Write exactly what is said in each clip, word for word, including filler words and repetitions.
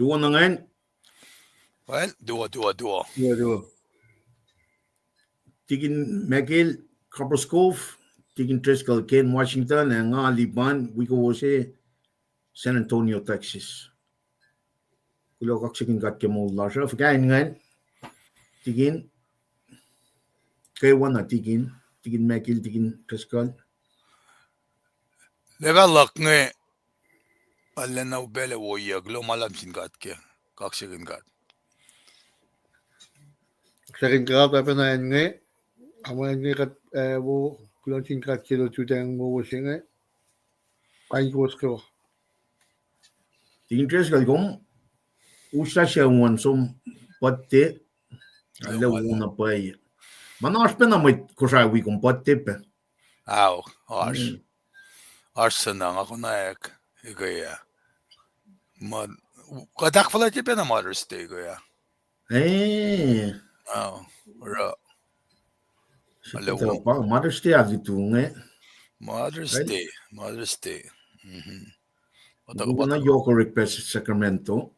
Tuo na ingacn. Well, tuo, tuo, tuo. Tuo, tuo. Tikin Michael, Copperas Cove, Tikin Driscoll, Kent, Washington, ac nga Lipan, wi kowos San Antonio, Texas. Kuloh kaksakihn God ke moul lasr uh. Fuhkah in ingacn, Tikin, kwewana Tikin, Tikin Michael, Tikin Driscoll. Lepa luhk inge, arulacna upac lah woiyac, kuloh ma luhlahp sin God ke, kaksakihn God. Kaksakihn God pacpacna inge, ama inge kuht, eh, wo, kuloh sin God ke lututacng wowo se inge. Kain kowos kwewa. Tikin Driscoll, kom usla se won som birthday, arlac wona pwacye. Ma na oasr pacna mwet Kosrae wi kom birthday pac. Ao, oasr. Oasr suc na nga konwacack, ekuh ah. Ma, kuht ahkfuhlwactye pacna Mother's Day, ekuh ah. Eh. Ao, oruh. Mother's Day alutu inge. Mother's Day, Mother's Day. Oacna yohk orek pac Sacramento.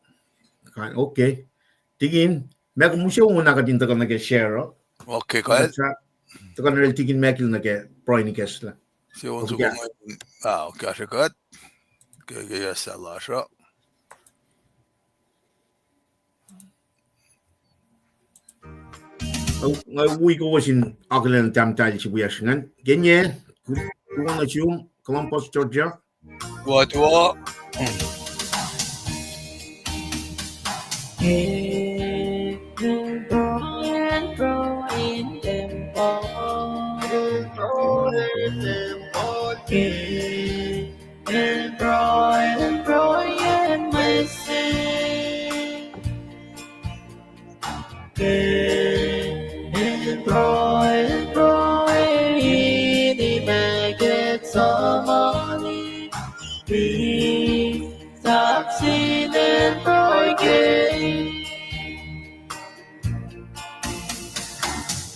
Okay. Tikin, ma kom use wona kuht in tuhkuh nuh ke share. Okay, kuht tuhkuh nuh sel Tikin Michael nuh ke pruhe in ikacslah. Se on soko, ah, okay, kahsre kuht. Ke, ke ikacslah lasr uh. Nga wi kowos in akihlen tahmtahel se wiyacsr ingacn. Kenye, kuloh nuh sum, Columbus, Georgia. Tuo, tuo. Ke el pruhe, el pruhe, in imac ke Gethsemane, Jisus el pruhe ke.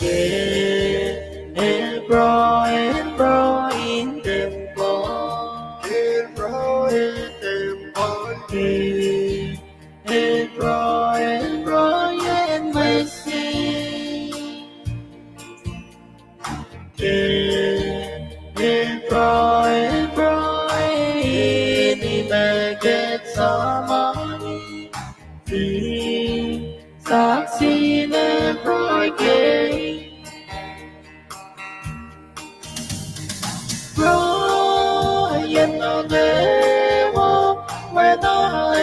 Ke el pruhe, el pruhe in tempuhl, el pruhe in tempuhl ke. El pruhe, el pruhe in mwe sin. Ke el pruhe, el pruhe in imac Gethsemane, Jisus el pruhe ke. Pruhe nuh kwewa, wena e.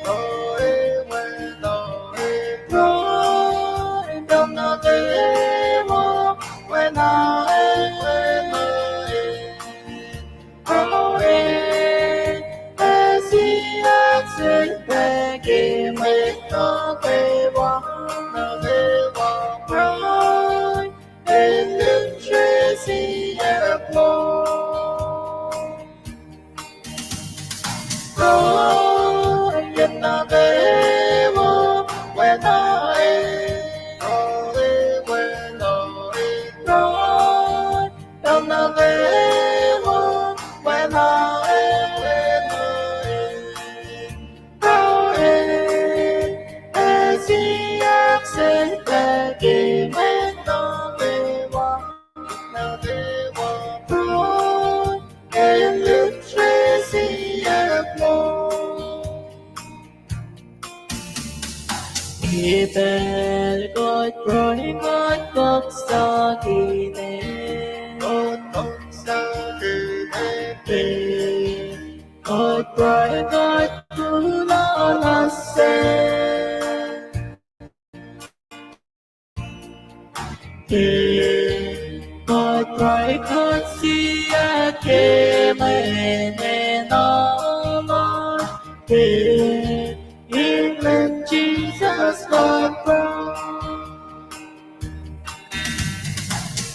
Pruhe, pruhe nuh kwewa, wena e, wena e. Pruhe, ac siyuck sel pac ke mwet nuh kwewa, nuh kwewa pruhe. Elihmsre siyuck lom. Pruhe nuh kwewa, wena e. Pruhe, wena e. Pruhe nuh kwewa, wena e, wena e. Pruhe, ac siyuck sel pac ke mwet nuh kwewa, nuh kwewa pruhe. Elihmsre siyuck lom. Ke pacl kuht pruhe, kuht tohkohsrakihn e. Kuht tohkohsrakihn e. Kuht pruhe, kuht kuloh nuh sel. Ke kuht pruhe, kuht siyuck ke mwe enenuh lasr ke in Leum Jisus kuht pruhe.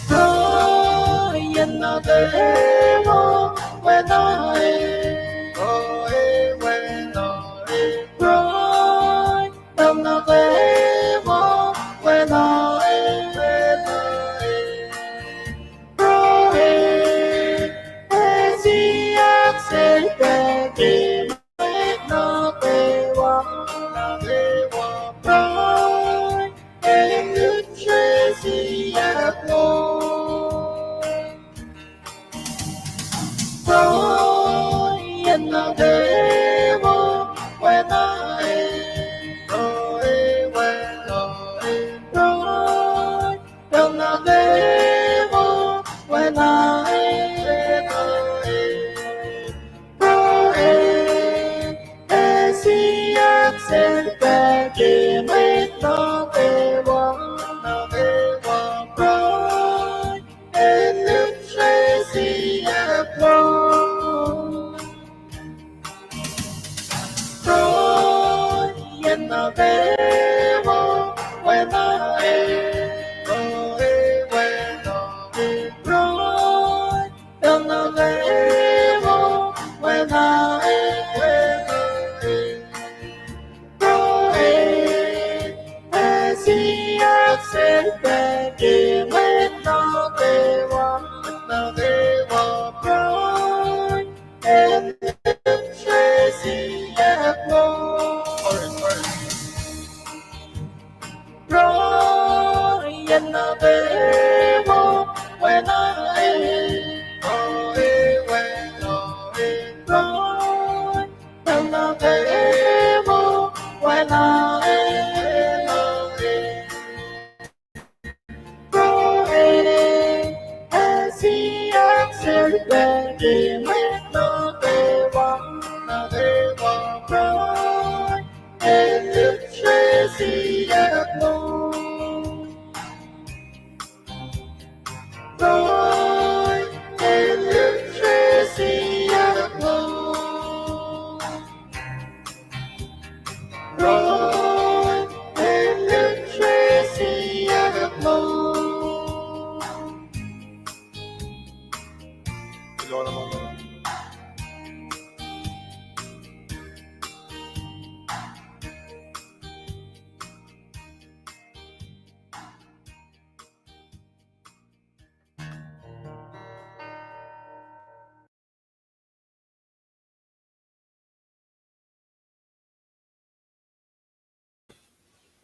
Pruhe nuh kwewa, wena e. Pruhe, wena e. Pruhe nuh kwewa, wena e, wena e. Pruhe, ac siyuck sel pac ke mwet nuh kwewa,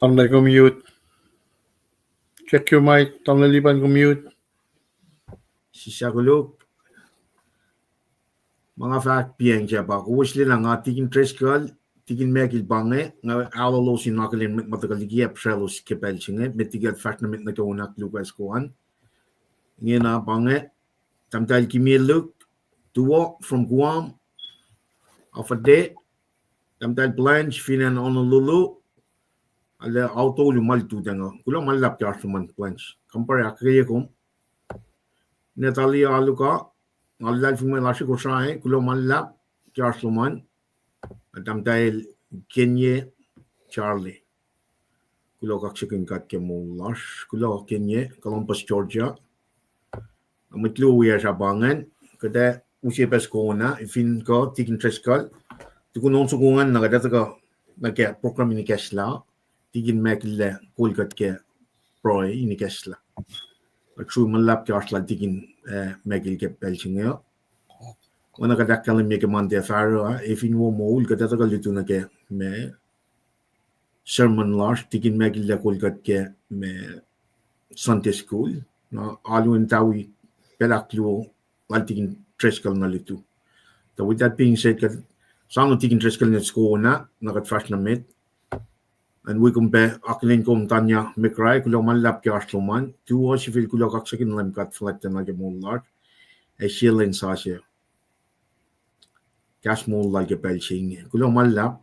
Tamuhlwel, kom mute. Check your mic. Tamuhlwel Lipan, kom mute. Sislah koluk. Ma nga fahk piacng se pa kowos liye lah nga Tikin Driscoll, Tikin Michael pa inge, nga alu elos in akihlen mwet ma tuhkuh liki ac pihsraclos ke pacl se inge, met liki kuht fahsr nuh met nuh ke on ahkluo ke eis koan. Ingena pa inge, Tahmtahel Kimie Luke, tuo from Guam, Afade, Tahmtahel Blanche, fin acn Honolulu, arlac ao tolu ma lututacng uh. Kuloh ma luhlahp ke oasr lom an Blanche. Kampare, ahkkweye kom. Natalie Aluka, nga luhlahlfongi mwe lasr Kosrae, kuloh ma luhlahp ke oasr lom an. Ac Tahmtahel Kenye Charlie. Kuloh kaksakihn God ke moul lasr. Kuloh Kenye, Columbus, Georgia. Mwet luo wiyacsr ah pa ingacn, kuht ac use pac soko na, fin kuh Tikin Driscoll, tukun on soko ingacn na kuht ac tuhkuh nuh ke program in ikacslah, Tikin Michael lac kol kuht ke pruhe in ikacslah. Kuht srui ma luhlahp ke oasr lal Tikin, eh, Michael ke pacl se inge. Oacna kuht ahkkahlwemye ke Monday Faro ah, ac fin wo moul kuht ac tuhkuh lutu nuh ke ma sermon lasr, Tikin Michael lac kol kuht ke ma Sunday school. Na alu in tawi pacl ahkluo lal Tikin Driscoll na lutu. So with that being said, kuht soano Tikin Driscoll in soko na, na kuht fahsr nuh met. An wi kom pac akihlen kom Tanya McRae, kuloh ma luhlahp ke oasr lom an, tuo sifil kuloh kaksakihn Leum God fuhlwactacna ke moul lasr, ac sie lwen sasuc. Kahs moul lal ke pacl se inge. Kuloh ma luhlahp.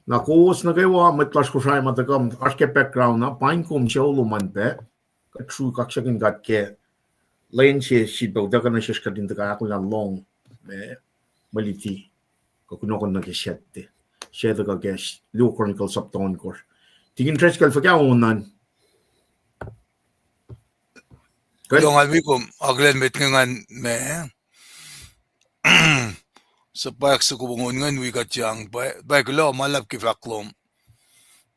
Na kowos nuh kwewa mwet lasr Kosrae ma tuhkuh, oasr ke background na, paing kom sucu lom an pac. Kuht srui kaksakihn God ke lwen se sifilpac utuckuh nuh sesr kuht in tuhkuh ahkolah lohng, eh, mwe luti kuh kunohkohn nuh ke Saturday. Saturday kuh ke Luo Chronicles sapta ohnkohsr. Tikin Driscoll, fuhkah on an? Kuloh, nga wi kom, akihlen met inge ngan ma suhpwack soko wongon ingacn wi kuht yang, pa, pa kuloh ma luhlahp ke fahk lom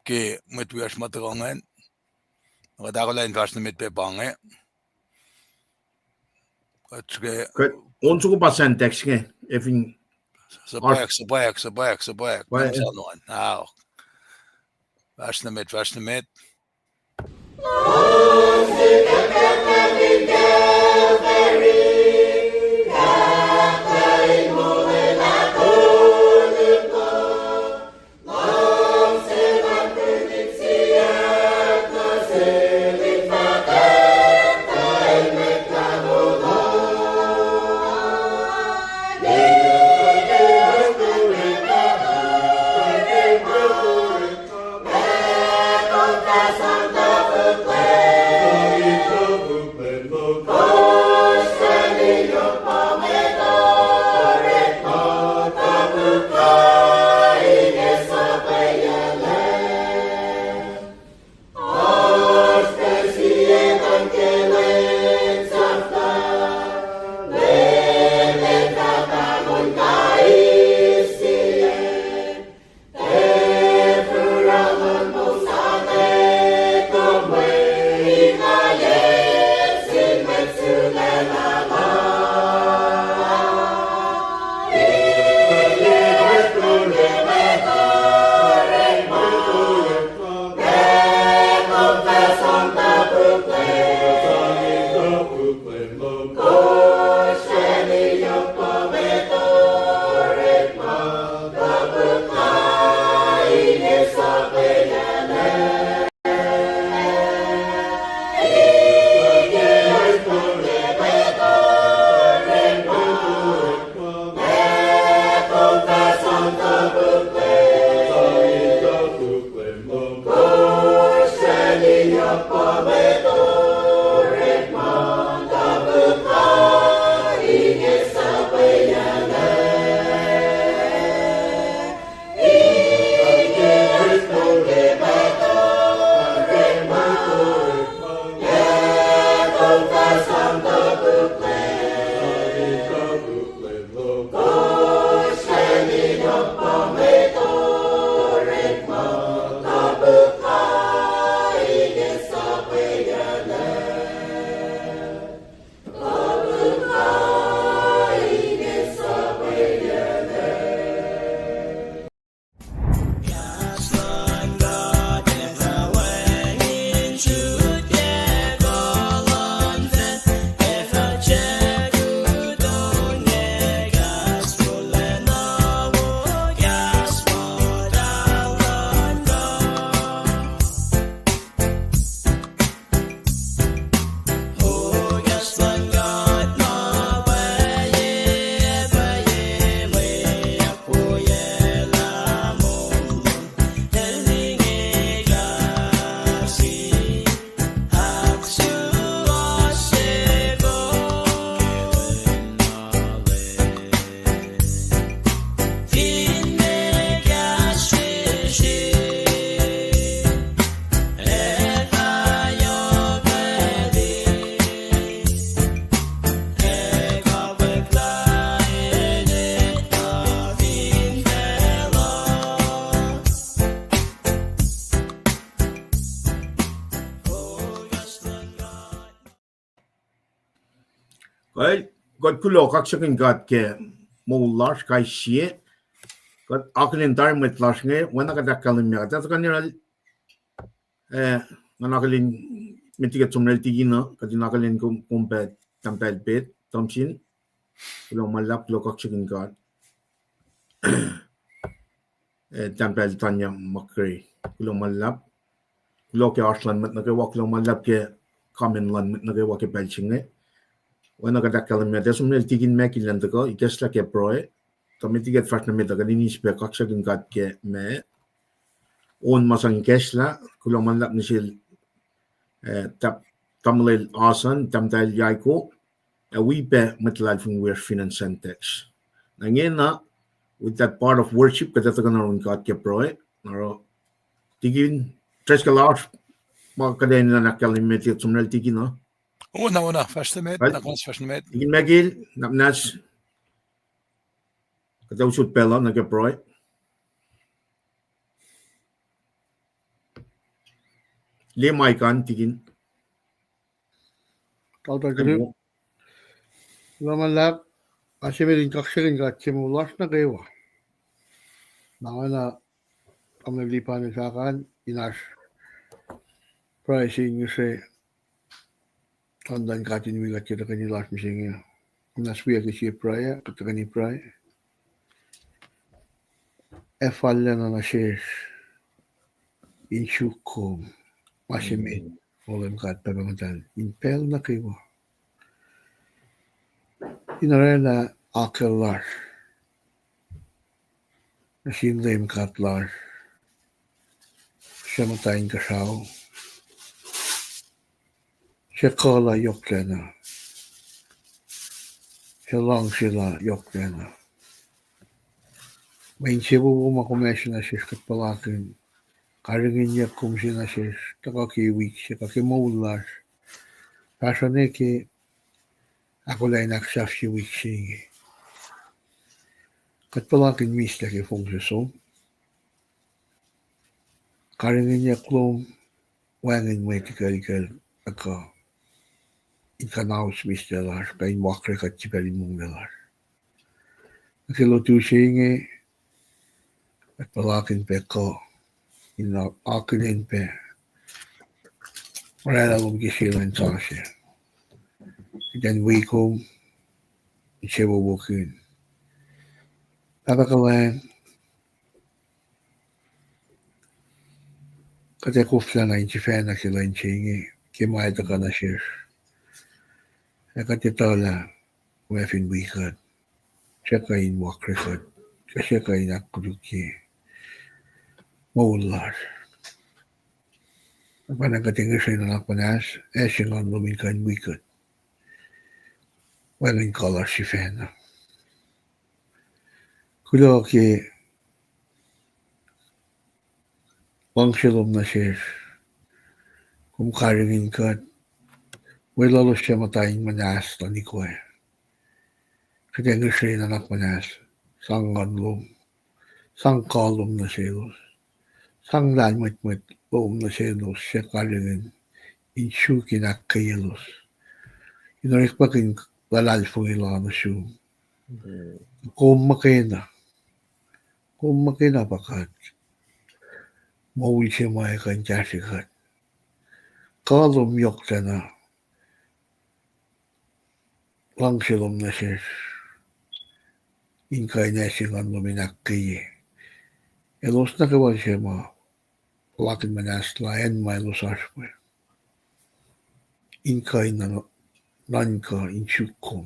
ke mwet wiyacsr ma tuhkuh ingacn. Kuht ahkolah in fahsr nuh met pac pa inge. Kuht ke on soko pa Sentex inge, efin suhpwack, suhpwack, suhpwack, suhpwack. Pwacye. Ngan soano an. Ao. Fahsr nuh met, fahsr nuh met. Kuht kuloh, kaksakihn God ke moul lasr kais sie. Kuht akihlen tari mwet lasr inge, oacna kuht ahkkahlwemye, kuht ac tuhkuh nuh yohrohl, eh, nga akihlen met liki somlah liki na, kuht in akihlen kom, kom pac, Tahmtahel Pet Thompson. Kuloh ma luhlahp, kuloh kaksakihn God. Eh, Tahmtahel Tanya McCray. Kuloh ma luhlahp. Kuloh ke oasr luhn mwet nuh kwewa, kuloh ma luhlahp ke comment luhn mwet nuh kwewa ke pacl se inge. Oacna kuht ahkkahlwemye, tiac somlah liki Mac Illan tuhkuh, ikacslah ke pruhe. Tuh met liki kuht fahsr nuh met uh, kuht in eis pac kaksakihn God ke ma on ma sang ikacslah, kuloh ma luhlahp nuh sel, eh, tah-, tamuhlwel Asan, Tahmtahel Yaiko, ac wi pac mwet luhlahlfongi wiyacsr fin acn Sandtex. Na ingena, with that part of worship, kuht ac tuhkuh nuh yurin God ke pruhe, na oruh, tikin, Driscoll, oasr ma kuht enenuh in ahkkahlwemye met liki somlah liki na? Oacna, oacna, fahsr nuh met, na kuh fahsr nuh met. Tikin Mac Illan, na muhnahs, kuht ac usot pacl uh nuh ke pruhe. Liye mic an, tikin. Kuloh ma luhlahp, oasr se met in kaksakihn God ke moul lasr nuh kwewa. Na oacna, tamuhlwel Lipan el fahk an, in oasr pruhe se in ngihsre, kuht in kuh in wi kuht ke tuhkweni lasr mihsenge. Muhnahs wiyuck ke sie pruhe, kuht tuhkweni pruhe. Ac fallacna nuh sesr in suk kom, ma se met, O Leum God Pahpah Muhtahl, in pacl nuh kwewa, in oraclah akucl lasr nuh sin Leum God lasr, suc muhta inkuhsrao, suc kuh la yohklacna, suc luhngse la yohklacna. Mwe insewowo ma kom ase nuh sesr kuht puhlakihn, karihngihnyuck kom se nuh sesr tuhkuh ke wik se kuh ke moul lasr, fahsruh nuh ke ahkolah in ahksahfye wik se inge. Kuht puhlakihn mihslac ke fong se som. Karihngihnyuck lom wacngihn mwet ikuclkucl tuhkuh in kuhnaus mihslac lasr, kuh in wakre kuht ke pacl in monglac lasr. Nuh ke lotu se inge, kuht puhlakihn pac kuh in akihlen pac oraclah lom ke sie lwen sasuc. Kuht in wi kom, insewowoyacn Pahpah kuhlwacng, kuht ac koflana in sifacna ke lwen se inge ke ma tuhkuh nuh sesr. Ac kuht etuh lah kom ac fin wi kuht, suc kuh in wakre kuht, kuh suc kuh in ahkkolukye moul lasr. Pahpah, kuht ac ngihsre nuhnak muhnahs, ac se Nguhn lom in kuh in wi kuht wacngihn kuh lasr sifacna. Kuloh ke luhngse lom nuh sesr, kom karihngihn kuht, weluhlos suc muhta in muhnahs luhn ikoac. Kuht ac ngihsre nuhnak muhnahs, sang Nguhn lom, sang kuh lom nuh selos, sang lahlmwetmwet lom nuh selos suc karihngihn in suk in ahkkweyelos, in orekmakihn luhlahlfongi lalos sum. Kom muhkwena, kom muhkwena pa kuht, moul se ma ac kuh in kahsrwe kuht. Kuh lom yohklacna, luhngse lom nuh sesr, in kuh in ase Nguhn lom in ahkkweye elos nuh kwewa se ma puhlakihn muhnahs la acn ma elos oasr we, in kuh in nuhn-, nuhnkuh in suk kom,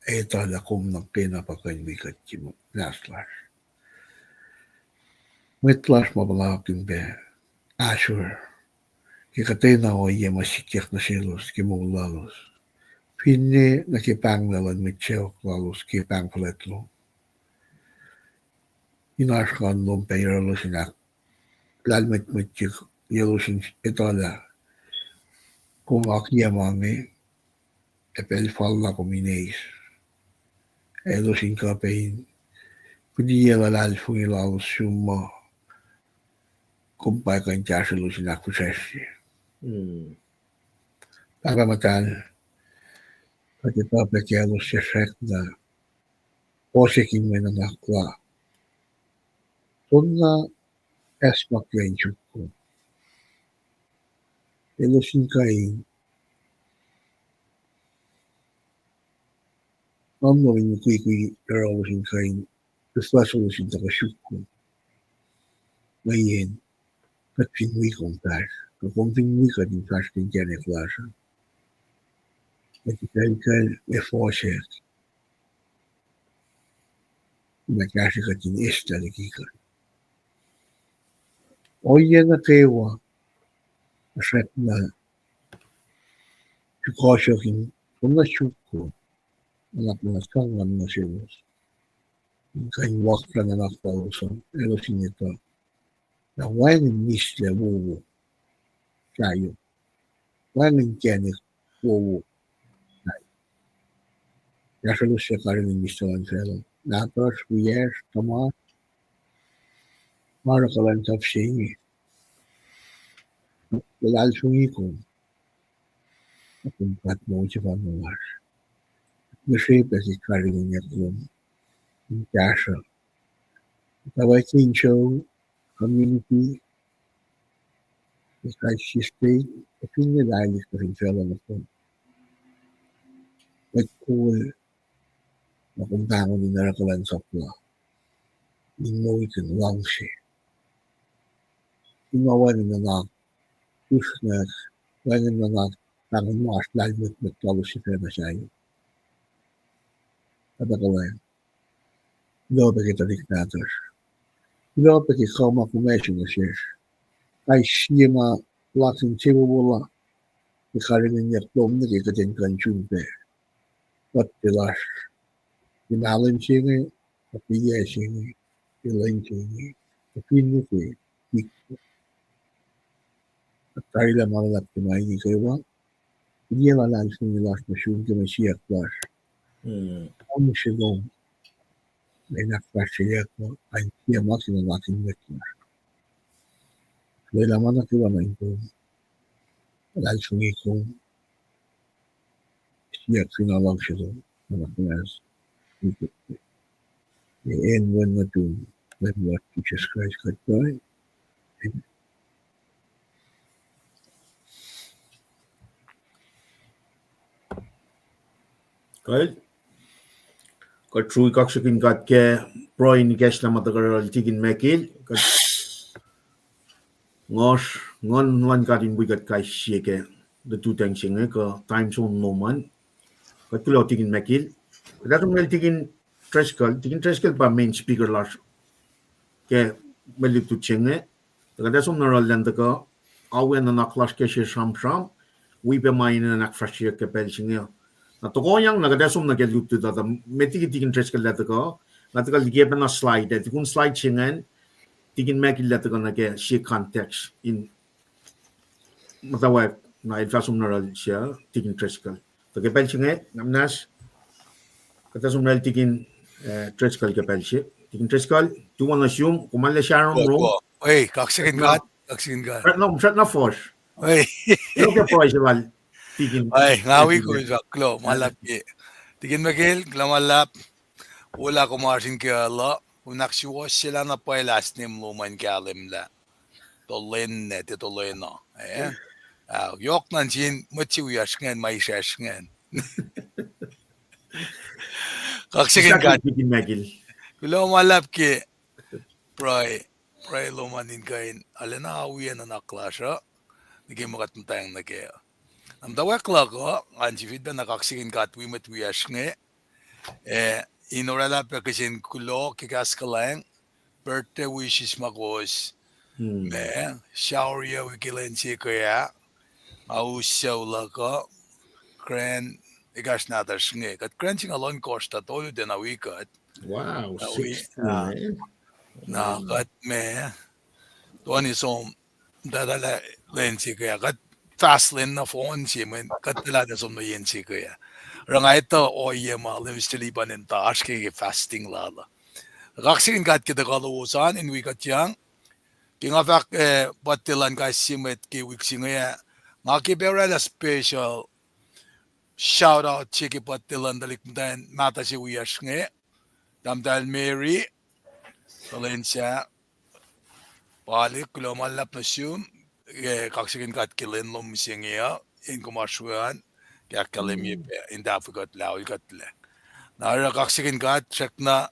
ac etuh lah kom nuhkena pa kuh in wi kuht ke muhnahs lasr. Mwet lasr ma puhlakihn pac ahsor ke kuhtwena ohiyac ma sikyak nuh selos ke moul lalos, finne nuh ke pahnglah luhn mwet sacohk lalos ke pahng fuhlwact lom, in oasr Nguhn lom pac yohrohlos in ahk-, lahlmwetmwetye elos in etuh lah kom akiyac ma inge, ac pacl fal lah kom in eis, ac elos in kuh pac in fihliyac luhlahlfongi lalos sum muh kom pa kuh in kahsrwelos in ahkfihsracsrye. Pahpah muhtahl, Kuht etuh pac kaclos suc srackna fohsack in mwe nuhnak la, soenna acsmakihn suk kom. Elos in kuh in nuhnak in mukwikwi yohrohlos in kuh in tuhfahsohlos in tuhkuh suk kom. Mweyen kuht fin wi kom fahsr, kuh kom fin wi kuht in fahsr ke inkacnek lasr uh, kuht ikackacl ac fohsack, ma kahsre kuht in eis liki kuht. Ohiyac nuh kwewa srackna sukohsohk in soenna suk kom, nuhnak muhnahs sang nuh selos in kuh in wakra nuhnak lalos uh, elos in etuh lah wacngihn mihslac wowo sahyom, wacngihn inkacnek wowo sahyom. Kahsrwelos suc karihngihn mihslac luhn facluh, nahtuhsr, wiyacsr, tuhmasr, ma oruh kuhlwacnsap se inge, luhlahlfongi kom, kom God moul sefanna lasr. Ngihsre pac ke karihngihnyuck lom in kahsruh. Tuh wacngihn sou, community, kais sie state, kuh finne lalik kuh fin facluh nohfohn, mwet kol, ma kom pahngon in oruh kuhlwacnsap la, in moulkihn luhngse, in ma wacngihn nuhnak, usrnguck, wacngihn nuhnak, pahngon ma oasr lahlmwetmwet lalos sifacna sahyom. Kuhtuh kuhlwacng, kuloh pac ke tuhlihk nahtuhsr, kuloh pac ke kuh ma kom ase nuh sesr. Kais sie ma puhlakihn insewowo la, ke karihngihnyuck lom nuh ke kuht in kuh in sun pac kuht ke lasr, ke mahlwem se inge, kuh ke yac se inge, ke lwen se inge, kuh fin nuh ke, ik, kuht tarilah ma luhlahp ke ma inge kwewa, in ye luhlahlfongi lasr nuh sum ke mwe siyuck lasr. Kom shalom, in ahkfahsryeyuck uh, in sie ma ke nuhnak in mwet lasr. Lwelah ma nuh kwewa nuh in kom, luhlahlfongi kom, siyuck fin luhngse lom, nuhnak muhnahs. Ke inen Wen nuhtum, Leum Jisus Kraist kuht pruhe. Kal, kuht srui kaksakihn God ke pruhe in ikacslah ma tuhkuh yohrohl Tikin Michael, kuht ngohsr Nguhn luhn God in wi kuht kais sie ke lututacng se inge kuh time zone lom an. Kuht kuloh Tikin Michael. Kuht ac som nuh Tikin Driscoll, Tikin Driscoll pa main speaker lasr ke mwe lutlut se inge. Tuh kuht ac som nuh yohrohl elan tuhkuh awi nuhnak lasr ke sesr sramsram, wi pac ma enenuh in ahkfahsryeyuck ke pacl se inge. Na tohkohyang na kuht ac som nuh ke lutlut uh, tuh met liki Tikin Driscoll el tuhkuh, nga tuhkuh liki pacna slide, tukun slide se ingacn, Tikin Michael el tuhkuh nuh ke sie context in muhtwacwacack, na el fah som nuh yohrohl se Tikin Driscoll. Tuh ke pacl se inge, nuhnak muhnahs, kuht ac som nuh yohrohl Tikin, eh, Driscoll ke pacl se. Tikin Driscoll, tuwo nuh sum, kom arlac sramsram. Ei, kaksakihn God, kaksakihn God. Sramsram na fuhsr. Ei, nga wi kom in fahk kuloh ma luhlahp ke Tikin Michael, kuloh ma luhlahp. Ola kom oasr in ke uh, kom in ahksuwohsyelah na pwacye last name lom an kahlwem lah Tolene, tiac Tolena, eh? Ah, yohk nuh sin mwet se wiyacsr ingacn, ma isracsr ingacn. Kaksakihn God. Kuloh ma luhlahp ke pruhe, pruhe lom an in kuh in arulacna awi nuhnak lasr uh, nuh ke ma kuht muhtwacng nuh kac. Na muhtwacwacack luhk uh, ngan sifilpacna kaksakihn God wi mwet wiyacsr inge, eh, in oraclah pac kihsen kuloh ke kahs kuhlwacng, birthday wishes ma kowos, ma, Shaurya wi ke lwen se ke ah, nga us sucu luhk uh, grand, ekahsr nahtuhsr inge. Kuht grand singucul ohnkohsr tuh tolu tiacna wi kuht. Na kuht ma, toeni som, muhtwacta lah lwen se ke ah, kuht fast lwen nohfohn se, mweyen kuht tuhlac som nuh yen se ke ah. Oruh nga etuh ohiyac ma Leum Stelipan in ta oasr ke, ke fasting lal uh. Kaksakihn God ke tuhkuh lowos an in wi kuhtyang. Ke nga fahk, eh, birthday luhn kais sie mwet ke wik se inge ah, nga ke pac oraclah special shout out se ke birthday luhn tuhlihk muhtwacn mahtuh se wiyacsr inge, Tahmtahel Mary, tuh lwen sahyac. Palik, kuloh ma luhlahp nuh sum, eh, kaksakihn God ke lwen lom mihsenge uh, in kom oasr we an, ke ahkkahlwemye pac in tahfwe kuht lah, ol kuhtlac. Na oruh kaksakihn God srackna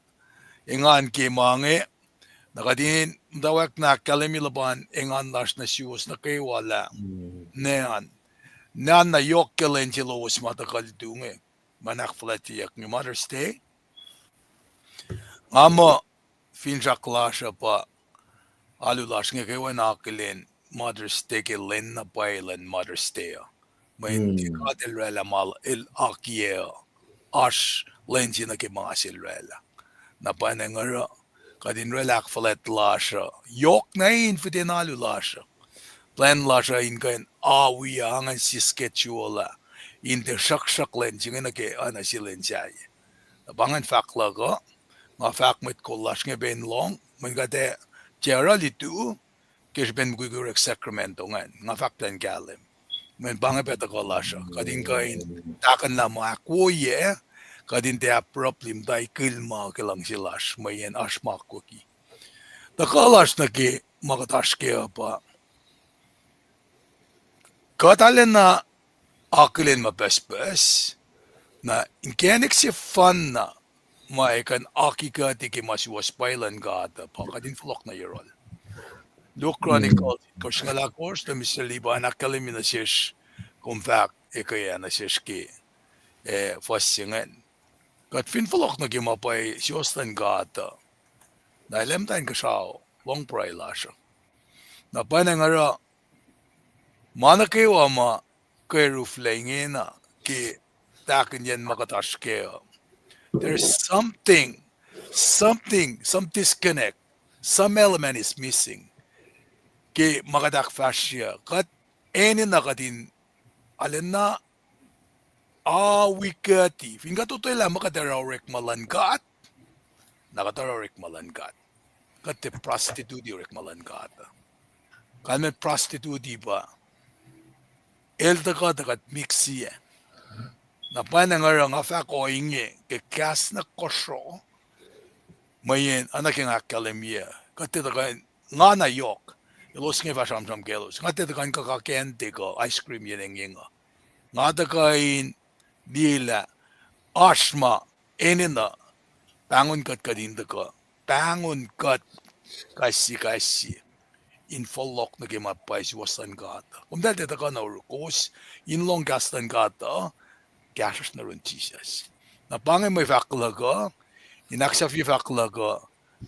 engan ke ma inge, na kuht in muhtwacwacack na ahkkahlwemye luhpan engan lasr nuh suwos nuh kwewa lah, nan, nan na yohk ke lwen se lowos ma tuhkuh lutu inge, ma in ahkfuhlwactyeyuck inge Mother's Day. Nga muh finsrak lasr uh pa alu lasr inge kwewa in akihlen Mother's Day ke lwen na pwacye luhn Mother's Day uh. Mweyen God El oraclah ma El akiyac uh, oasr lwen se nuh ke ma se El oraclah. Na pwacnwacng oruh kuht in oraclah ahkfuhlwact lasr uh yohk na in fihten alu lasr uh. Plwacn lasr uh in kuh in awi uh, ngan sie schedule uh, in tiac sruhksruhk lwen se inge nuh ke oacna sie lwen sahyac. Na pa ngan fahk luhk uh, nga fahk mwet kol lasr inge pac in lohng, mweyen kuht ac tiac oruh lutu ke srihpen mukwikwi orek Sacramento ingacn, nga fahk plwacn kahlwem. Mweyen pa inge pac tuhkuh lasr uh, kuht in kuh in tahkuhnlah ma ahkwoyac, kuht in tiac abruptly muhta ikihn ma ke luhngse lasr, mweyen oasr ma akwucki. Tuhkuh lasr nuh ke ma kuht oasr kac uh pa kuht arulacna akihlen ma pucspucs, na inkacnek sefanna ma ac kuh in akikuhti ke ma suwohs pwacye luhn God uh pa kuht in fohlohk nuh yohrohl. Luo Chronicles itkohsr singucul ahkosr, tuh Mister Liba an ahkkahlwemye nuh sesr, kom fahk ekuh ah nuh sesr ke, eh, fuhs se ingacn. Kuht fin fohlohk nuh ke ma pwacye suwohs luhn God uh, na El ac muhta inkuhsrao lohng pruhe lasr uh. Na pwacnwacng oruh ma nuh kwewa ma kweruhlac ingena ke tahkihnyacn ma kuht oasr kac uh, there's something, something, some disconnect, some element is missing ke ma kuht ahkfahsrye uh. Kuht enenuh kuht in arulacna awi kuhti. Fin kuht otwelah muh kuht oruh orekma luhn God, na kuht oruh orekma luhn God. Kuht tiac prostitute orekma luhn God. Kalmacn prostitute pa el tuhkuh tuh kuht mix-iyac. Na pwacnwacng oruh nga fahk ohinge ke kahs na kosro, mweyen oacna ke nga ahkkahlwemye, kuht tiac tuhkuh in, nga na yohk, elos inge fah sramsram kaclos, nga tiac tuhkuh in kuh kakacn te kuh ice cream yen engyeng uh. Nga tuhkuh in liyelah oasr ma enenuh pahngon kuht kuht in tuhkuh, pahngon kuht kais sie kais sie in fohlohk nuh ke ma pwacye suwohs luhn God. Komtacl tiac tuhkuh na oruh kowos in lohng kahs luhn God uh, kahsruhsr nuh yurin Jisus. Na pa inge mwe fahk luhk uh, in ahksahfye fahk luhk uh,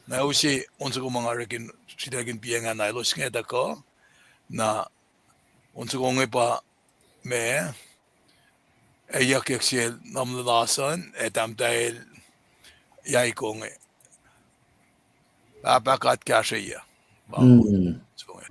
na use on soko ma nga orekmakihn sritaclihn piyacng ah na elos inge tuhkuh, na on soko inge pa ma, ac yuckyak sel Namlulas an ac tahmtahel Yaiko inge. Pahpah God kahsrweyuc. Pa on soko inge.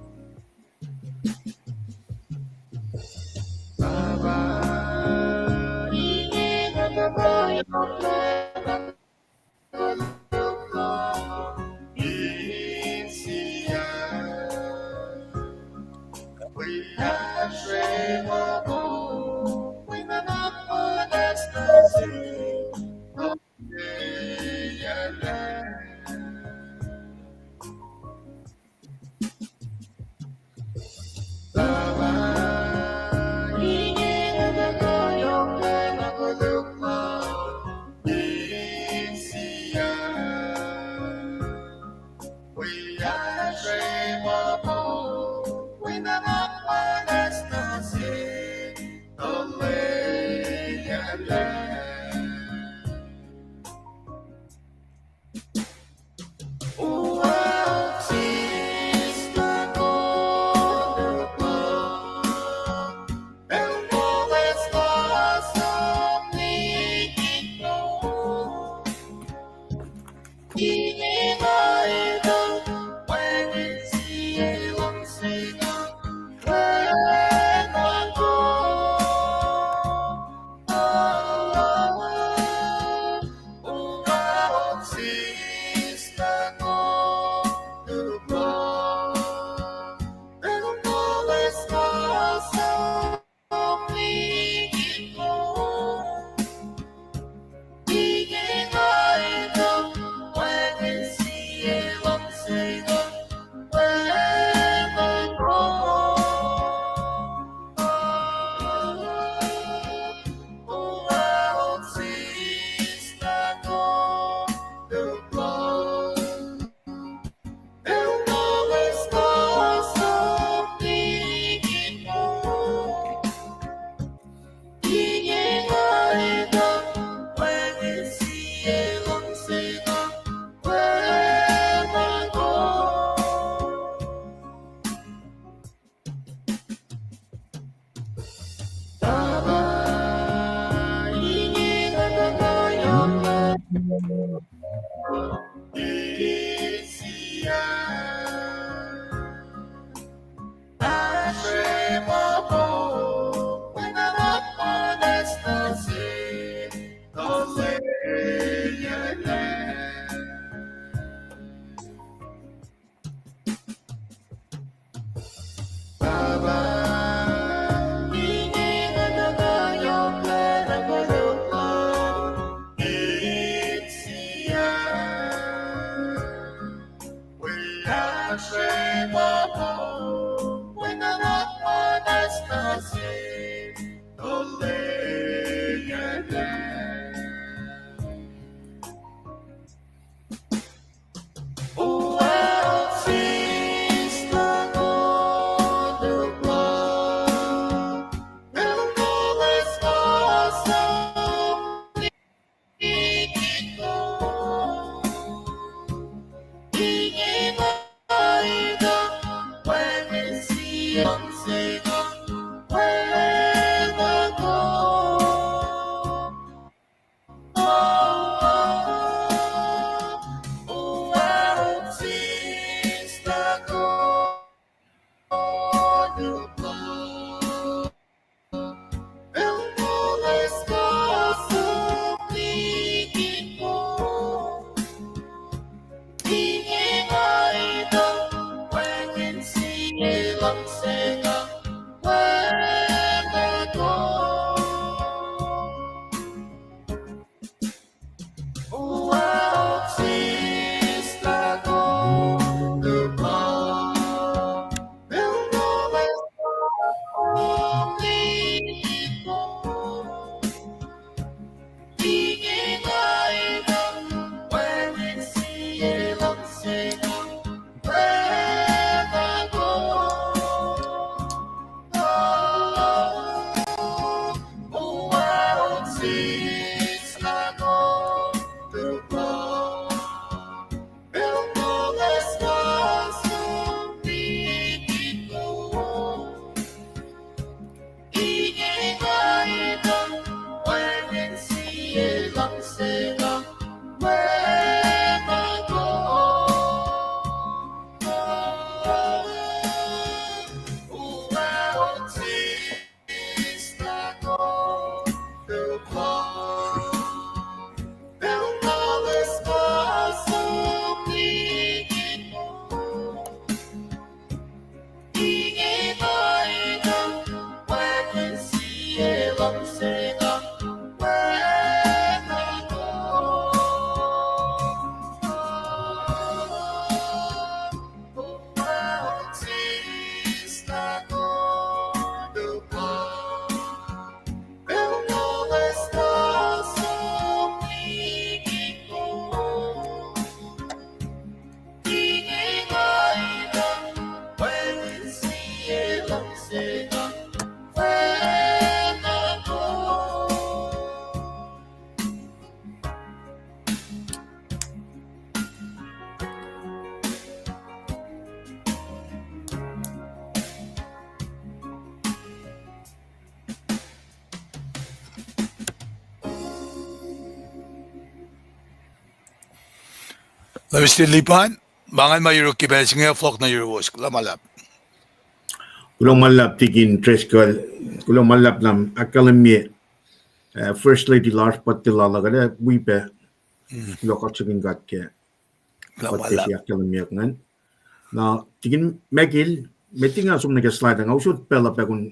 Lewis Lipan, ma ngan ma yuruk ke pacl se inge, fohlohk nuh yuruwos, kuloh ma luhlahp. Kuloh ma luhlahp Tikin Driscoll, kuloh ma luhlahp na ahkkahlwemye, eh, First Lady lasr, Patela Lakale, wi pac, kuloh kaksakihn God ke kuloh ma luhlahp, ahkkahlwemye ingacn. Na Tikin Michael, met liki nga som nuh ke slide, nga usot pacl uh pac kom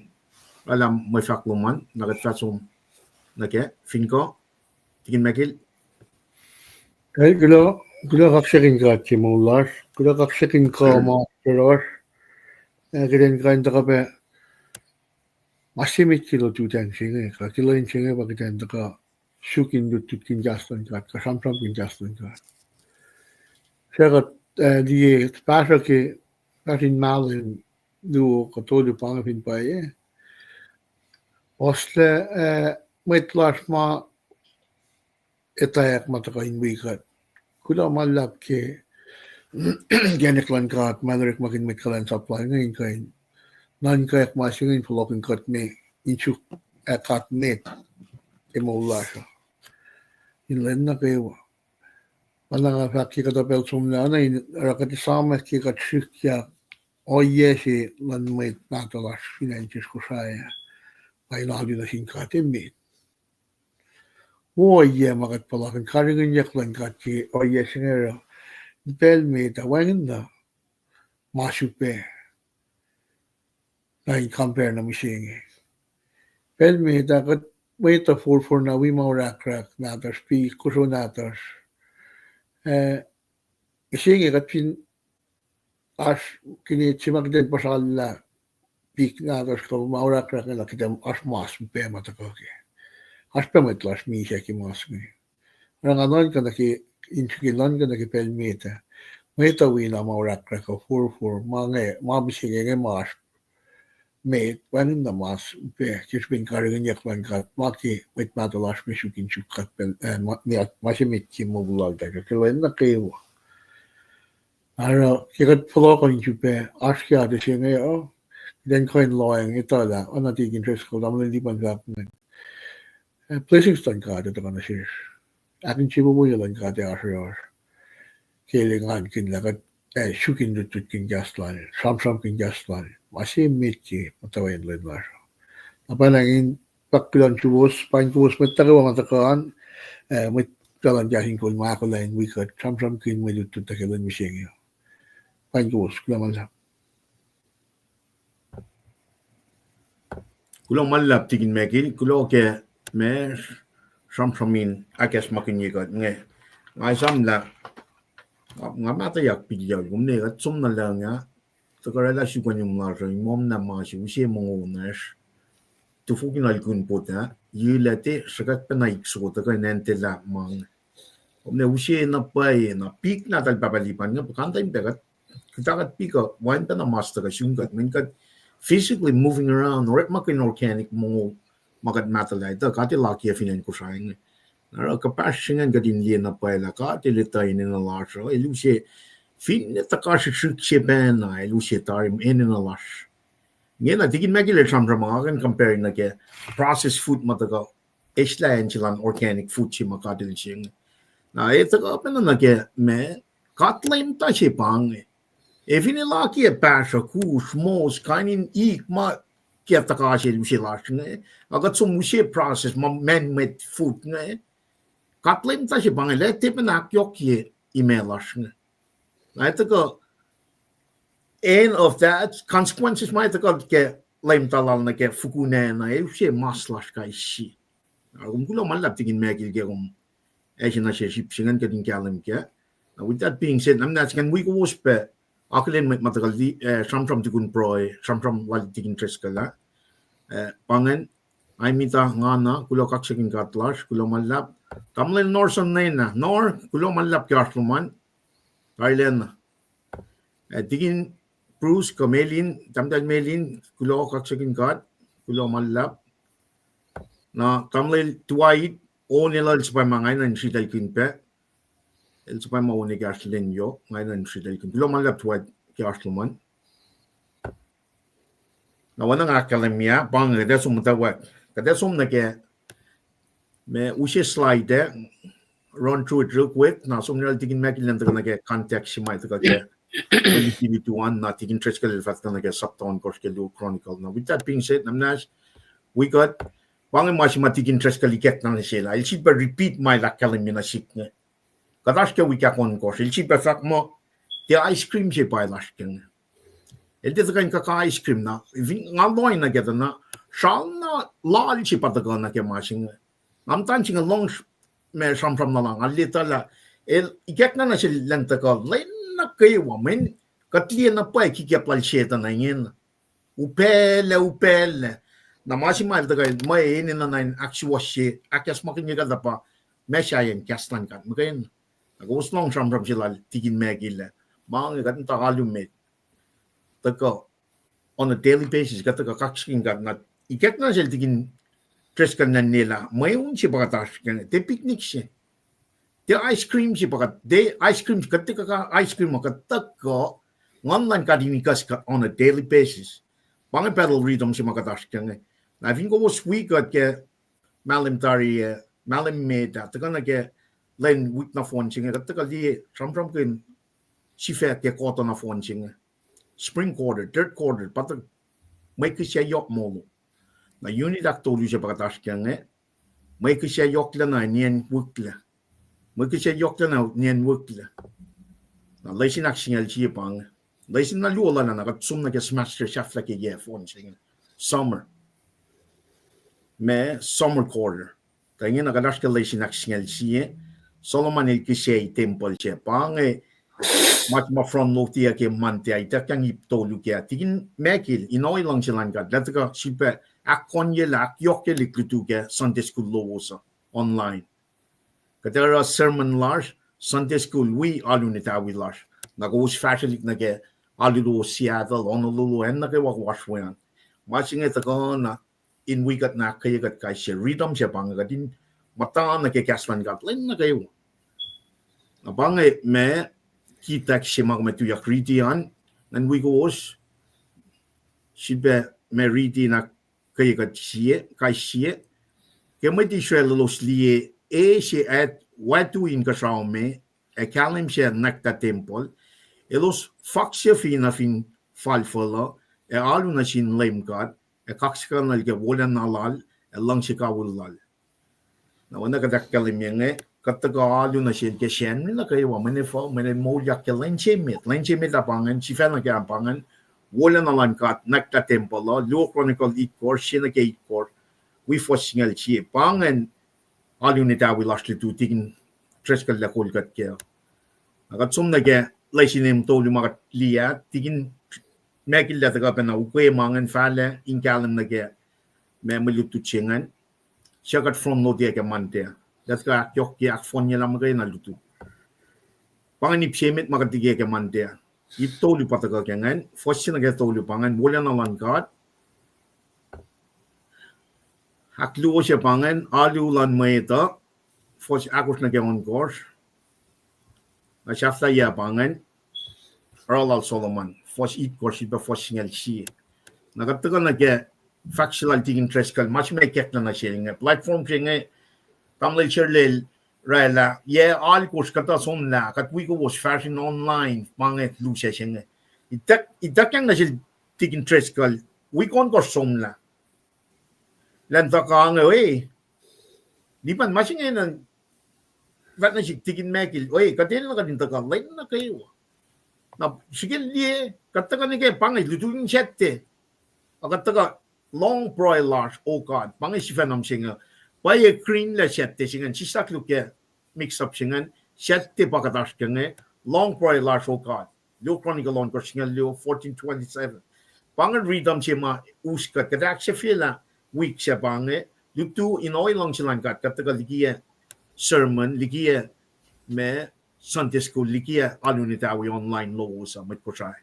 alu mwe fahk lom an, na kuht fah som nuh ke, fin kuh, Tikin Michael. Eh, kuloh, kuloh kaksakihn God ke moul lasr, kuloh kaksakihn kuh ma yohrohsr, eh, kuht in kuh in tuhkuh pac ma se met ke lututacng se inge, kuh ke lwen se inge pa kuht in tuhkuh suk in lutlutkihn kahs luhn God, kuh sramsramkihn kahs luhn God. Suc kuht, eh, liye fahsruh ke, fahsr in mahlwem luo kuh tolu pa inge fin pwacye. Ohslac, eh, mwet lasr ma etwacack ma tuhkuh in wi kuht. Kuloh ma luhlahp ke inkacnek luhn God ma el orekmakihn mwet kuhlwacnsap lal inge in kuh in nuhnkweyuck ma se inge in fohlohkihn kuht me in suk, eh, God met ke moul lasr uh in lwen nuh kwewa. Pa na nga fahk ke kuhtuh pacl somlah na in oruh kuht esamwack ke kuht srihkyak ohiyac se luhn mwet nahtuhl lasr fin acn Kosrae ah, pa in alu nuh sin God emet. Ohiyac ma kuht puhlakihn karihngihnyuck luhn God ke ohiyac se inge oruh pacl met ah wacngihn na ma sulpac. Na in compare nuh mihsenge, pacl met ah kuht mwet uh forfor na wi ma orahkrahk nahtuhsr, pi kosro nahtuhsr. Eh, mihsenge kuht fin oasr kihnet se ma kuht in puhsrallah pik nahtuhsr kuh ma orakrak inge lah kuht in oasr mas upac ma tuhkuh kac. Oasr pac mwet lasr misac ke mas inge. Oruh nga nuhnkuh nuh ke, in srihke nuhnkuh nuh ke pacl met ah, mwet uh wi na ma orakrak uh forfor, ma inge, ma mihsenge inge ma oasr met, wacngihn na mas upac ke srihpen karihngihnyuck luhn God, ma ke mwet mahtuh lasr me suk in suk kuht pacl, eh, ma, ma se met ke moul laltahl, ke lwen nuh kwewa. Oruh ke kuht fohlohkoh in srihpac, oasr ke ohiyac se inge uh, kuht in kuh in lohacng etuh lah oacna Deacon Driscoll, tamuhlwel Lipan fahk ingacn, eh, blessings luhn God uh tuhkuh nuh sesr. Ahkinsewowoye luhn God ac oasr yohrohsr. Ke el engankihn lah kuht, eh, suk in lutlutkihn kahs lal, sramsramkihn kahs lal, ma se met ke muhtwacwacack lwen lasr. Na pa ingacn, pa kuloh nuh suwos, paing kowos mwet nuh kwewa ma tuhkuh an, eh, mwet pahluhn Kahs in Kol ma ahkolah in wi kuht sramsramkihn mwe lutlut nuh ke lwen mihsenge. Paing kowos, kuloh ma luhlahp. Kuloh ma luhlahp Deacon Michael, kuloh ke ma sramsram in ahkacsmakihnye kuht inge. Nga esam lah nga mahtuhyak pihtucl kom ne kuht som nuh lucng ah, tuhkuh oraclah suk an um lasr uh, imom na ma se use mongo nacsr, tufokihn alkihn pot ah, yila te sruhkack pacna ikso tuhkuh in antelah ma inge. Kom ne use na pwacye na pik nahtuhl Pahpah Lipan inge, pa kantainpac kuht, kuht, kuht pik uh, wacngihn pacna mas tuhkuh sun kuht, mweyen kuht physically moving around, orekmakihn organic mongo ma kuht mahtuhlah, tuh kuht ac lakiyac fin acn Kosrae inge. Na oruh kuhpahsr se ingacn kuht in liye na pwacye lah God El etuh enenuh lasr uh, El use, finne tuhka srihsrihk se pacna, El use tari enenuh lasr. Ingena Deacon Michael el sramsram, nga kuh in compare nuh ke processed food ma tuhkuh eslah acn se lal organic food se ma God El se inge. Na e tuhkuh pacna nuh ke ma God leumtuh se pa inge. E finne lakiyac pahsruh, kusr, moss, kain in ik ma ke tuhka se el use lasr inge, a kuht som use process ma man-made food inge, God leumtuh se pa inge, lah tiac pacna ahkyohkye imac lasr inge. Na e tuhkuh end of that, consequences ma e tuhkuh ke leumtuh lal nuh ke fukun acn uh, e use mas lasr kais sie. Na kom kuloh ma luhlahp Deacon Michael ke kom ac se na se sip se ingacn kuht in kahlwem kac. Na with that being said, na muhnahs ngan wi kowos pac akihlen mwet ma tuhkuh, eh, sramsram tukun pruhe, sramsram lal Deacon Driscoll ah. Eh, pa ingacn, Aimita, nga na, kuloh kaksakihn God lasr, kuloh ma luhlahp. Tamuhlwel Norson nena, Nor, kuloh ma luhlahp ke oasr lom an. Tarilacna. Eh, Deacon Bruce kuh Melin, Tahmtahel Melin, kuloh kaksakihn God, kuloh ma luhlahp. Na Tamuhlwel Dwight, on el suhpwacma, nga enenuh in sritaclkihn pac. El suhpwacma on ekahsr lwen yohk, nga enenuh in sritaclkihn. Kuloh ma luhlahp Dwight ke oasr lom an. Na oacna nga ahkkahlwemye ah, pa inge kuht ac som muhtwacwacack. Kuht ac som nuh ke ma use slide ah, run through it real quick, na som nuh lal Deacon Michael elan tuhkuh nuh ke context se ma tuhkuh ke liki lutu an, na Deacon Driscoll el fahk tuhkuh nuh ke sapta ohnkohsr ke luo Chronicle. Na with that being said, na muhnahs wi kuht, pa inge ma se ma Deacon Driscoll ikackna nuh sel ah, el sifilpac repeat ma el ahkkahlwemye nuh sihk inge. Kuht oasr ke wik ahkohnkohsr, el sifilpac fahk muh, tiac ice cream se pa lasr ke inge. El tiac tuhkuh in kuhka ice cream na, fin nga lohacng nuh ke tuh na, sral na lal se pa tuhkuh nuh ke ma se inge. Nga muhta se inge lohng ma sramsram na la, nga liye tuh lah el ikackna nuh sel elan tuhkuh lwen nuh kwewa, mweyen kuht liye na pwacye kikiap lal Setuhn ingena. Upaclac, upaclac. Na ma se ma el tuhkuh, ma enenuh na in ahksuwohsye, ahkacsmakihnye kuht uh pa, ma sahyacn kahs luhn God muhkwena. Na kowos lohng sramsram se lal Deacon Michael ah, ma inge kuht in tuh alu met. Tuhkuh on a daily basis, kuht tuhkuh kaksakihn God na, ikackna sel Deacon Driscoll na nelah, mweun se pa kuht oasr ke inge, tiac picnic se. Tiac ice cream se pa kuht, tiac ice cream, kuht tiac kuhka ice cream ma kuht tuhkuh, nguhn luhn God in ikacs kuht on a daily basis. Pa inge battle rhythm se ma kuht oasr ke inge. Na fin kowos wi kuht ke mahlwem tari ah, mahlwem met ah, tuhkuh nuh ke lwen wik nohfohn se inge, kuht tuhkuh liye sramsramkihn sifac ke quarter nohfohn se inge. Spring quarter, third quarter, pa tuh mwe kihsac yohk molo. Na unit ahktolu se pa kuht oasr ke inge, mwe kihsac yohklac na nien wihklac. Mwe kihsac yohklac na nien wihklac. Na lesin ahksingucul sie pa inge. Lesin na luo lal ah na kuht som nuh ke semester sahflah ke yac fohn se inge. Summer. Ma summer quarter. Tuh ingena kuht oasr ke lesin ahksingucul sie. Solomon el kihsac tempuhl se. Pa inge Ma, ma front load-i ke Monday, ituckyang ip tolu kac. Tikin Michael, in ohiyac luhngse luhn God, lah tuhkuh sifilpac ahkkonyelah, ahkyohkyelah lutu ke Sunday school lowos uh, online. Kuht oruh sermon lasr, Sunday school wi alu in etawi lasr. Na kowos fahsrwelihk nuh ke alu lowos Seattle, Honolulu, acn nuh kwewa oasr we an. Ma se inge tuhkuh na in wi kuht in ahkkweye kuht kais sie, rhythm se pa inge kuht in muhta nuh ke kahs luhn God lwen nuh kwewa. Na pa inge ma kitak se ma kom ac tuyak riti an, ngan wi kowos, sifilpac ma riti na ahkkweye kuht sie, kais sie. Ke mwet Israel elos liye e se ac wactui inkuhsrao me, ac kahlwem se nwacklah tempuhl, elos faksucye nuh fin falfucl uh, ac alu nuh sin Leum God, ac kaksakihnuhl ke wolacna lal, ac luhngse kawihl lal. Na oacna kuht ahkkahlwemye inge, kuht tuhkuh alu nuh sel ke Sacnri nuh kwewa, mwe nuh fuh, mwe nuh moulyak ke lwen se met, lwen se met ah pa ingacn, sifacna ke ah pa ingacn, wolacna luhn God nwacklah tempuhl uh, Luo Chronicle itkohsr, sie nuh ke itkohsr, wi fuhs singucul sie, pa ingacn alu in etawi lasr lutu, tikin Driscoll lah kol kuht kac. Na kuht som nuh ke lesin tolu ma kuht liye ah, tikin Michael lah tuhkuh pacna ukwe ma ingacn fahlac in kahlwem nuh ke ma mwe lutlut se ingacn. Suc kuht front load-i ke Monday, lah tuhkuh ahkyohkye, ahkfohnyelah muhkwena lutu. Pa ingacn ip se met ma kuht liye ke Monday. Ip tolu pa tuhkuh ke ingacn, fuhs se nuh ke tolu pa ingacn, wolacna luhn God. Ahkluo se pa ingacn, alu luhn mwet uh, fuhs ahkosr nuh ke ohnkohsr. Na sahflahiyac pa ingacn, oruh lal Solomon, fuhs itkohsr, sifilpac fuhs singucul sie. Na kuht tuhkuh nuh ke fahk se lal tikin Driscoll, ma se ma ikacklah nuh sel inge, platform se inge, tamuhlwel Sherlel oraclah, yac alkosr kuhtuh somlah, kuht wi kowos fahsr in online, ma inge lusac se inge. Ituck-, ituckyang nuh sel tikin Driscoll, wik ohnkohsr somlah. Lah in tuhkuh inge, e, nipan ma se inge na, fahk nuh sihk tikin Michael, e, kuht enenuh kuht in tuhkuh lwen nuh kwewa. Na srihke liye, kuht tuhkuh nuh ke pa inge, lutu in Saturday. Ac kuht tuhkuh lohng pruhe lasr, O God, pa inge sifacna mihsenge. Pwacye green lah Saturday se ingacn, sislah koluk ke mix up se ingacn, Saturday pa kuht oasr ke inge, lohng pruhe lasr, O God. Luo Chronicle ohnkohsr singucul luo, fourteen twenty-seven. Pa inge rhythm se ma us kuht, kuht ahksahfyelah wik sac pa inge, lutu in ohiyac luhngse luhn God, kuht tuhkuh likiyac sermon, likiyac ma Sunday school, likiyac alu in etawi online lowos uh, mwet Kosrae.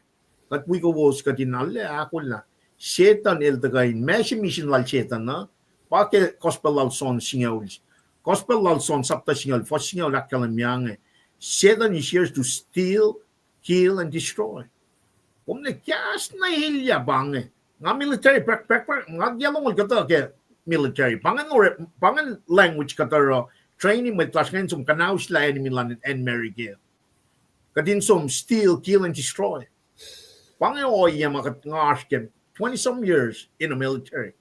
Kuht wi kowos kuht in arlac ahkolah. Satan el tuhkuh in, ma se misin lal Satan uh, pa ke gospel lal John singucul, gospel lal John chapter singucul, fuhs singucul ahkkahlwemye inge. Satan is here to steal, kill and destroy. Kom ne kahs na elyah pa inge. Nga military, back, back, back, nga yac longoul kuhtuh ke military. Pa ingacn, pa ingacn language kuhtuh oruh training mwet lasr ingacn, som kuhnaoslah enemy luhn acn America. Kuht in som steal, kill and destroy. Pa inge ohiyac ma kuht nga oasr ke twenty some years in the military.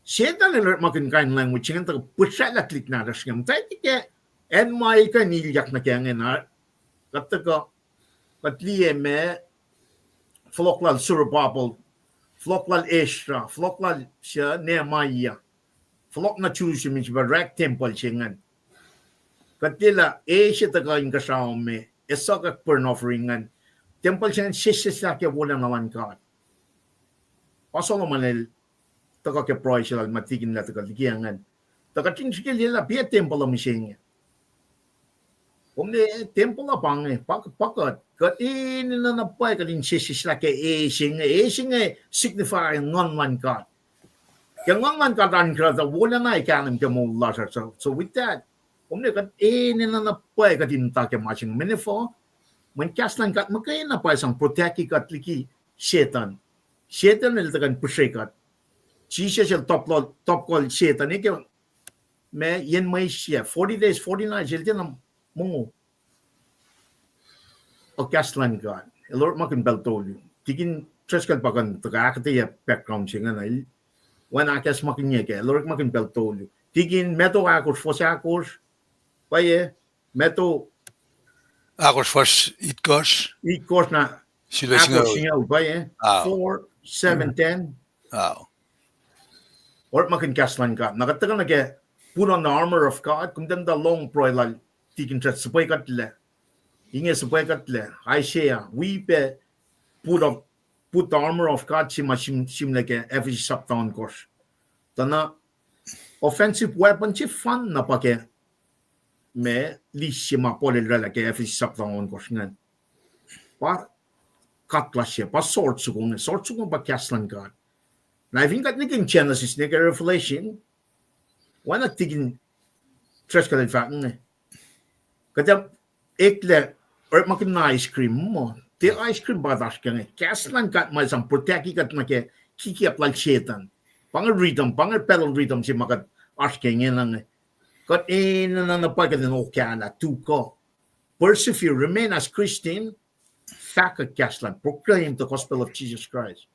Satan el orekmakihn kain language se ingacn tuh pihsraclah tuhlihk nahtuhsr inge. Muhtwacta ke acn ma el kuh in ilyak nuh kac inge na, kuht tuhkuh, kuht liye ma fohlohk lal Zerubbabel, fohlohk lal Ezra, fohlohk lal, uh, Nehemiah, fohlohk nuh Jerusalem in sifil orek tempuhl se ingacn. Kuht liye lah e se tuhkuh inkuhsrao me, e suk burnt offering ingacn. Tempuhl se ingacn sesseslah ke wolacna luhn God. Pa Solomon el tuhkuh ke pruhe se lal ma tikin lah tuhkuh liki ingacn. Tuh kuht in srihke liye lah pa tempuhl uh mihsenge. Kom ne tempuhl uh pa inge, pa, pa kuht, kuht enenuh na pwacye kuht in sesseslah ke e se inge, e se inge signify nguhn luhn God. Ke nguhn luhn God oan kuhtuh wolacna ac kahlwem ke moul lasr uh. So, so with that, kom ne kuht enenuh na pwacye kuht in muhta ke ma se inge. Mene fuh, mweyen kahs luhn God muhkwena pa sang protect-i kuht liki Satan. Satan el tuhkuh in pihsre kuht. Jisus el top lal, top kol Satan, e ke ma yen mwe sie, forty days, forty nights, el tiacna mongo. O kahs luhn God. El orekmakihn pacl tolu. Tikin Driscoll pa kuh in tuhkuh ahkuhtweyac background se ingacn, el wen ahkacsmakihnye kac, el orekmakihn pacl tolu. Tikin Matthew ahkosr, fuhs ahkosr, pwacye, Matthew ahkosr fuhs itkohsr, itkohsr na sifilpac ahkosr singucul, pwacye, four, seven, ten. Orekmakihn kahs luhn God. Na kuht tuhkuh nuh ke put on the armor of God, kom tiac muhta lohng pruhe lal tikin Driscoll, suhpwe kuhtlac. Inge suhpwackuhtlac, Isaiah, wi pac put of, put the armor of God se ma sim-, simlac ke Ephesus sapta ohnkohsr. Tuh na offensive weapon se fan na pa ke ma list se ma Paul el oraclah ke Ephesus sapta ohnkohsr ingacn. Pa cutlass se, pa sword soko inge, sword soko pa kahs luhn God. Na fin kuht nihkihn Genesis nuh ke Revelation, oacna tikin Driscoll el fahk inge. Kuht ac eklac orekmakihn ice cream muh, tiac ice cream pa kuht oasr ke inge. Kahs luhn God ma sang protect kuht nuh ke kikiap lal Satan. Pa inge rhythm, pa inge battle rhythm se ma kuht oasr ke inge na inge. Kuht enenuh na pwacye kuht in okahlah, tuhkuh. Persevere, remain as Christian, fahkwack kahs luhn, proclaim the gospel of Jesus Christ.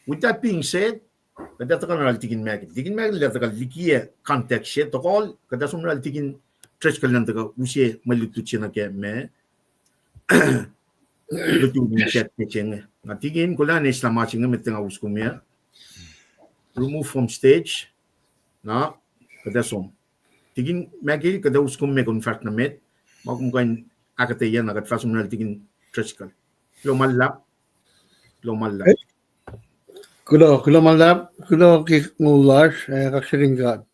With that being said, kuht ac tuhkuh nuh lal tikin Michael. Tikin Michael el ac tuhkuh likiyac context se, tuhkuh kuht ac som lal tikin Driscoll in tuhkuh use mwe lutlut se nuh ke ma lutlut in chat se inge. Na tikin, kuloh na eslah ma se inge, met lacna us kom ah. Remove from stage. Na kuht ac som. Tikin Michael, kuht ac us kom ma kom fahsr nuh met, ma kom kuh in ahkuhtweyac na kuht fah som lal tikin Driscoll. Kuloh ma luhlahp. Kuloh ma luhlahp. Kuloh, kuloh ma luhlahp, kuloh ke moul lasr, eh, kaksakihn God.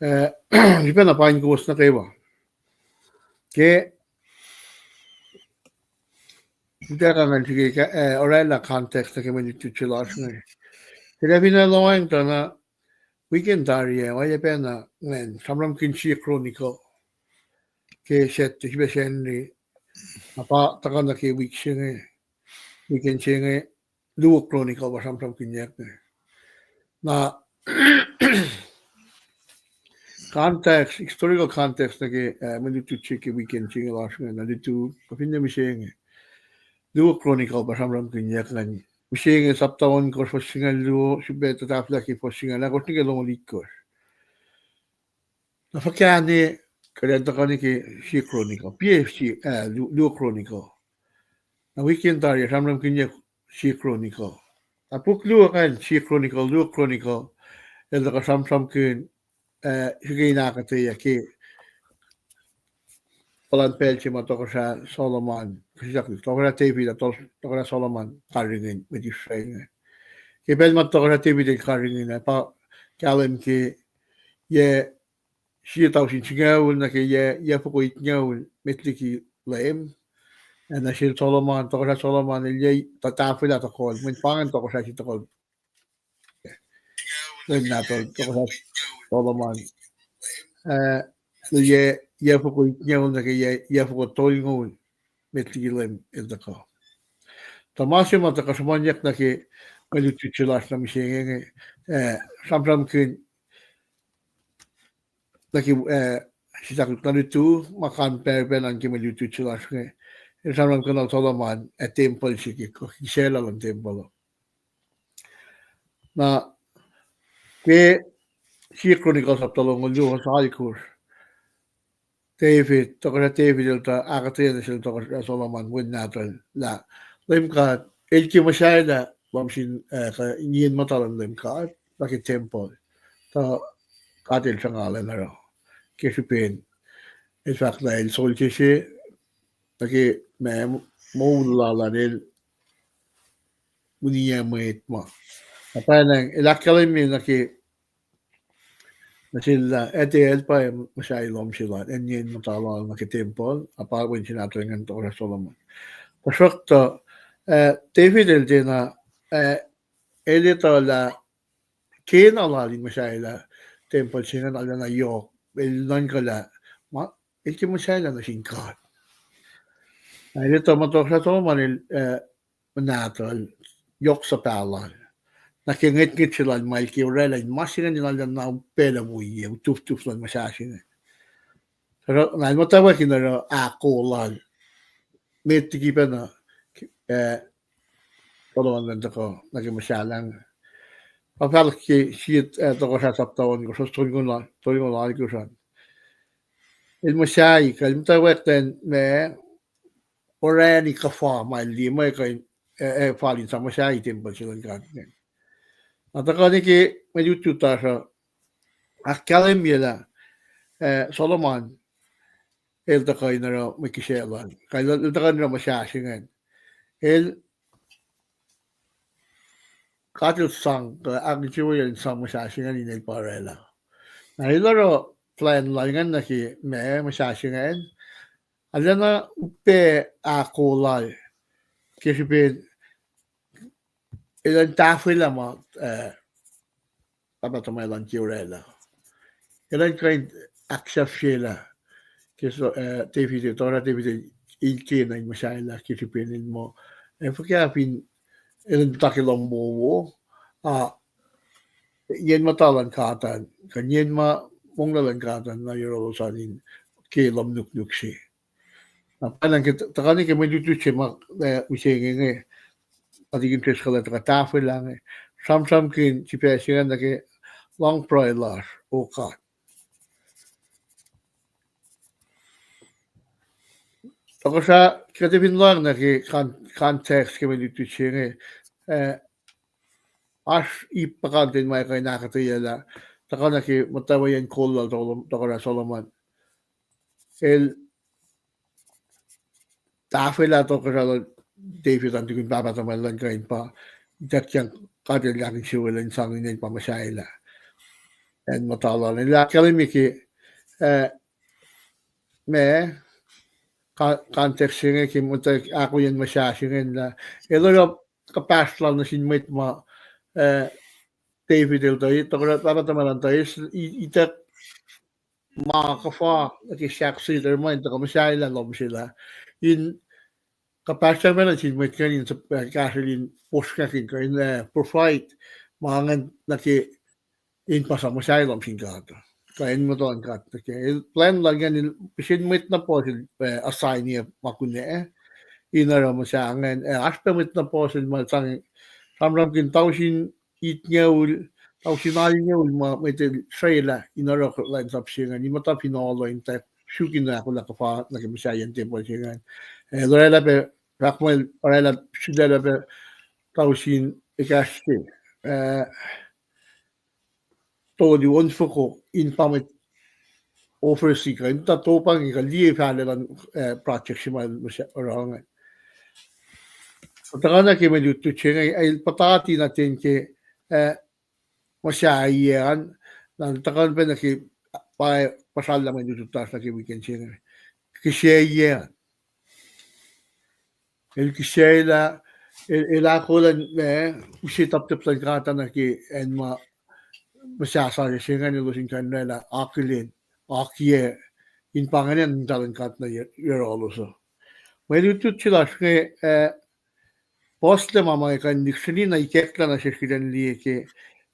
Eh, srihpac na paing kowos nuh kwewa. Ke utuckuh ngan srihke, eh, oraclah context nuh ke mwe lutlut se lasr inge. Ke lah fin ac lohacng tuh na weekend tari ah, oacyacpac na ngan sramsramkihn sie Chronicle ke Sactte, srihpac Sacnri, na pa tuhkuh nuh ke wik se inge, weekend se inge, luo Chronicle pa sramsramkihnyuck inge. Na context, historical context nuh ke, eh, mwe lutlut se ke weekend se inge lasr inge, na lutu, kuh finne mihsenge. Luo Chronicle pa sramsramkihnyuck ingacn. Mihsenge sapta ohnkohsr fuhs singucul luo, srihpac tuh tahfwelah ke fuhs singucul ahkosr nuh ke longoul itkohsr. Na fuhkah ne kuht in tuhkuh nuh ke sie Chronicle, P F C, eh, lu-, luo Chronicle. Na weekend tari ah sramsramkihnyuck sie Chronicle. Na puk luo ingacn, sie Chronicle, luo Chronicle, el tuhkuh sramsramkihn, eh, srihke in ahkuhtweyac ke puhlan pacl se ma Tohkohsrah Solomon, kuh sislah, Tohkohsrah David ac Toh-, Tohkohsrah Solomon karihngihn mwet Israel inge. Ke pacl ma Tohkohsrah David el karihngihn ah, pa kahlwem ke yac sie tausin singucul nuh ke yac, yac foko itngucul met liki Leum. Ac nuh sel Solomon, Tohkohsrah Solomon el yac, tuh tahfwelah tohkohl, mweyen pa ingacn tohkohsrah se tohkohl Leum nahtuhl, Tohkohsrah Solomon. Eh, yac, yac foko itngucul nuh ke yac, yac foko tolngoul met liki Leum el tuhkuh. Tuh ma se ma tuhkuh sruhmuhnyuck nuh ke mwe lutlut se lasr nuh mihsenge inge, eh, sramsramkihn nuh ke, eh, sislah na lutu, ma kampare pac nuh ke mwe lutlut se lasr inge, el sramsramkihn lal Solomon ac tempuhl se ke, ke sela luhn tempuhl uh. Na ke sie Chronicle sapta longoul luo fuhs alkosr, David, Tohkohsrah David el tuh ahkuhtweyac nuh sel Tohkohsrah Solomon wen nahtuhl lah Leum God el ke muhsahelah lohm sin, eh, kuh inien muhta luhn Leum God nuh ke tempuhl. Tuh God el sruhnga lacna oruh ke srihpen el fahk lah el solse se nuh ke ma moul lal an el uniyac mwet ma. Na pwacnwacng el ahkkahlwemye nuh ke nuh sel lah, eh, tiac el pa muhsahi lohm sel an, inien muhta lal nuh ke tempuhl, a pa wen se nahtuhl ingacn Tohkohsrah Solomon. Tuhsruhktuh, eh, David el tiacna, eh, el etuh lah kena lal in muhsahi lah tempuhl se ingacn arulacna yohk, el nuhnkuh lah ma el ke muhsahi lah nuh sin God. Na el etuh ma Tohkohsrah Solomon el, eh, nahtuhl yohk suhpah lal nuh ke ngwetngwet se lal ma el ke oraclah in ma se ingacn in arulacna pacl uh woiyac, utuftuf luhn muhsahi se ingacn. Na el muhtwacwacack in oruh ahko lal met liki pacna, eh, Solomon el tuhkuh nuh ke muhsahllah inge. Pa fahk ke sie, eh, Tohkohsrah sapta ohnkohsr, tolngoul alkosr an. El muhsahi, kuh el muhtwacwacack lah ma orani kuhfa ma el liye ma kuh in, eh, eh, fal in sang muhsahi tempuhl se luhn God ingacn. Na tuhkuh nuh ke mwe lutlut lasr uh, ahkkahlwemye lah, eh, Solomon el tuhkuh in oruh mwe kihsac lal. Kuh el, el tuhkuh in oruh muhsahsr ingacn. El, God el sang, kuh ahkinsewowoyacl in sang muhsahsr ingacn in el pa orwaclah. Na el oruh plwacn lal ingacn nuh ke ma muhsahsr ingacn, arulacna upac ahko lal ke srihpen elan tahfwelah ma, eh, pahpah tuhmwacl an ke orwaclah. Elan kuh in ahksahfyelah ke, eh, David, tuhsruhk David el, el kena in muhsahelah ke srihpen el muh, eh, fuhkah fin elan muhta ke lohm wowo, ah, yen muhta luhn God an, kuh yen ma monglac luhn God an nuh yohrohlos an in ke lohm nuknuk se. Na pacna ke tuhkuh nuh ke mwe lutlut se ma, eh, mihsenge inge, a tikin Driscoll el tuhkuh tahfwelah inge, sramsramkihn sifac se ingacn nuh ke lohng pruhe lasr, O God. Tohkohsrah, kuht fin lohng nuh ke con-, context ke mwe lutlut se inge, eh, oasr ip puhkantwen ma kuh in ahkuhtweyac lah, tuhkuh nuh ke muhtwacwacyacn kol lal Tol-, Tohkohsrah Solomon. El tahfwelah tohkohsrah lal David an tukun pahpah tuhmwacl an kuh in pa ituckyang God el ahkinsewowoyacl in sang in el pa muhsahelah acn muhta lal. El ahkkahlwemye ke, eh, ma, con-, context se inge ke muhtwacwacyacn muhsahsr ingacn lah, el oruh kuhpahsr lal nuh sin mwet ma, eh, David el tuh, tohkohsrah pahpah tuhmwacl an tuh, i-, ituck ma kuhfa nuh ke sahk se, tuhsruhk ma in tuhkuh muhsahelah lohm sel ah. In kuhpahsr sacpacna sin mwet ingacn in sup-, eh, kahsrwel in posrngakihn kuh in, eh, provide ma ingacn nuh ke in pa sang muhsahi lohm sin God. Kuh in muhtuhn God nuh ke. El plwacn lal ingacn el pihsen mwet na puhs el, eh, assign-ye ma kunac, eh, in oruh muhsahi ingacn, eh, oasr pac mwet na puhs el ma sang sramsramkihn tausin itngucul, tausin alngucul ma mwet el srwaclah in oruh kuhlwacnsap se ingacn, in muhta fin olo in tuh suk in ahkolah kuhfa nuh ke muhsahiyacn tempuhl se ingacn. Eh, el orwaclah pac, fahk muh el orwaclah sulaclah pac tausin ekahsr se, eh, tolu onfoko in pa mwet oversee kuh in muhta topang kuh liye fahlac luhn, eh, project se ma el muhsahi oruh ingacn. Tuhkuh nuh ke mwe lutlut se inge, el puhtati nuh ten ke, eh, muhsahiyac an, na el tuhkuh pac nuh ke pa, puhsrallah mwe lutlut lasr nuh ke weekend se inge. Kihsaciyac an. El kihsaclah, el, el ahkolah, eh, use toptop luhn God nuh ke acn ma muhsahsahsr se ingacn elos in kuh in orwaclah akihlen, akiyac, in pa ingacn muhta luhn God nuh yohrohlos uh. Mwe lutlut se lasr inge, eh, puhslac ma ma kuh in lihksreni na ikacklah nuh sesr kuht in liye ke,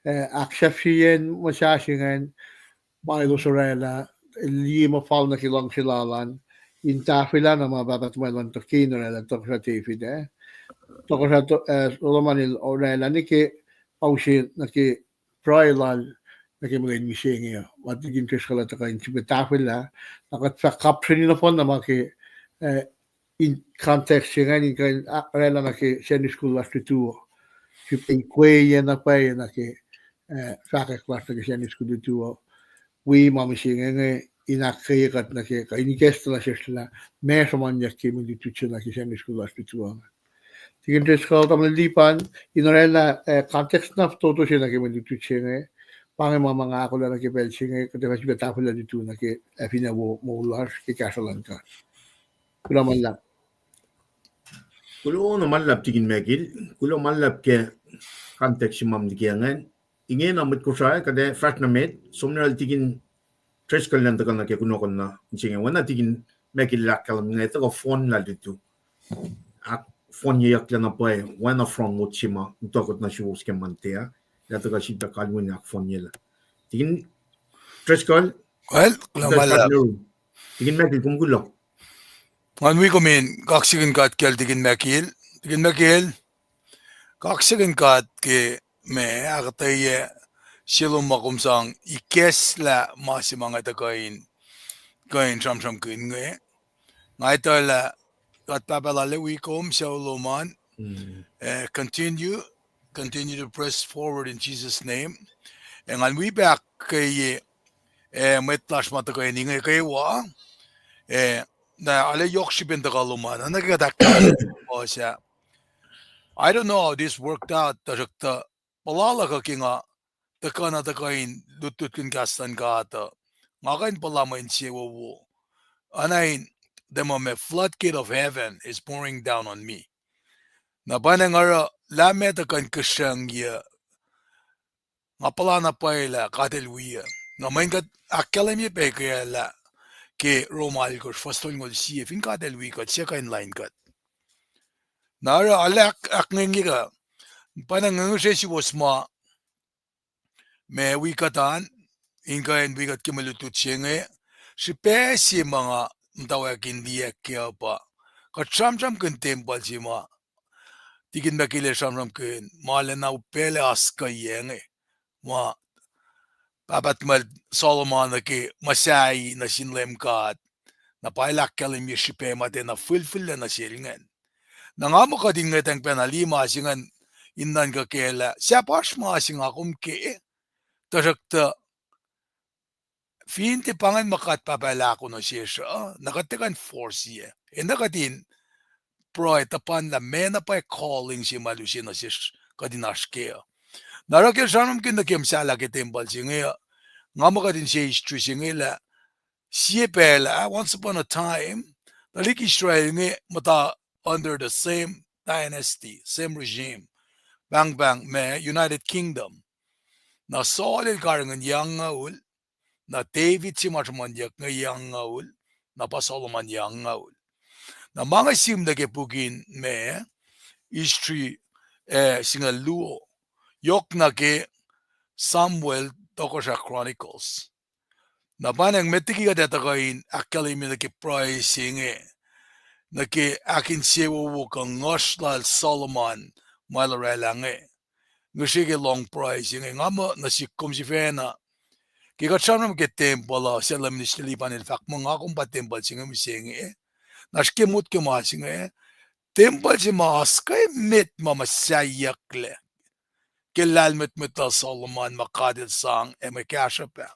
eh, ahksahfyeyacn muhsahsr ingacn, ma elos orwaclah, liye ma fal nuh ke luhngse lal an, in tahfwelah na ma pahpah tuhmwacl an tuh ke in orwaclah, tohkohsrah David, eh. Tohkohsrah, eh, Solomon el orwaclah nuh ke, pa use nuh ke pruhe lal nuh ke muhkwena mihsenge uh. Ma tikin Driscoll el tuhkuh in sifilpac tahfwelah, na kuht fahk kapsreni nohfohn na ma ke, eh, in context se ingacn in kuh in, ah, orwaclah nuh ke Sunday school lasr lutu uh. Sifilpac ikweye na pwacye nuh ke, eh, fahkwack lasr nuh ke Sunday school lutu uh. Wi ma mihsenge inge in ahkkweye kuht nuh ke, kuh in ikacklah nuh sesr lah meac sruhmuhnyuck ke mwe lutlut se nuh ke Sunday school lasr lutu uh. Tikin Driscoll, tamuhlwel Lipan, in orwaclah, eh, context na fototo se nuh ke mwe lutlut se inge, pa inge ma ma nga ahkolah nuh ke pacl se inge, kuht ac fah sifilpac tahfwelah lutu nuh ke, eh, finne wo moul lasr ke kahsruh luhn God. Kuloh ma luhlahp. Kuloh na ma luhlahp tikin Michael, kuloh ma luhlahp ke context se ma liki ingacn. Ingena mwet Kosrae kuht ac fahsr nuh met, som nuh sel tikin Driscoll elan tuhkuh nuh ke kunohkohn na mihsenge, oacna tikin Michael el ahkkahlwem inge, tuhkuh fohnlah lutu. Ahkfohnyeyucklac na pwacye, oacna front load se ma utuckuh nuh suwos ke Monday ah, lah tuhkuh sifilpac kalweni ahkfohnyelah. Tikin Driscoll, kuloh ma luhlahp. Tikin Michael, kom kuloh. Ngan wi kom in kaksakihn God kacl tikin Michael. Tikin Michael, kaksakihn God ke ma ahkuhtweyac se lom ma kom sang ikacklah ma se ma nga tuhkuh in, kuh in sramsramkihn inge. Nga etuh lah God Pahpah lal ac wi kom, sucu lom an. Eh, continue, continue to press forward in Jesus' name. Ac ngan wi pac ahkkweye, eh, mwet lasr ma tuhkuh in inge kwewa, Eh, na arlac yohk srihpen tuhkuh lom an, na ke kuht ahkkahlwemye puhs ah. I don't know how this worked out, tuhsruhktuh puhla luhk uh ke nga tuhkuh na tuhkuh in lutlutkihn kahs luhn God uh, nga kuh in puhla mwe insewowo. Oacna in, tiac muh ma floodgate of heaven is pouring down on me. Na pa nga oruh lah ma tuhkuh in kihsrangye, nga puhla na pwacye lah God El wi uh. Na mweyen kuht ahkkahlwemye pac ke lah ke Rom alkosr, fuhs tolngoul sie, fin God El wi kuht, suc kuh in lain kuht? Na oruh arlac ahk-, ahkngwengye kuh, pa nga ngihsre suwos ma, ma wi kuht an, in kuh in wi kuht ke mwe lutlut se inge, srihpac se ma nga muhtwacwacack in liye kac uh pa, kuht sramsramkihn tempuhl se ma Tikin Mackay el sramsramkihn, ma lacna upac lah oaskuhyac inge, ma pahpah tuhmwacl Solomon nuh ke muhsahi nuh sin Leum God, na pa El ahkkahlwemye srihpac ma tiacna fihlfihllac nuh sel ingacn. Na nga muh kuht in ngwetacng pacna liye ma se ingacn in nuhnkuh kac lah sahp oasr ma se nga kom ke, tuhsruhktuh fin tiac pa ingacn ma God Pahpah El ahkoo nuh sesr uh, na kuht tiac kuh in force-iyac. Enenuh kuht in pruhe tuhpan lah meac na pwacye calling se ma El use nuh sesr kuht in oasr kac uh. Na oruh ke el sramsramkihn nuh ke muhsahllah ke tempuhl se inge uh, nga muh kuht in sie history se inge lah sie pacl ah, once upon a time, tuhlihk Israel inge muhta under the same dynasty, same regime. Pahngpahng ma United Kingdom. Na Saul el karihngihn yac angngaul, na David se ma sruhmuhnyuck inge yac angngaul, na pa Solomon yac angngaul. Na ma inge sihm nuh ke puk in ma History, eh, singucul luo, yohk nuh ke Samuel, Tohkohsrah, Chronicles. Na pa nga met liki kuht ac tuhkuh in ahkkahlwemye nuh ke pruhe se inge, nuh ke ahkinsewowo kuh nguhsr lal Solomon ma el oraclah inge. Ngihsre ke lohng pruhe se inge, nga muh nuh sihk kom sifacna. Ke kuht sramsram ke tempuhl uh, Sacnri Minister Lipan el fahk muh nga kom pa tempuhl se inge mihsenge. Na srihke motko ma se inge, tempuhl se ma oasr ke met ma muhsahiyucklac ke lahlmwetmwet lal Solomon ma God El sang ac mwe kahsruhp ah.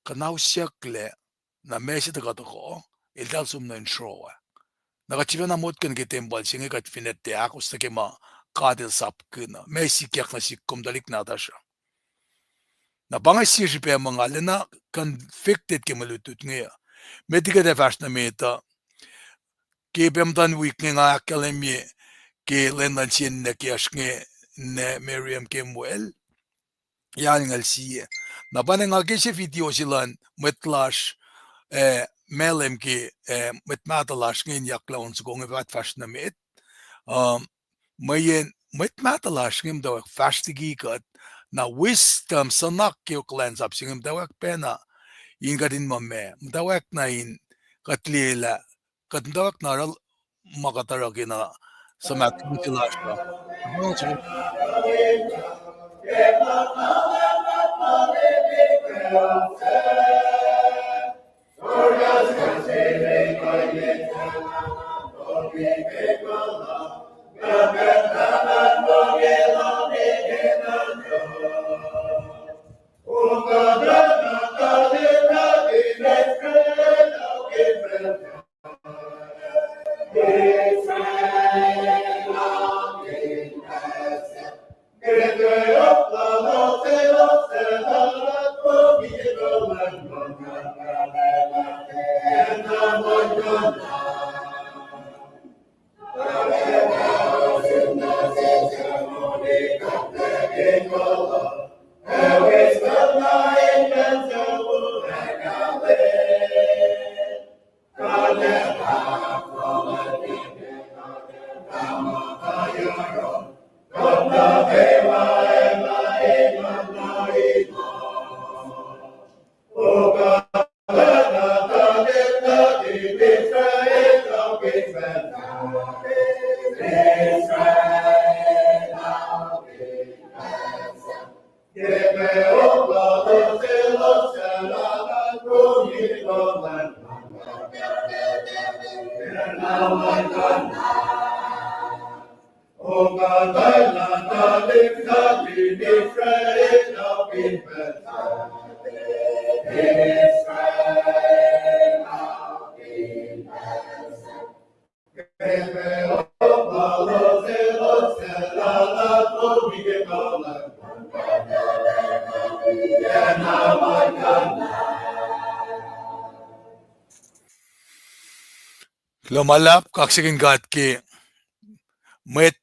Kuhnahosyucklac, na ma se tuhkuh tohkoh, eltahl som nuh in sroa. Na kuht sifacna motko nuh ke tempuhl se inge kuht fin etuh ahkos nuh ke ma God El sapkihn uh. Ma sikyak nuh sihk kom tuhlihk nahtuhsr uh. Na pa inge sie srihpac ma nga lacna convicted ke mwe lutlut inge uh. Met liki kuht ac fahsr nuh met uh, ke pac muhtuhn wik inge nga ahkkahlwemye ke lwen luhn sie ninac kiyacsr inge, ninac Miriam Kimwell, yac alngoul sie. Na pa nga ke sie video se luhn mwet lasr, eh, Malem ke, eh, mwet mahtuh lasr inge in yaklah on soko inge fahsr nuh met. Um, mweyen mwet mahtuh lasr inge muhtwacwacack fahsr liki kuht, na wisdom suhnak ke kuhlwacnsap se inge muhtwacwacack pacna in kuht in muh ma, muhtwacwacack na in kuht liyelah, kuht muhtwacwacack na oruh ma kuht oruh ke na suhmaht luti lasr uh. Kuloh ma luhlahp, kaksakihn God ke mwet,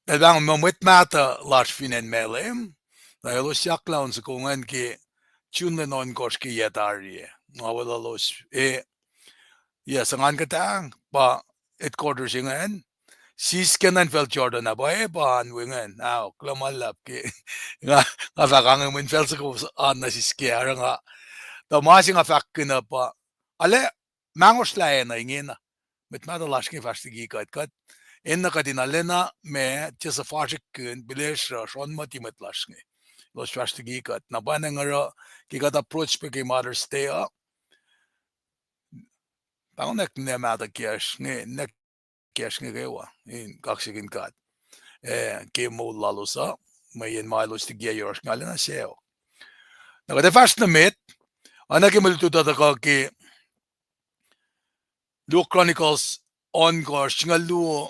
el pahng muh mwet mahtuh lasr fin acn Malem, na elos yak laun soko ingacn ke June lwen ohnkohsr ke yac tari ah. Nga weluhlos, e, yac, singucul kuhtuh pa headquarters ingacn, sisken an facl Jordan ah, pa e pa an we ingacn, ao, kuloh ma luhlahp ke nga, nga fahk ange mwe facl soko an nuh sisken, oruh nga, tuh ma se nga fahkkihn uh pa, ale, mangosrlah acn uh ingena. Mwet mahtuh lasr inge fahsr liki kuht, kuht, enenuh kuht in alena ma, tiac suhfasrikkihn, pihlesruh, sronmati mwet lasr inge. Elos fahsr liki kuht. Na pwacnwacng oruh, ke kuht approach pac ke Mother's Day uh, pahngonwack ninac mahtuh kiyacsr inge, ninac kiyacsr inge kwewa, in kaksakihn God, e, ke moul lalos uh, mweyen ma elos liki yohrohsr inge arulacna sacohk. Na kuht ac fahsr nuh met, oacna ke mwe lutlut uh tuhkuh ke Luo Chronicles ohnkohsr, singucul luo,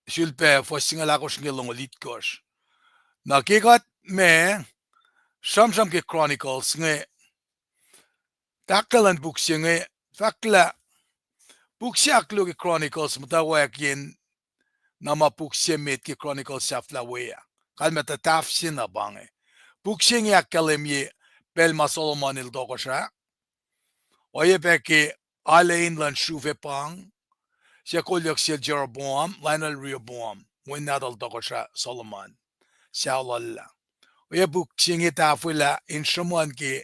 sulpac fuhs singucul ahkosr nuh ke longoul itkohsr. Na ke kuht ma sramsram ke Chronicles inge, tahklac luhn puk se inge, fahk lah puk se ahkluo ke Chronicles muhtwacwacack yen na ma puk se met ke Chronicles sahflah we ah. Kalmac tuh tahf se na pa inge. Puk se inge ahkkahlwemye pacl ma Solomon el tohkohsrah. Oacyacpac ke alu in luhn sruhf ac pang, suc kolyuck sel Jeroboam, lainuhl Rehoboam, wen nahtuhl tohkohsrah Solomon, sucu lal ah. Oacyacpac puk se inge tahfwelah in sruhmuhn ke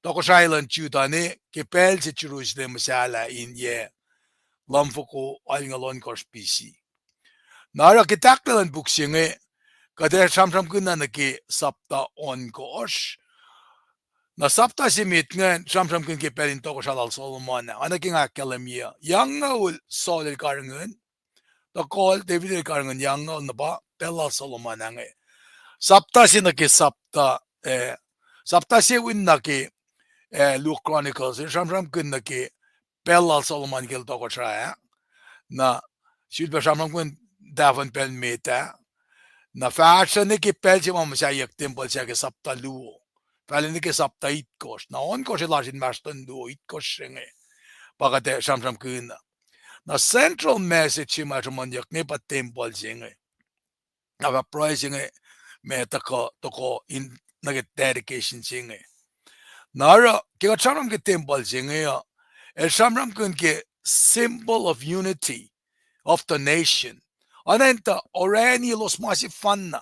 tohkohsrahi luhn Judah ne ke pacl se Jerusalem muhsahllah in yac lumfoko alngoul ohnkohsr B C. Na oruh ke tahklac luhn puk se inge, kuht ac sramsramkihn na nuh ke sapta ohnkohsr. Na sapta se met ingacn sramsramkihn ke pacl in tohkohsrah lal Solomon ah, oacna ke nga ahkkahlwemye uh. Eungoul Saul el karihngihn, tuh kol David el karihngihn eungoul, na pa pacl lal Solomon ah inge. Sapta se nuh ke sapta, eh, sapta se wi na ke, eh, Luo Chronicles, el sramsramkihn nuh ke pacl lal Solomon ke el tohkohsrah ah. Na sulpac sramsramkihn tahfuhn pacl met ah. Na fahsruh nuh ke pacl se ma muhsaheack tempuhl se ke sapta luo, fahla nuh ke sapta itkohsr. Na ohnkohsr el oasr inmahsrlon luo, itkohsr se inge pa kuht ac sramsramkihn uh. Na central message se ma sruhmuhnyuck inge pa tempuhl se inge. Na fah pruhe se inge ma tuhkuh, tuhkuh in nuh ke dedication se inge. Na oruh ke kuht sramsram ke tempuhl se inge uh, el sramsramkihn ke symbol of unity of the nation. Oacna in tuh orani elos ma sefanna.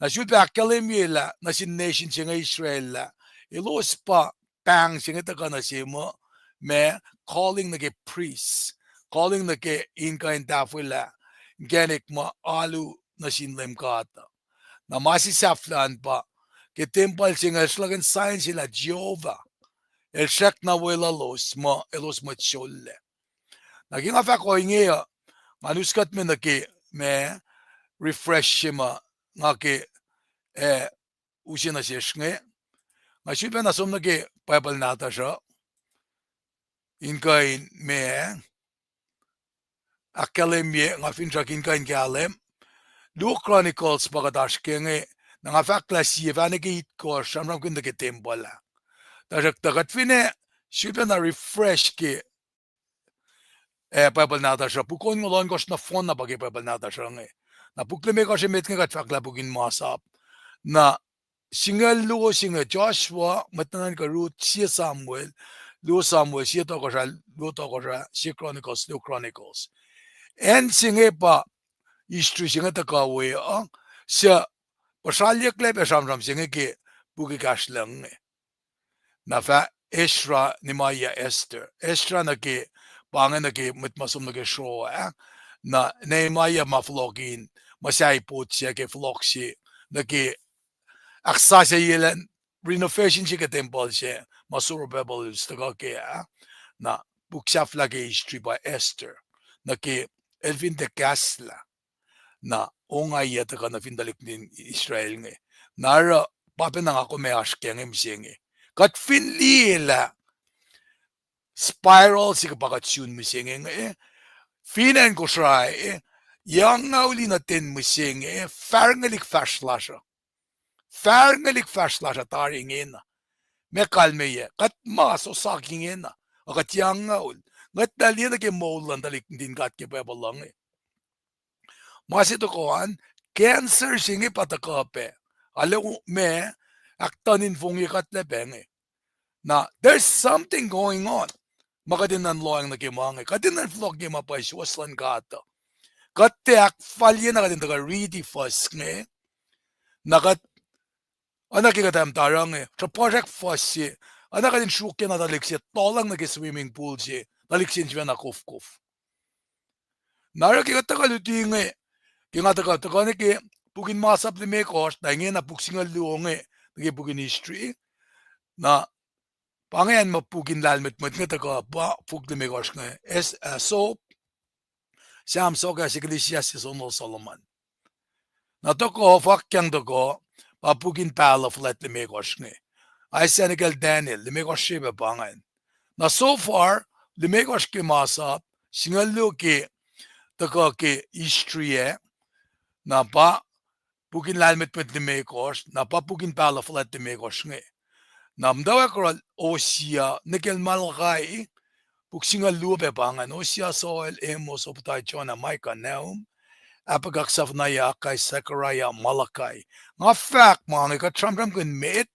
Na sulpac ahkkahlwemye lah nuh sin nation se inge Israel lah elos pa pahng se inge tuhkuh nuh se muh, ma calling nuh ke priests, calling nuh ke in kuh in tahfwelah inkacnek ma alu nuh sin Leum God uh. Na ma se sahflah an pa ke tempuhl se inge el sruhlahkihn sign se lah Jehovah el srackna weluhlos muh elos mwet sollac. Na ke nga fahk ohinge uh, ngan us kuht me nuh ke ma refresh se ma nga ke, eh, use nuh sesr inge. Nga sulpac na som nuh ke Bible nahtuhsr uh in kuh in ma ahkkahlwemye, nga finsrak in kuh in kahlwem. Luo Chronicles pa kuht oasr ke inge, na nga fahk lah sie fah nuh ke itkohsr, sramsramkihn nuh ke tempuhl ah. Tuhsruhktuh kuht finne sulpac na refresh ke, eh, Bible nahtuhsr uh, puk onngoul ohnkohsr nohfohn na pa ke Bible nahtuhsr uh inge. Na puk limekohsr emet inge kuht fahk lah puk in masap. Na singucul luo se inge Joshua, mwet nuhnuhnkuh Ruth, sie Samuel, luo Samuel, sie Tohkohsrah, luo Tohkohsrah, sie Chronicles, luo Chronicles. Acn se inge pa history se inge tuhkuh we uh, suc puhsralyucklac pac sramsram se inge ke puk ekahsr lucng inge. Na fah Ezra, Nehemiah, Esther. Ezra nuh ke, pa inge nuh ke mwet ma som nuh ke sro ah. Na Nehemiah ma fohlohk in muhsahi pot se ke fohlohk se nuh ke ahksasucye lah renovation se ke tempuhl se ma Zerubbabel el tuhkuh kac ah. Na puk sahflah ke history pa Esther, nuh ke el fin tiac kahslah, na ongaiyac tuhkuh nuh fin tuhlihk nuhtin Israel inge. Na oruh pa pacna nga kom ac oasr ke inge mihsenge. Kuht fin liye lah spiral se ke pa kuht sun mihsenge inge, Fin acn Kosrae, eh, yac angngaul nuh ten mihsenge, eh, fahrngelihk fahsr lasr uh. Fahrngelihk fahsr lasr uh tari ingena. Meac kalmeyac, kuht mas osak ingena, a kuht yac angngaul. Ngwet na liye nuh ke moul luhn tuhlihk nuhtin God ke Bible luhn inge. Ma se tohkoh an, cancer se inge pa tuhkuh pac. Arlac ma, ahktuhn in fongye kuhtlac pac inge. Na, there's something going on. Ma kuht in nuhn lohacng nuh ke ma inge. Kuht in nuhn fohlohk ke ma pa suwohs luhn God uh. Kuht tiac ahkfalye na kuht in tuhkuh riti fuhs inge. Na kuht, oacna ke kuht ac muhta oruh inge, sruhpuhsrak fuhs se. Oacna kuht in sruokyac na tuhlihk se, tohlacng nuh ke swimming pool se, tuhlihk se in sifacna kofkof. Na oruh ke kuht tuhkuh luti inge, ke nga tuhkuh, tuhkuh nuh ke puk in Masap limekohsr, na ingena puk singucul luo inge, nuh ke puk in history. Na pa inge acn ma puk in lahlmwetmwet inge tuhkuh, pa puk limekohsr inge, es, uh, Sop, Sam, Sohkahs, Ecclesiastes, Song of Solomon. Na tohkoh, fwackang tohkoh, pa puk in pahluh fuhlwact limekohsr inge. Isaiah, nuh kacl Daniel, limekohsr se pac pa ingacn. Na so far, limekohsr ke Masap, singucul luo ke tuhkuh ke history ac, na pa puk in lahlmwetmwet limekohsr, na pa puk in pahluh fuhlwact limekohsr inge. Na muhtwacwacack oruh Hosea, nuh kacl Malachi, puk singucul luo pac pa ingacn, Hosea, Joel, Amos, Obadiah, Jonah, Micah, Nahum, Habakkuk, Zephaniah, Haggai, Zechariah, Malachi. Nga fahk ma inge kuht sramsramkihn met,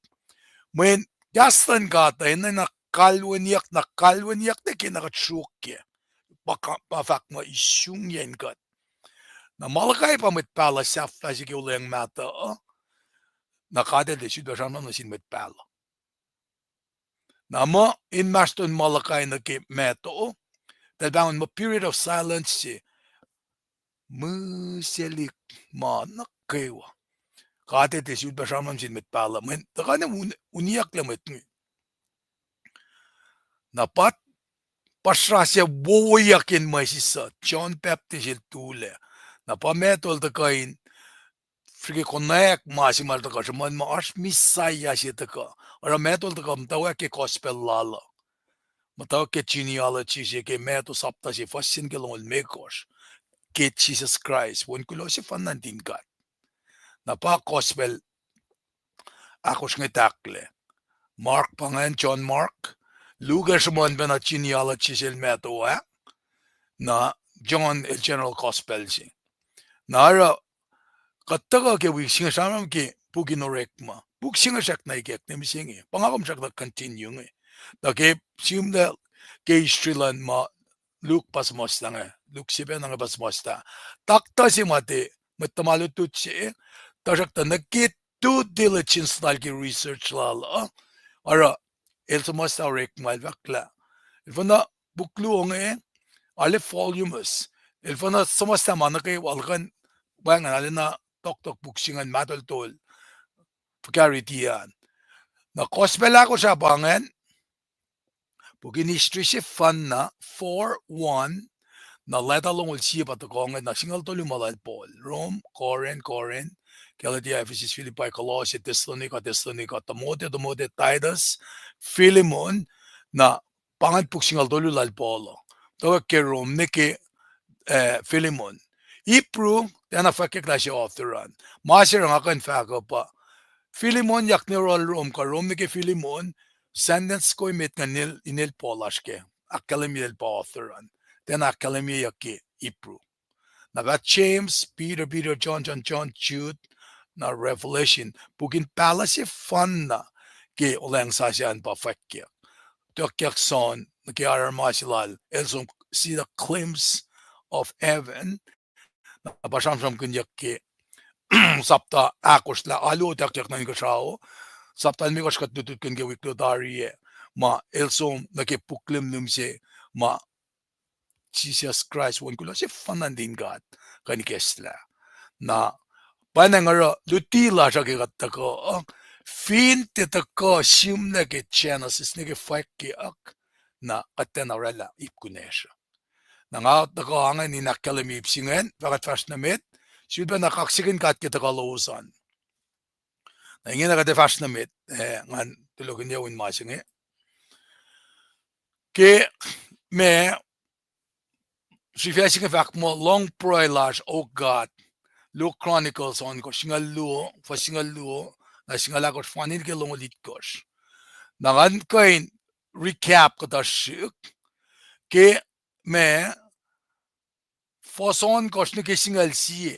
mweyen kahs luhn God uh enenuh kalweniyuck, na kalweniyuck nuh ke na kuht sruokyac. Pa ka-, pa fahk ma isungiyacn kuht. Na Malachi pa mwet pahluh sahflah se ke Olweacng Mahtuh, na God el tiac sifilpac sramsram nuh sin mwet pahluh. Na muh inmahsrlon Malachi nuh ke Matthew, eltahl pahngon muh period of silence se, mihselihk ma nuh kwewa. God el tiac sifilpac sramsram sin mwet pahluh, mweyen tuhkuh na un-, uniyucklac mwet inge. Na pa, pa sra se wowoyak in mwesis uh, John Baptist el tulac. Na pa Matthew el tuhkuh in srihke konwacack ma se ma el tuhkuh sruhmuhn ma oasr Messiah se tuhkuh. Oruh Matthew el tuhkuh muhtwacwacack ke gospel lal uh. Muhtwacwacack ke genealogy se ke Matthew sapta se fuhs se nuh ke longoul limekohsr. Ke Jisus Kraist, Wen kuloh sefanna nuhtin God. Na pa gospel ahkosr inge tahklac. Mark pa ingacn, John Mark. Luke el sruhmuhn pacna genealogy sel Matthew ah. Na John el general gospel se. Na oruh kuht tuhkuh ke wik se inge sramsram ke puk in Orekma. Puk se inge srackna ikacklah mihsenge. Pa nga kom srackna continue inge. Tuh ke sihmlac ke history luhn ma Luke pa suhmuhslah inge. Luke se pacna inge pa suhmuhslah. Taktuh se ma tiac mwet tuhma lutlut se, tuhsruhktuh nuh ke due diligence lal ke research lal uh, oruh el suhmuhslah Orekma el fahk lah, el fuhna puk luo inge, arlac voluminous. El fuhna suhmuhslah ma nuh kwewa, el kuh in wacngihn arulacna tohktohk puk se ingacn ma toltol fuhkah riti an. Na gospel ahkosr ah pa ingacn, puk in history sefanna, four one, na leta longoul sie pa tuhkuh inge, na singucul tolu ma lal Paul. Rome, Corinth, Corinth, Galatia, Ephesus, Philippi, Colossae, Thessalonica, Thessalonica, Timothy, Timothy, Titus, Philemon, na pa ingacn puk singucul tolu lal Paul uh. Tuhkuh ke Rome nuh ke, eh, Philemon. Hebrew, tiacna fwackyuck lah se author an. Ma se oruh nga kuh in fahk uh pa Philemon yak nuh yohrohl Rome, kuh Rome nuh ke Philemon, sentence ko emet ingacn inel, inel Paul lasr ke. Ahkkahlwemye el pa author an. Tiacna ahkkahlwemyeyuck ke Hebrew. Na pa James, Peter, Peter, John, John, John, Jude, na Revelation. Puk in pahluh sefanna ke Olweacng Sasuc an pa fwackyuck. Tuckyak John, nuh ke aruruma se lal, el som see the glimpse of heaven. Na pa sramsramkihnyuck ke sapta ahkosr lah alu tuckyak nuh inkuhsrao. Sapta limekohsr kuht lutlutkihn ke wik luo tari ah. Ma el som nuh ke puk limlim se, ma Jisus Kraist, Wen kuloh sefanna nuhtin God, kuh in ikacslah. Na pa inge oruh luti lasr uh ke kuht tuhkuh, fin tiac tuhkuh sihmlac ke Genesis nuh ke fwackyuck, na kuht tiacna orwaclah ip kunacsr uh. Na nga tuhkuh ingacn in ahkkahlwemye ip se ingacn, fah kuht fahsr nuh met, sifilpacna kaksakihn God ke tuhkuh lowos an. Na ingena kuht ac fahsr nuh met, eh, ngan tulokihnyac in ma se inge. Ke ma srihpac se inge fahk muh lohng pruhe lasr, O God. Luo Chronicles ohnkohsr singucul luo, fuhs singucul luo, na singucul ahkosr fani nuh ke longoul itkohsr. Na ngan kuh in recap kuhtuh srihk ke ma fuhs ohnkohsr nuh ke singucul sie.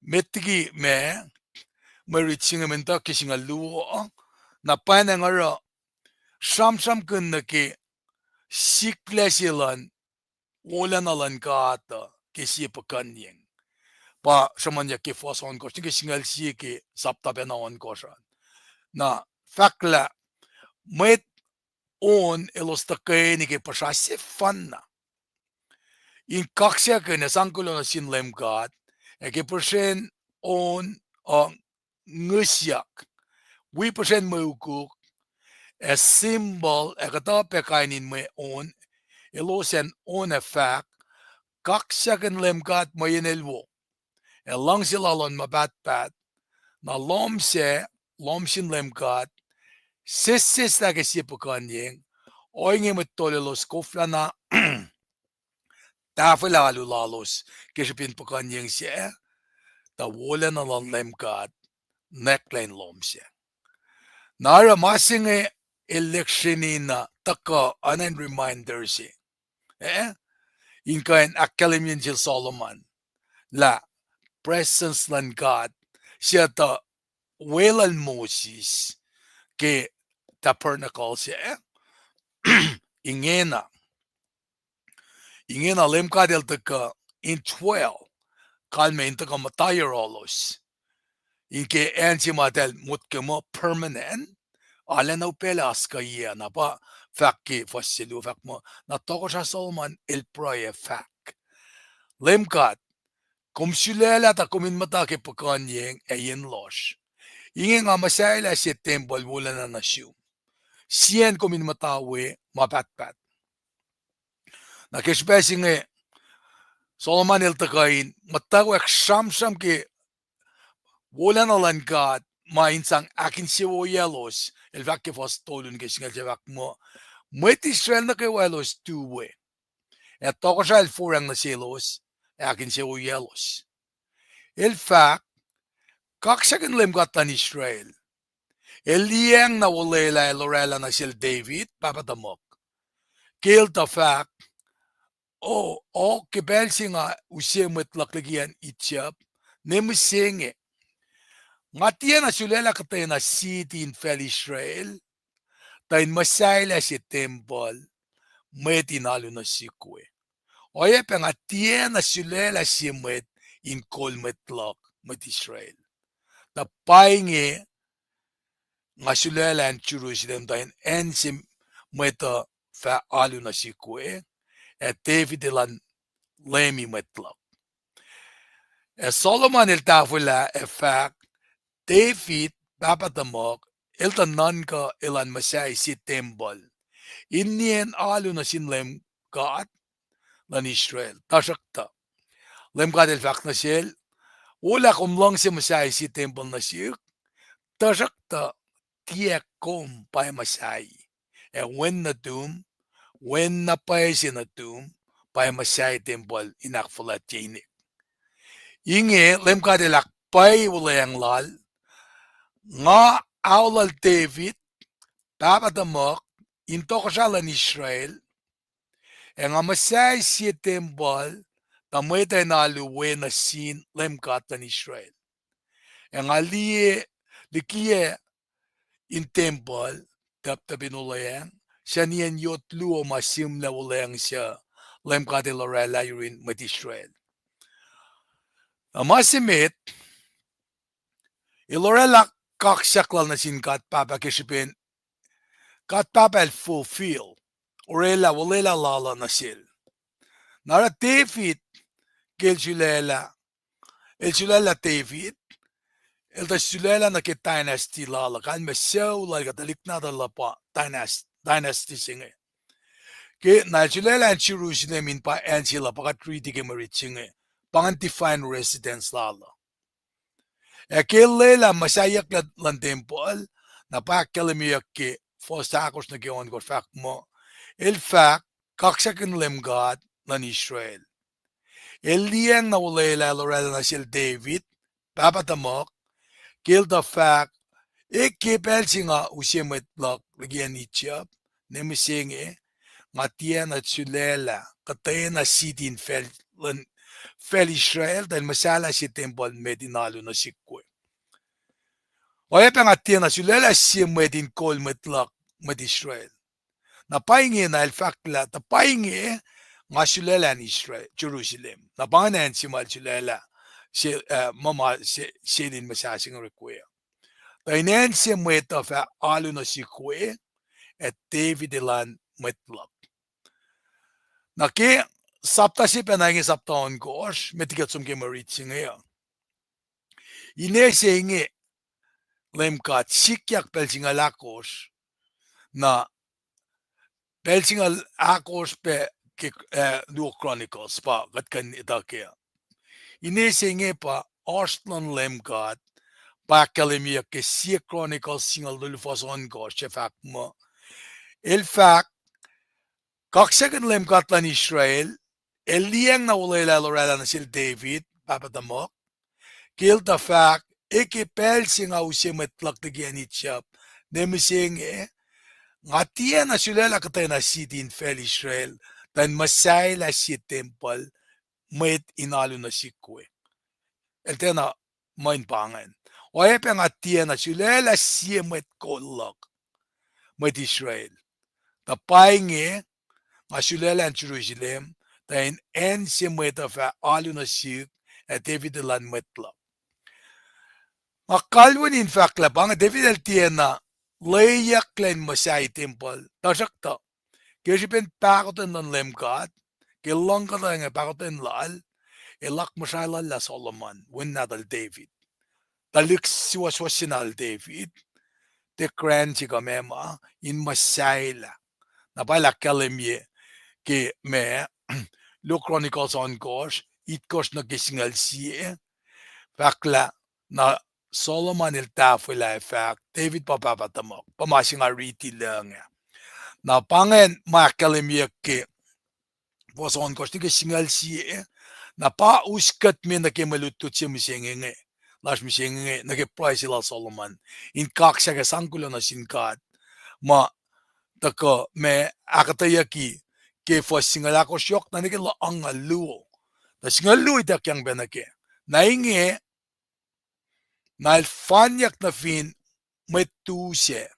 Met liki ma mwe rit se inge muhta ke singucul luo, na pwacnwacng oruh sramsramkihn nuh ke siklac se luhn wolacna luhn God uh ke sie puhkuhnyeng. Pa sruhmuhnyuck ke fuhs ohnkohsr nuh ke singucul sie ke sapta pacna ohnkohsr an. Na fahk lah mwet on elos tuhkweni ke puhsra sefanna in kaksakihn ac sang kuloh nuh sin Leum God, ac ke puhsren on uh ngihsyak, wi puhsren mwe ukuk, ac cymbal, ac kuhtuh pac kain in mwe on, elos an on ac fahk, Kaksakihn Leum God mweyen El wo, ac luhngse Lal oan ma pahtpaht. Na lohm sac, lohm sin Leum God, sesseslah ke sie puhkuhnyeng, ohinge mwet tol elos koflana tahfwelah alu lalos ke srihpen puhkuhnyeng sac, tuh wolacna luhn Leum God nwacklah in lohm sac. Na oruh ma se inge el lihksreni na tuhkuh oacna reminder se, eh, in kuh in ahkkahlwemye sel Solomon lah presence luhn God se tuh weluhl Moses ke tabernacle sac, ingena, ingena Leum God El tuhkuh indwell, kalmac in tuhkuh muhta yohrohlos. In ke acn se ma eltahl motko muh permanent, arulacna upaclac oaskuhyac, na pa fahk ke fuhs se luo fahk muh, na tohkohsrah Solomon el pruhe ac fahk, Leum God, kom sulaclah tuh kom in muhta ke puhkuhnyeng ac yen lohsr. Inge nga muhsahelah sie tempuhl wolacna nuh sum. Sie acn kom in muhta we ma pahtpaht. Na ke srihpac se inge Solomon el tuhkuh in muhtwacwacack sramsram ke wolacna luhn God ma in sang ahkinsewowoyaclos, el fahk ke fuhs tolu nuh ke singucul se fahk muh, mwet Israel nuh kwewa elos tu we, ac tohkohsrah el foracng nuh selos, ac ahkinsewowoyaclos. El fahk, Kaksakihn Leum God luhn Israel. El liyacacng na olwelah el oraclah nuh sel David pahpah tuhmuhk, ke el tuh fahk, O, o, ke pacl se nga use mwet luhk liki acn Egypt, ne mihsenge, nga tiacna sulaclah kuhtwena city in facl Israel tuh in muhsahelah sie tempuhl mwet in alu nuh sihk we. Oacyacpac nga tiacna sulaclah sie mwet in kol mwet luhk, mwet Israel. Tuh pa inge nga sulaclah acn Jerusalem tuh in acn se mwet uh fah alu nuh sihk we, ac David elan leumi mwet luhk. Ac Solomon el tahfwelah ac fahk, David pahpah tuhmuhk el tuh nuhnkuh elan muhsahi sie tempuhl in nien alu nuh sin Leum God luhn Israel. Tuhsruhktuh Leum God el fahk nuh sel, Wo lah kom luhngse muhsahi sie tempuhl nuh sihk, tuhsruhktuh tiac kom pa muhsahi, ac wen nuhtum, wen na pwacye se nuhtum, pa muhsahi tempuhl in ahkfuhlwactye inek. Inge Leum God el ahkpwacye wuhlweacng lal, Nga aolal David pahpah tuhmuhk in tohkohsrah luhn Israel, ac nga muhsahi sie tempuhl tuh mwet uh in alu we nuh sin Leum God luhn Israel. Ac nga liye, likiyac in tempuhl, tacptacp in olweacng, sacniyacn yot luo ma sihmlac olweacng suc Leum God el oraclah yurin mwet Israel. Na ma se met, el oraclah kaksak lal nuh sin God Pahpah ke srihpen God Pahpah el fulfill, oraclah, olwelah lal uh nuh sel. Na oruh David, ke el sulaclah, el sulaclah David, el tuh sulaclah nuh ke dynasty lal uh, kalmac sucu lal kuh tuhlihk nahtuhl uh pa dynasty se inge. Ke na el sulaclah acn Jerusalem in pa acn se lal, pa kuht riti ke mwe rit se inge, pa ingacn divine residence lal uh. Ac ke el lwelah muhsahiyucklac luhn tempuhl, na pa ahkkahlwemyeyuck ke fuhs ahkosr nuh ke ohnkohsr fahk muh, el fahk, Kaksakihn Leum God luhn Israel. El liyacacng na olwelah el oraclah nuh sel David, pahpah tuhmuhk, ke el tuh fahk, e ke pacl se nga use mwet luhk liki acn Egypt, ne mihsenge, nga tiacna sulaclah kuhtwena siti in facl, facl Israel, tuh in muhsahllah sie tempuhl met in alu nuh sihk we. Oacyacpac nga tiacna sulaclah sie mwet in kol mwet luhk, mwet Israel. Na pa ingena el fahk lah, tuh pa inge, nga sulaclah acn Israel, Jerusalem. Na pa ingacn acn se ma el sulaclah, se, uh, ma ma se, sel in muhsah se inge oreklac. Tuh in acn se mwet uh fah alu nuh sihk we, ac David elan mwet luhk. Na ke sapta se pacna inge sapta ohnkohsr, met liki kuht som ke mwe rit se inge uh. Ine se inge Leum God sikyak pacl singucul ahkosr, na pacl singucul ahkosr pac ke, eh, luo Chronicles pa kuht kuh in etuh kac. Ine se inge pa oasr luhn Leum God, pa ahkkahlwemyeyuck ke sie Chronicles singucul tolu fuhs ohnkohsr se fahk muh, el fahk, kaksakihn Leum God luhn Israel, el liyacacng na olwelah el oraclah nuh sel David, pahpah tuhmuhk, ke el tuh fahk, e ke pacl se nga use mwet luhk liki acn Egypt, ne mihsenge, nga tiacna sulaclah kuhtwena siti in facl Israel, tuh in muhsahllah sie tempuhl, mwet in alu nuh sihk we. El tiacna muh in pa ingacn. Oacyacpac nga tiacna sulaclah sie mwet kol luhk, mwet Israel. Tuh pa inge, nga sulaclah acn Jerusalem, tuh in acn se mwet uh fah alu nuh sihk, ac David elan mwet luhk. Nga kalweni in fahk lah pa inge David el tiacna lweyucklac in muhsahi tempuhl, tuhsruhktuh ke srihpen pahkotwen luhn Leum God, ke luhngkuhtange pahkotwen lal, el akmuhsraeluhllah Solomon, wen nahtuhl David. Tuhlihk suwohswohs se nahtuhl David, tiac grant se kuh meac ma, in muhsahilah. Na pa el ahkkahlwemye ke ma, luo Chronicles ohnkohsr, itkohsr nuh ke singucul sie, fahk lah, na Solomon el tahfwelah ac fahk, David pa pahpah tuhmuhk, pa ma se nga riti lucng ah. Na pa ingacn ma ahkkahlwemyeyuck ke fuhs ohnkohsr nuh ke singucul sie, na pa us kuht me nuh ke mwe lutlut se mihsenge inge, lasr mihsenge inge, nuh ke pruhe se lal Solomon, in kaksak ac sang kuloh nuh sin God, ma tuhkuh ma ahkuhtweyucki ke fuhs singucul ahkosr yohk na nuh ke luo angngaul luo. Tuh singucul luo ituckyang pac nuh kac. Na inge, na el fanyak nuh fin mwet tu sac,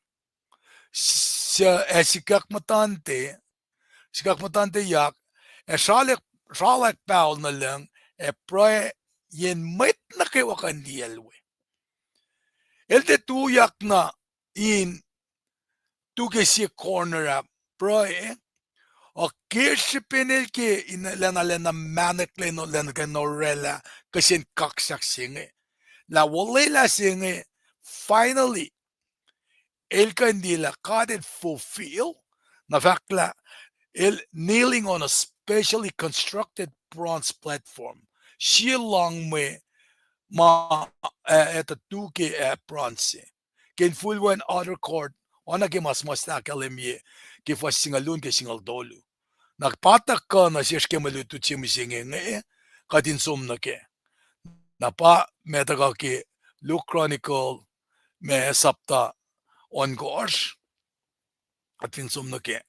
ac sikuck muhtuhnte, sikuck muhtuhnteyak, ac sralak, sralak pahol nuh lucng, ac pruhe yen mwet nuh kwewa kuh in liyacl we. El tiac tuyak na in tu ke sie corner ah pruhe, ac ke srihpen el ke in lacna lacna mahneklacna lacna ke oraclah kihsen kaksak se inge, lah olwelah se inge, finally, el kuh in liye lah God el fulfill, na fahk lah el kneeling on a specially constructed bronze platform. Sie lohng mwe ma, eh, etuh tu ke, eh, bronze se ke infulwen outer court, oacna ke ma suhmuhslah ahkkahlwemye ke fuhs singucul luo nuh ke singucul tolu. Na pa tuhkuh nuh sesr ke mwe lutlut se mihsenge inge, kuht in som nuh kac. Na pa ma tuhkuh ke luo Chronicles, ma sapta ohnkohsr, kuht fin som nuh kac.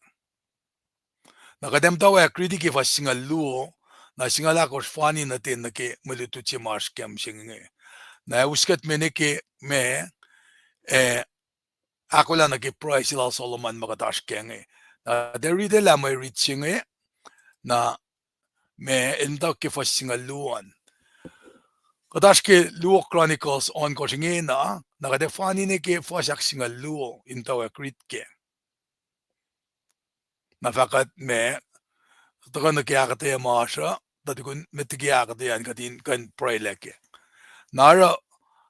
Na kuht ac muhtwacwacack riti ke fuhs singucul luo, na singucul ahkosr fani nuh ten nuh ke mwe lutlut se ma oasr ke mihsenge inge. Na ac us kuht me nuh ke ma, eh, ahkolah nuh ke pruhe se lal Solomon ma kuht oasr kac inge. Na kuht ac riti lah mwe rit se inge, na ma el muhta ke fuhs singucul luo an. Kuht oasr ke luo Chronicles ohnkohsr ingena, na kuht ac fani nuh ke fuhs ahksingucul luo in muhtwacwacack riti kac. Na fahk kuht ma, tuhkuh nuh ke ahkuhtweyac masr uh, tuh tukun met liki ahkuhtweyac an kuht in kuh in pruhelah kac. Na oruh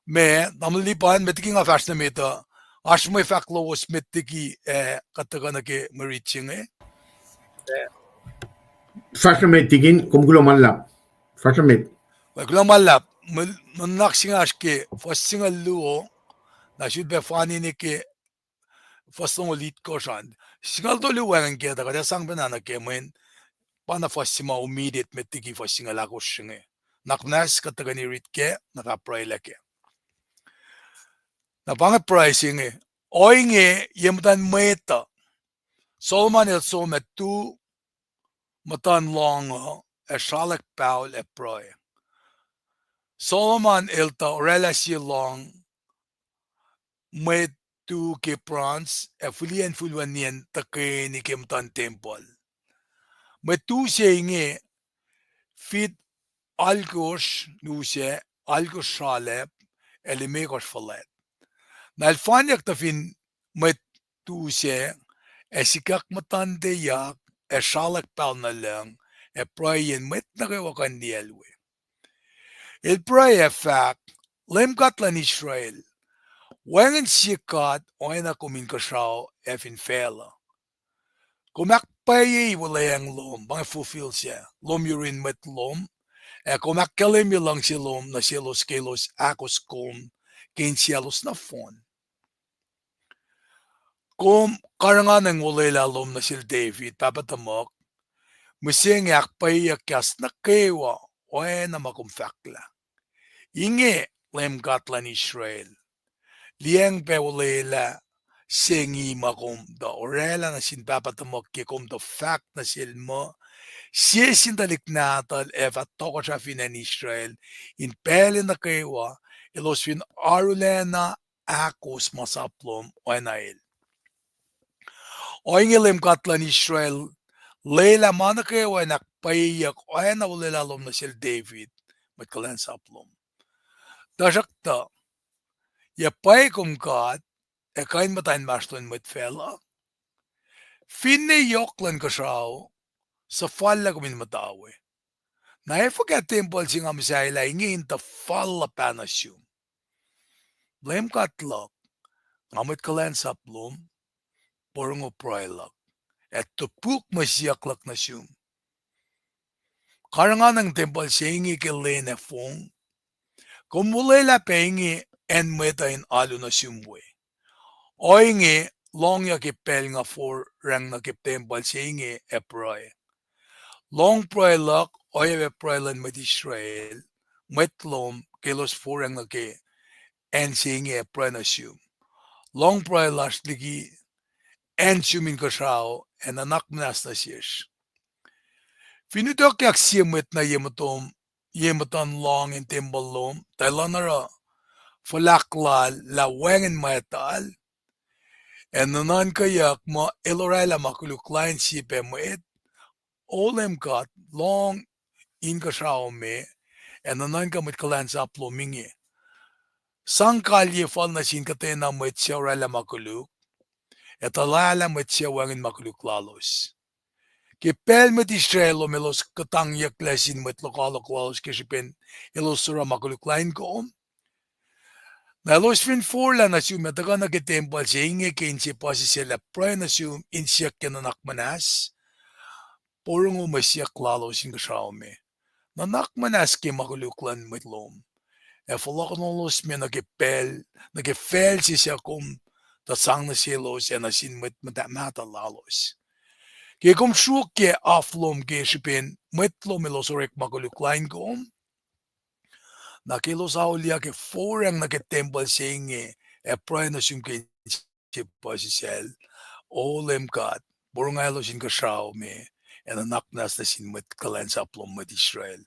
ma, tamuhlwel Lipan, met liki nga fahsr nuh met uh, oasr mwe fahk lowos met liki, eh, kuht tuhkuh nuh ke mwe rit se inge. Fahsr nuh met tikin, kom kuloh ma luhlahp. Fahsr nuh met. Kuloh ma luhlahp, mwe nuhnak se inge oasr ke fuhs singucul luo, na sulpac fani nuh ke fuhs longoul itkohsr an. Singucul tolu wacngihn kac, tuh kuht ac sang pacna nuh ke mweyen pa na fuhs se ma omitted met liki fuhs singucul ahkosr se inge. Nuhnak muhnahs kuht tuhkweni rit kac, na fah pruhelah kac. Na pa inge pruhe se inge. Ohinge, ye muhtuhn mwet uh, Solomon el som ac tu muhtuhn lohng uh, ac sralack pahol ac pruhe. Solomon el tuh oraclah sie lohng, mwe tu ke bronze, ac fihliyac infulwen nien tuhkweni ke muhtuhn tempuhl. Mwe tu se inge, fit alkosr nuh se, alkosr sralacp, ac limekohsr fuhlwact. Na el fanyak tuh fin mwe tu se, ac sikyak muhtuhnteyak, ac sralack pahol nuh lucng, ac pruhe yen mwet nuh kwewa kuh in liyacl we. El pruhe ac fahk, Leum God luhn Israel, wacngihn sie God oacna kom inkuhsrao ac fin facluh. Kom ahkpwacyei wuhlweacng lom, pa inge fulfill se, lom yurin mwet lom, ac kom ahkkahlwemye luhngse lom nuh selos ke elos ahkos kom ke insiyaclos nohfohn. Kom karihnganacng olwelah lom nuh sel David, pahpah tuhmuhk, mihsenge ahkpwacyeyuck kahs nuh kwewa oacna ma kom fahklah. Inge, Leum God luhn Israel, liyacng pac olwelah se inge ma kom tuh oraclah nuh sin pahpah tuhmuhk ke kom tuh fahk nuh sel muh, sie sin tuhlihk nahtuhl ac fah tohkohsrah fin acn Israel in pacl nuh kwewa, elos fin arulacna ahkos masap lom oacna el. Ohinge Leum God luhn Israel, lwelah ma nuh kwewa in ahkpwacyeyuck oacna olwelah lom nuh sel David, mwet kuhlwacnsap lom. Tuhsruhktuh, yac pwacye kom God ac kuh in muhta inmahsrlon mwet facluh? Finne yohk luhn inkuhsrao, suhfal lah kom in muhta we. Na ac fuhkah tempuhl se nga muhsahelah inge in tuhfal luhpah nuh sum? Leum God luhk, nga mwet kuhlwacnsap lom, porongo pruhe luhk, ac topuk mwe siyuck luhk nuh sum. Karihnganacng tempuhl se inge ke lwen ac fong. Kom olwelah pac inge acn mwet uh in alu nuh sum we. Ohinge, lohngyuc ke pacl nga foracng nuh ke tempuhl se inge ac pruhe. Lohng pruhe luhk oacyacpac pruhe luhn mwet Israel, mwet lom, ke elos foracng nuh ke acn se inge ac pruhe nuh sum. Lohng pruhe lasr liki acn sum inkuhsrao ac nuhnak muhnahs nuh sesr. Fin utuckyak sie mwet nuh ye muhtuhn lohng in tempuhl lom, tuh el oruh fuhlahk lal lah wacngihn mwactal, ac nuhnuhnkweyuck muh el oraclah ma koluk lain sie pac mwet, O Leum God, lohng inkuhsrao me, ac nuhnuhnkuh mwet kuhlwacnsap lom inge. Sang kalye fal nuh sin kuhtwena mwet suc oraclah ma koluk, ac tuhlahlah mwet suc wacngihn ma koluk lalos. Ke pacl mwet Israel lom elos kuhtangyucklac sin mwet lokoalok lalos ke srihpen elos oruh ma koluk lain kom, na elos fin forlah nuh sum ac tuhkuh nuh ke tempuhl se inge ke inse puhsisacl ac pruhe nuh sum in siyuck ke nuhnak muhnahs, porongo mwe siyuck lalos inkuhsrao me. Nuhnak muhnahs ke ma koluk luhn mwet lom, ac fohlohkohnolos me nuh ke pacl, nuh ke facl se suc kom tuh sang nuh selos ac nuh sin mwet mahtuh lalos. Ke kom sruokyac af lom ke srihpen mwet lom elos orek ma koluk lain kom, na ke elos auliyak ke foracng nuh ke tempuhl se inge ac pruhe nuh sum ke inse puhsisacl, O Leum God, porongo elos inkuhsrao me, ac nuhnak muhnahs nuh sin mwet kuhlwacnsap lom mwet Israel,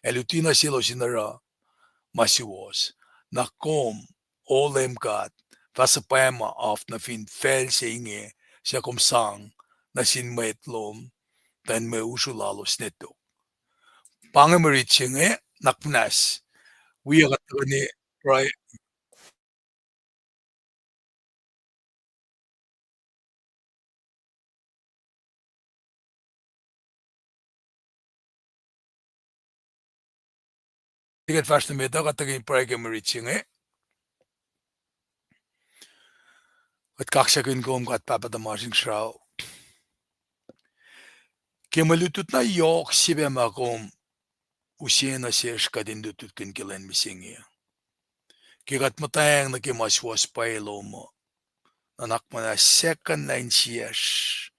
ac luti nuh selos in oruh ma suwohs. Na kom, O Leum God, fah suhpwacma af nuh fin facl se inge suc kom sang nuh sin mwet lom, tuh in mwe usru lalos ne tok. Pa inge mwe rit se inge, nuhnak muhnahs. Wi uh kuht tuhkweni pruhe. Tiac kuht fahsr nuh met uh, kuht tuhkweni pruhe ke mwe rit se inge. Kuht kaksakihn kom, kuht Pahpah tuhmasr Inkuhsrao, ke mwe lutlut na yohk sifacna ma kom use nuh sesr kuht in lutlutkihn ke lwen mihsenge. Ke kuht muhtwacng nuh ke ma suwohs pwacye lom uh, nuhnak muhnahs second na insiyacsr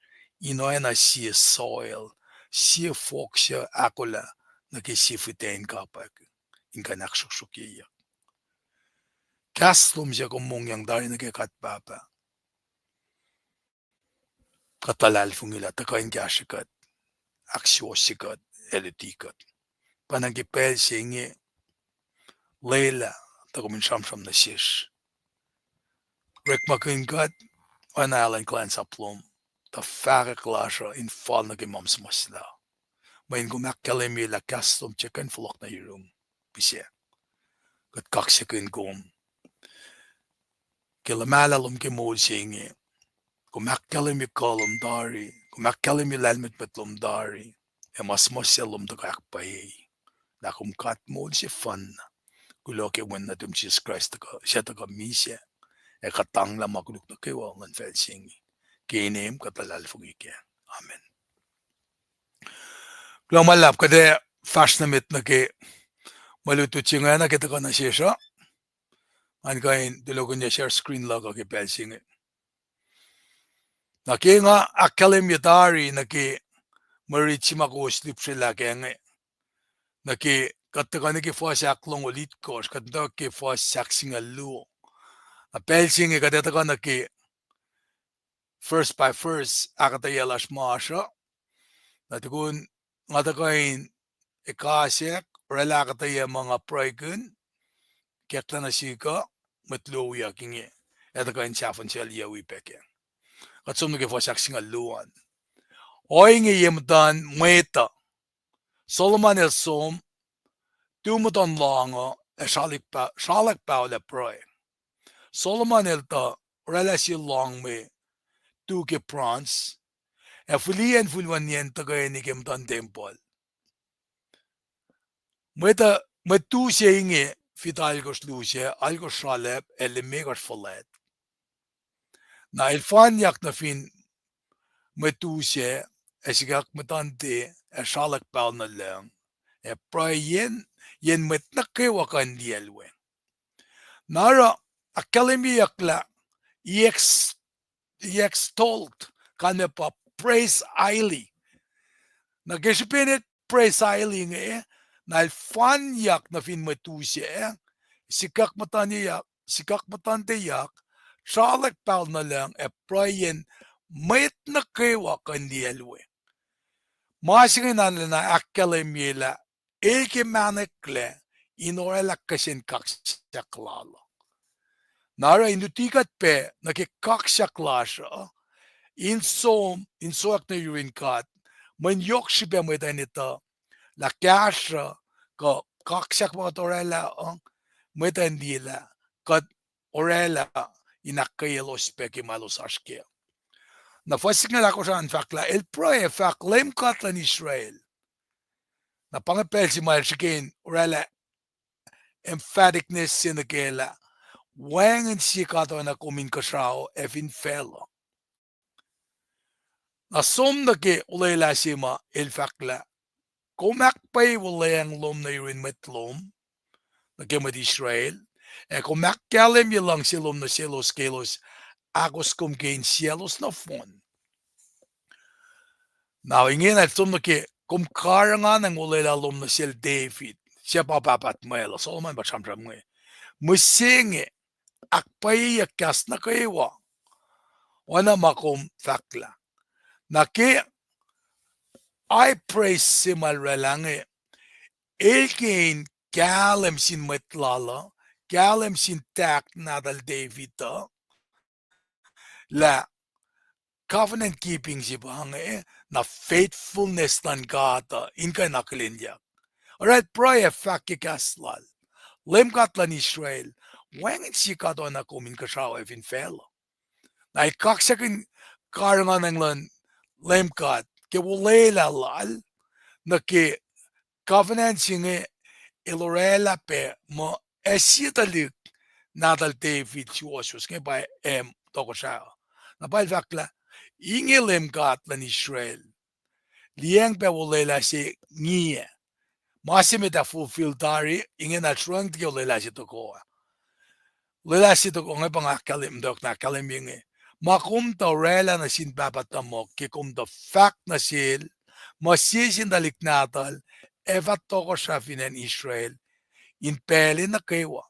in oacna sie soil, sie fohk suc ahkolah nuh ke sie fihtac in kapwack, in kuh in ahksruhksruhkyeyuck. Kahs lom suc kom mongyang tari nuh ke kuht, Pahpah, kuht luhlahlfongi lah tuhkuh in kahsrwe kuht, ahksuwohsye kuht, ac luti kuht. Pwacnwacng ke pacl se inge, lwelah tuh kom in sramsram nuh sesr. Orekmakihn kuht, oacna elan kuhlwacnsap lom, tuh fahkwack lasr uh in fal nuh ke ma suhmuhslah. Mweyen kom ahkkahlwemye lah kahs lom tiac kuh in fohlohk nuh yurum pihsac. Kuht kaksakihn kom ke luhmahlah lom ke moul se inge. Kom ahkkahlwemye kuh lom tari, kom ahkkahlwemye lahlmwetmwet lom tari, ac ma suhmuhslah lom tuhkuh ahkpwacye. Lah kom God moul sefanna. Kuloh ke Wen nuhtum Jisus Kraist, suc tuhkuh misac ac kuhtanglah ma koluk nuh kwewa luhn facl se inge. Ke inem kuht luhlahlfongi kac. Amen. Kuloh ma luhlahp, kuht ac fahsr nuh met nuh ke mwe lutlut se inge nuh ke tuhkuh nuh sesr uh. Ngan kuh in tulokihnyac share screen luhk uh ke pacl se inge. Na ke nga ahkkahlwemye tari nuh ke mwe rit se ma kowos lihpsrelah kac inge, nuh ke kuht tuhkuh nuh ke fuhs ahklongoul itkohsr, kuht tuhkuh ke fuhs ahksingucul luo. Na pacl se inge kuht ac tuhkuh nuh ke verse by verse ahkuhtweyac lasr ma oasr uh. Na tukun nga tuhkuh in ekasack oraclah ahkuhtweyac ma nga pruhekihn, kacklac nuh sihk uh, mwet luo wiyuck inge ac tuhkuh in sahfuhn sel yuc wi pac kac. Kuht som nuh ke fuhs ahksingucul luo an. Ohinge ye muhtuhn mwet uh, Solomon el som, tu muhtuhn lohng uh, ac sralak pa-, sralak paol ac pruhe. Solomon el tuh oraclah sie lohng me tu ke bronze, ac fihliyac in fihlwacniyacn tuhkweni ke muhtuhn tempuhl. Mwet, mwet tu se inge, fit alkosr luo se, alkosr sralap ac limekohsr fuhlwact. Na el fanyak nuh fin mwet tu sac, ac sikuck muhtuhnte, ac sralak paol nuh lucng, ac pruhe yen, yen mwet nuh kwewa kuh in liyacl we. Na oruh ahkkahlwemyeyuck lah he ex-, he extolled, kalmac pa praise highly. Na ke srihpen el praise highly inge, na el fanyak nuh fin mwet tu sac, sikuck muhtuhnteyuck, sikuck muhtuhnteyuck, sralak paol nuh lucng ac pruhe yen mwet nuh kwewa kuh in liyacl we. Ma se inge na lacna ahkkahlwemye lah el ke mahneklac in oraclah kihsen kaksak lal uh. Na oruh in luti kuht pac nuh ke kaksak lasr uh, in som, in sowack nuh yurin God, mweyen yohk srihpac mwet uh in etuh lah kahsruh kuh kaksak ma kuht oraclah uh, mwet uh in liyelah kuht oraclah in ahkkweyaclos pac ke ma elos oasr kac. Na fuhs singucul ahkosr an fahk lah el pruhe ac fahk, Leum God luhn Israel. Na pa inge pacl se ma el srihke in oraclah emphaticness se nuh kac lah, wacngihn sie God oacna kom inkuhsrao ac fin facluh. Na som nuh ke olwelah se ma el fahk lah, kom ahkpwacye wuhlweacng lom nuh yurin mwet lom, nuh ke mwet Israel, ac kom ahkkahlwemye luhngse lom nuh selos ke elos ahkos kom ke insiyaclos nohfohn. Na ingena el som nuh ke kom karihnganacng olwelah lom nuh sel David, suc pa pahpah tuhmwacl uh, Solomon pa sramsram inge. Mihsenge ahkpwacyeyuck kahs nuh kwewa, oacna ma kom fahklah. Na ke high priest se ma el oraclah inge, el ke in kahlwem sin mwet lal uh, kahlwem sin tahk nahtuhl David uh, lah covenant keeping se pa inge, na faithfulness luhn God uh in kuh in akihlenyuck. Oruh el pruhe ac fahk ke kahs lal, Leum God luhn Israel, wacngihn sie God oacna kom inkuhsrao ac fin facluh. Na el kaksakihn karihnganacng luhn Leum God ke olwelah lal nuh ke covenant se inge el oraclah pac muh ac sie tuhlihk nahtuhl David suwohswohs inge pa Am tohkohsrah. Na pa el fahk lah, inge Leum God luhn Israel, liyacacng pac olwelah se ngiyac. Ma se met ah fulfill tari, ingena sruhngti ke olwelah se tohkoh ah. Olwelah se tohkoh inge pa nga ahkkahlwem, muhtwacwacack na ahkkahlwemye inge. Ma kom tuh oraclah nuh sin pahpah tuhmuhk ke kom tuh fahk nuh sel, ma sie sin tuhlihk nahtuhl ac fah tohkohsrah fin acn Israel in pacl nuh kwewa,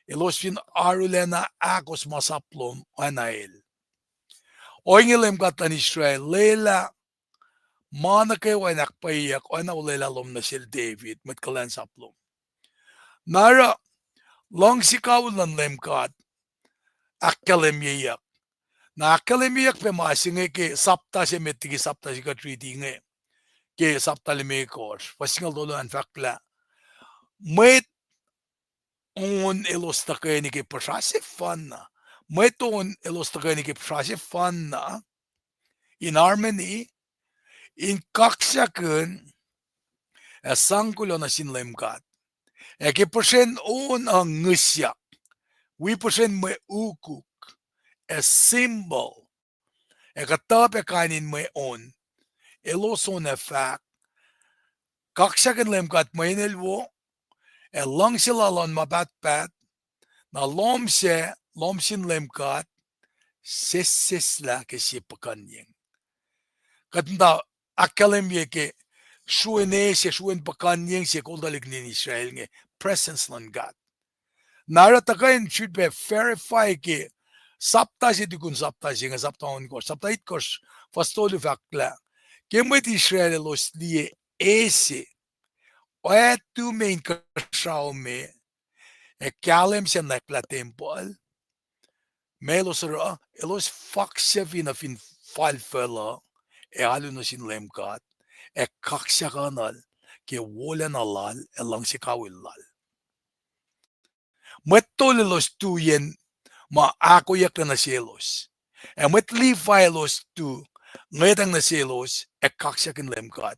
elos fin arulacna ahkos masap lom oacna el. Ohinge Leum God luhn Israel, lwelah ma nuh kwewa in ahkpwacyeyuck oacna olwelah lom nuh sel David, mwet kuhlwacnsap lom. Na oruh, luhngse kawihl luhn Leum God ahkkahlwemyeyuck. Na ahkkahlwemyeyuck pac ma se inge ke sapta se met liki sapta se kuht riti inge, ke sapta limekohsr, fuhs singucul tolu an fahk lah, mwet on elos tuhkweni ke puhsra sefanna. Mwet on elos tuhkweni ke puhsra sefanna, in harmony, in kaksakihn ac sang kuloh nuh sin Leum God. Ac ke puhsren on uh ngihsyak, wi puhsren mwe ukuk, ac cymbal, ac kuhtuh pac kain in mwe on, elos on ac fahk, kaksakihn Leum God mwe enenuh wo, ac luhngse lal oan ma pahtpaht, na lohm sac, lohm sin Leum God, sesseslah ke sie puhkuhnyeng. Kuht muhta ahkkahlwemye ke sruen eis, sruen puhkuhnyeng se kol tuhlihk nuhtin Israel inge, presence luhn God. Na oruh tuhkuh in sifilpac verify ke sapta se tukun sapta se inge, sapta ohnkohsr, sapta itkohsr, fuhs tolu fahk lah, ke mwet Israel elos liye e se, oactu me inkuhsrao me, ac kahlwem se nwacklah tempuhl, ma elos oruh, elos faksucfi nuh fin falfucl uh, ac alu nuh sin Leum God, ac kaksakihnuhl ke wolacna lal ac luhngse kawihl lal. Mwet tol elos tu yen ma ahkoeyucklac nuh selos. Ac mwet Levi elos tu ngwetacng nuh selos ac kaksakihn Leum God.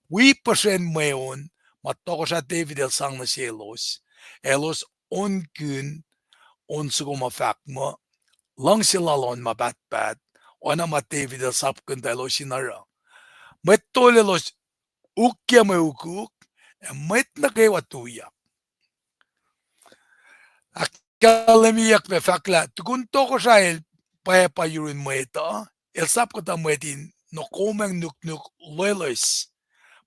Wi puhsren mweun ma tohkohsrah David el sang nuh selos, elos onkihn on soko ma fahk muh, luhngse lal oan ma pahtpaht, oacna ma David el sapkihn tuh elos in oruh. Mwet tol elos ukyac mwe ukuk, ac mwet nuh kwewa tuyak. Ahkkahlwemyeyuck pac fahk lah tukun tohkohsrah el pwacpa yurun mwet uh, el sap kuhtuh mwet in nokomacng nuknuk loeloes,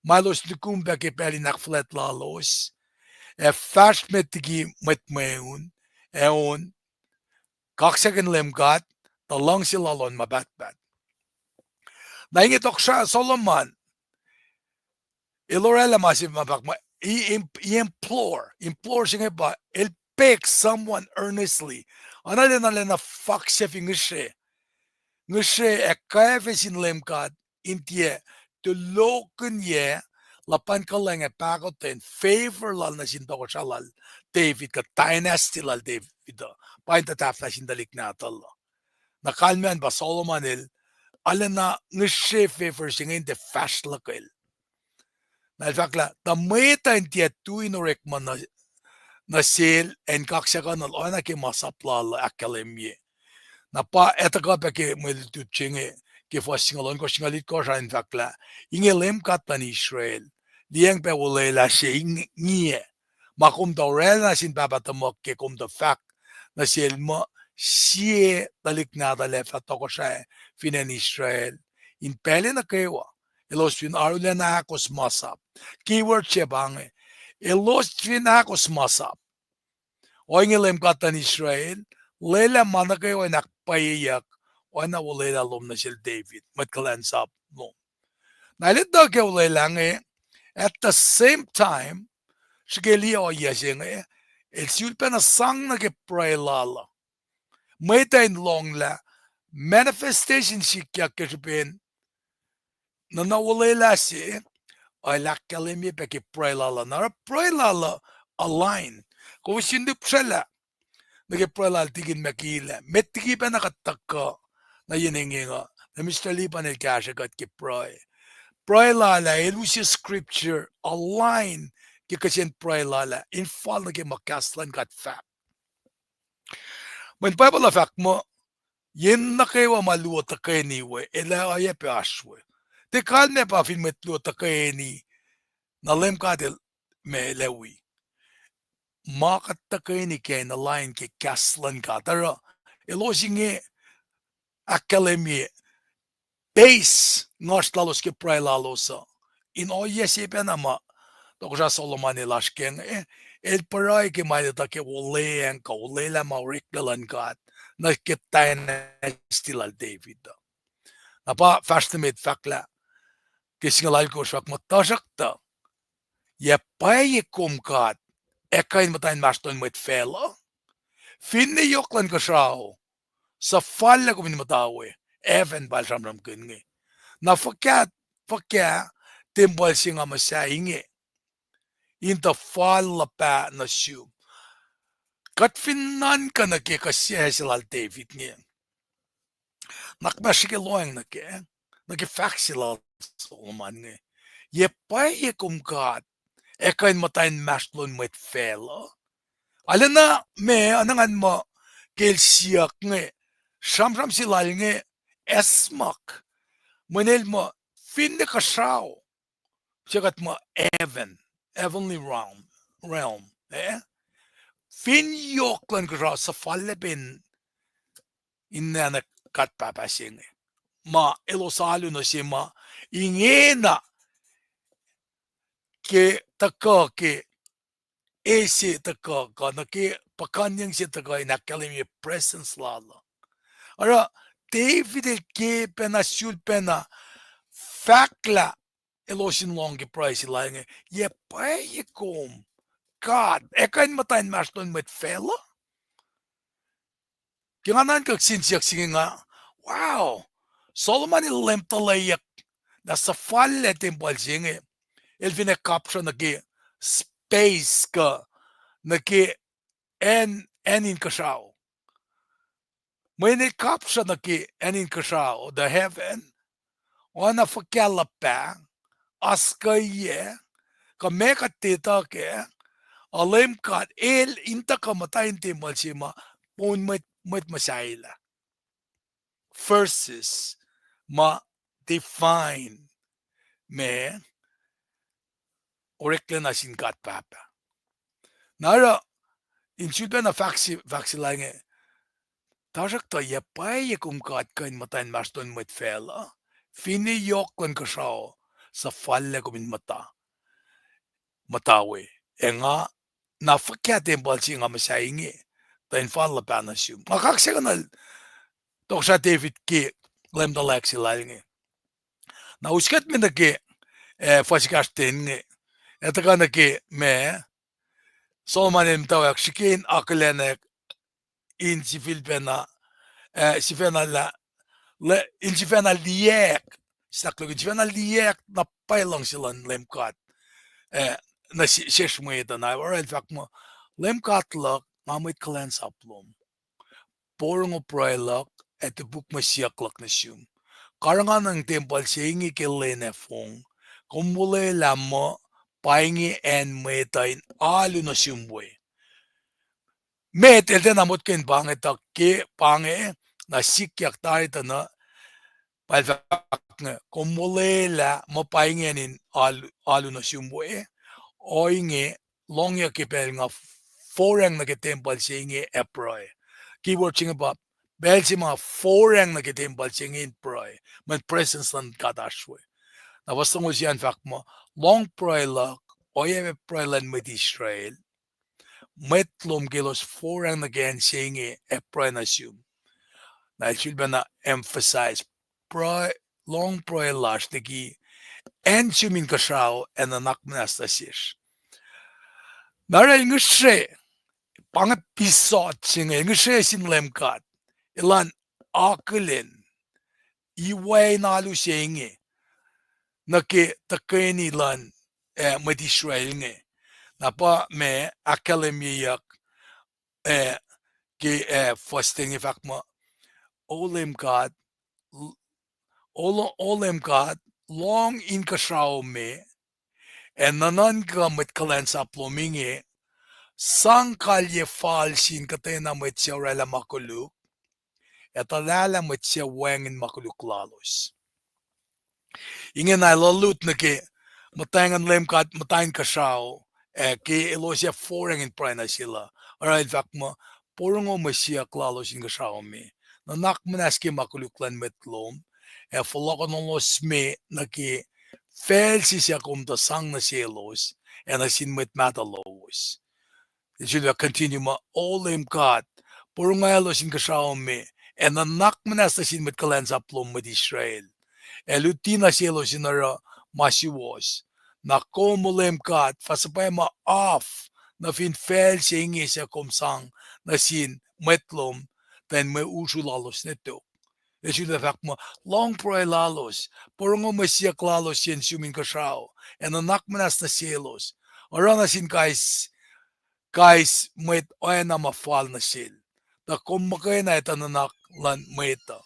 ma elos nukum pac ke pacl in ahkfuhlwact lalos, ac fahsr met liki mwet mweun, ac on, kaksakihn Leum God, tuh luhngse lal oan ma pahtpaht. Na inge tohkohsrah Solomon, el oraclah ma se ma fahk muh, he, he implore, implore se inge pa, el beg someone earnestly. Oacna lacna lacna faksucfi ngihsre, ngihsre ac kwacfe sin Leum God in tiac tulokihnyac luhpan kuhlwacng ac pahkotwen favor lal nuh sin tohkohsrah lal David kuh dynasty lal David uh, pa in tuhtahflah sin tuhlihk nahtuhl uh. Na kalmac an pa Solomon el arulacna ngihsre favor se inge in tiac fahsr luhkel. Na el fahk lah tuh mwet uh in tiac tui in orekma nuh, nuh sel ac in kaksakihnuhl oacna ke ma sap lal uh ahkkahlwemye. Na pa etuh kuh pac ke mwe lutlut se inge, ke fuhs singucul ohnkohsr, singucul itkohsr an in fahk lah, inge Leum God luhn Israel, liyacacng pac olwelah se inge, ma kom tuh oraclah nuh sin pahpah tuhmuhk ke kom tuh fahk nuh sel muh, sie tuhlihk nahtuhl ac fah tohkohsrahi fin acn Israel in pacl nuh kwewa, elos fin arulacna ahkos masap. Keyword se pa inge, elos fin ahkos masap. Ohinge Leum God luhn Israel, lwelah ma nuh kwewa in ahkpwacyeyuck, oacna olwelah lom nuh sel David, mwet kuhlwacnsap lom. Na el etuh ke olwelah inge, at the same time, srihke liye ohiyac se inge, el sifilpacna sang nuh ke pruhe lal uh. Mwet uh in lohng lah manifestation sikyak ke srihpen nuhna olwelah se, el ahkkahlwemye pac ke pruhe lal uh. Na oruh pruhe lal uh align. Kowos in lihpsrwelah nuh ke pruhe lal Tikin Mackay lah met liki pacna kuht tuhkuh nuh yen inge uh, na Mister Lipan el kahsrwe kuht ke pruhe. Pruhe lal ah el use scripture align ke kihsen pruhe lal ah in fal nuh ke ma kahs luhn God fahk. Mweyen Bible uh fahk muh, yen nuh kwewa ma luo tuhkweni we, el oacyacpac oasr we. Tiac kalmac pa fin mwet luo tuhkweni, na Leum God el, ma el wi. Ma kuht tuhkweni ke in align ke kahs luhn God. Oruh, elos inge ahkkahlwemye base ngohsr lalos ke pruhe lalos uh, in ohiyac se pacna ma tohkohsrah Solomon el oasr kac inge, el pruhe ke ma el etuh ke olweacng kuh olwelah ma oreklac luhn God nuh ke dynasty lal David uh. Na pa fahsr nuh met fahk lah, ke singucul alkosr fahk muh, Tuhsruhktuh, yac pwacye kom God, ac kuh in muhta inmahsrlon mwet facluh? Finne yohk luhn kuhsrao suhfallac kom in muhta we, heaven pa el sramsramkihn inge. Na fuhkah, fuhkah tempuhl se nga muhsahi inge in tuh fal luhpah nuh sum? Kuht fin nuhnkuh nuh ke kuh se lal David inge, nuhnak muhnahs srihke lohacng nuh ke, nuh ke fahk se lal Solomon inge, Yac pwacye kom God, ac kuh in muhta inmahsrlon mwet facluh? Arulacna, ma oacna ngan muh ke el siyuck inge, sramsram se lal inge, esmak, mweyen el muh, finne kuhsrao, se kuht muh heaven, heavenly realm, realm, eh? Fin yohk luhn kuhsrao suhfallac pac in, in nacna God Pahpah se inge, ma elos alu nuh se ma ingena ke tuhkuh ke, e se tuhkuh kuh nuh ke puhkuhnyeng se tuhkuh in ahkkahlwemye presence lal uh. Oruh David el ke pacna, sulpacna fahk lah elos in lohng ke pruhe se lal inge, Yac pwacye kom God, ac kuh in muhta inmahsrlon mwet facluh? Ke nga nuhnkuh sin siyuck se inge nga, wow, Solomon el leum tuhleyuck na suhfallac tempuhl se inge, el fin ac kapsruh nuh ke space kuh nuh ke acn, acn inkuhsrao. Mweyen el kapsruh nuh ke acn inkuhsrao, the heaven, oacna fuhkah luhpah, oaskuhyac, kuh meac kuht etuh kac, a Leum God el in tuhkuh muhta in tempuhl se ma poun mwet, mwet muhsahelah. Verses ma define ma oreklac na sin God Pahpah. Na oruh, in sulpacna fahk se, fahk se lal inge, Tuhsruhktuh yac pwacye kom God kuh in muhta inmahsrlon mwet facluh? Finne yohk luhn kuhsrao suhfallac kom in muhta, muhta we. Ac nga, na fuhkah tempuhl se nga muhsahi inge tuh in fal luhpah nuh sum? Nga kaksakihnuhl tohkohsrah David ke leum tuhleyuck se lal inge. Na us kuht me nuh ke, eh, fuhs ekahsr ten inge, ac tuhkuh nuh ke ma Solomon el muhtwacwacack srihke in akihlenak in sifilpacna, eh, sifacna lah, lah, in sifacna liyacack, sahkluk in sifacna liyacack na pwacye luhngse luhn Leum God, eh, nuh se-, sesr mwet uh. Na oruh el fahk muh, Leum God luhk, nga mwet kuhlwacnsap lom. Porongo pruhe luhk ac topuk mwe siyuck luhk nuh sum. Karihngihnacng tempuhl se inge ke lwen ac fong. Kom olwelah muh pa inge acn mwet uh in alu nuh sum we. Met el tiacna motko in pa inge tuh ke pa inge, na sikyak tari tuh na, pa el fahk inge, kom olwelah muh pa inge acn in alu, alu nuh sum we, ohinge, lohngyuck ke pacl nga foracng nuh ke tempuhl se inge ac pruhe. Keyword se inge pa, pacl se ma foracng nuh ke tempuhl se inge in pruhe, mweyen presence luhn God oasr we. Na fuhs longoul sie an fahk muh, lohng pruhe luhk, oacyacpac pruhe luhn mwet Israel. Mwet lom ke elos foracng nuh ke acn se inge ac pruhe nuh sum. Na el sulpacna emphasize, pruhe, lohng pruhe lasr liki acn sum inkuhsrao ac nuhnak muhnahs nuh sesr. Na oruh el ngihsre, pa inge pisot se inge, el ngihsre sin Leum God, elan akihlen iwac in alu se inge nuh ke tuhkweni luhn, eh, mwet Israel inge. Na pa ma ahkkahlwemyeyuck, eh, ke, eh, fuhs ten inge fahk muh, O Leum God, l-, O Lo-, O Leum God, lohng inkuhsrao me, ac nuhnuhnkuh mwet kuhlwacnsap lom inge, sang kalye fal sin kuhtwena mwet suc oraclah ma koluk, ac tuhlahlah mwet suc wacngihn ma koluk lalos. Ingena el luhlut nuh ke muhtwacngihn Leum God muhta inkuhsrao, ac ke elos ac foracng in pruhe nuh sel uh. Oruh el fahk muh, porongo mwe siyuck lalos inkuhsrao me. Nuhnak muhnahs ke ma koluk luhn mwet lom, ac fohlohkohnolos me nuh ke facl se suc kom tuh sang nuh selos, ac nuh sin mwet mahtuh lowos. Sifilpac continue muh, O Leum God, porongo elos inkuhsrao me, ac nuhnak muhnahs nuh sin mwet kuhlwacnsap lom mwet Israel, ac luti nuh selos in oruh ma suwohs. Na kom, O Leum God, fah suhpwacma af nuh fin facl se inge suc kom sang nuh sin mwet lom, tuh in mwe usru lalos ne tok. El sifilpac fahk muh, lohng pruhe lalos, porongo mwe siyuck lalos yen sum inkuhsrao, ac nuhnak muhnahs nuh selos, oruh nuh sin kais, kais mwet oacna ma fal nuh sel, tuh kom muhkwena etuh nuhnak luhn mwet uh.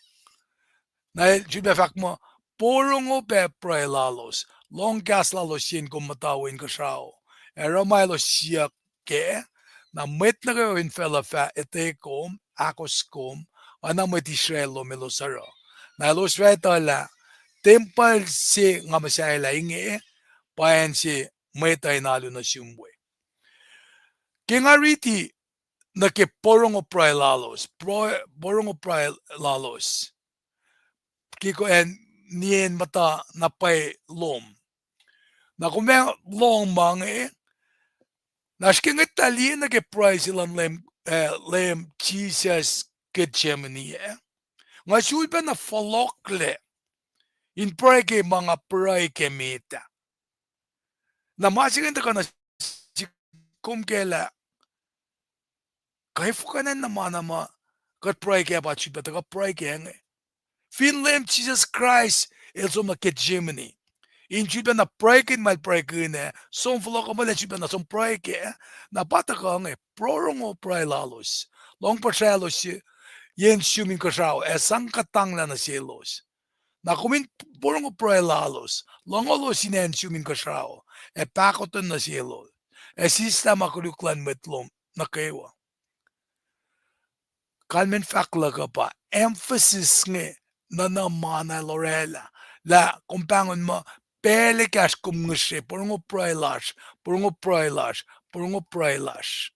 Na el sifilpac fahk muh, porongo pac pruhe lalos, lohng kahs lalos yen kom muhta we inkuhsrao, ac oruh ma elos siyuck kac. Na mwet nuh kwewa fin facluh fah etuh kom, ahkos kom, oacna mwet Israel lom elos oruh. Na elos fah etuh lah tempuhl se nga muhsahelah inge pa acn se mwet uh in alu nuh sum we. Ke nga riti nuh ke porongo pruhe lalos, pruhe, porongo pruhe lalos, ke kom an nien muhta na pwacye lom. Na kom ac lohng ma inge, na srihke ngwetlah liye nuh ke pruhe se luhn Leum, eh, Leum Jisus Gethsemane ah. Nga sulpac na fohlohklac in pruhe ke ma nga pruhe ke met ah. Na ma se ingacn tuhkuh nuh sihk, kom kac lah, kuh fuhkah na ma na ma kuht pruhe kac pa sulpac tuhkuh pruhe kac inge. Fin Leum Jisus Kraist el som nuh Gethsemane in sulpac na pruhekihn ma el pruhekihn ah, som fohlohk uh muh el sulpac na som pruhe kac, na pa tuhkuh inge, porongo pruhe lalos, lohng puhsraclos yen sum inkuhsrao, ac sang kuhtanglah nuh selos. Na kom in porongo pruhe lalos, lohngolos in acn sum inkuhsrao, ac pahkotwen nuh selos, ac sislah ma koluk luhn mwet lom nuh kwewa. Kalmacn fahk luhk uh pa emphasis inge, nuhna ma na el orwaclah, lah kom pahngon muh pacl ekahsr kom ngihsre, porongo pruhe lasr, porongo pruhe lasr, porongo pruhe lasr.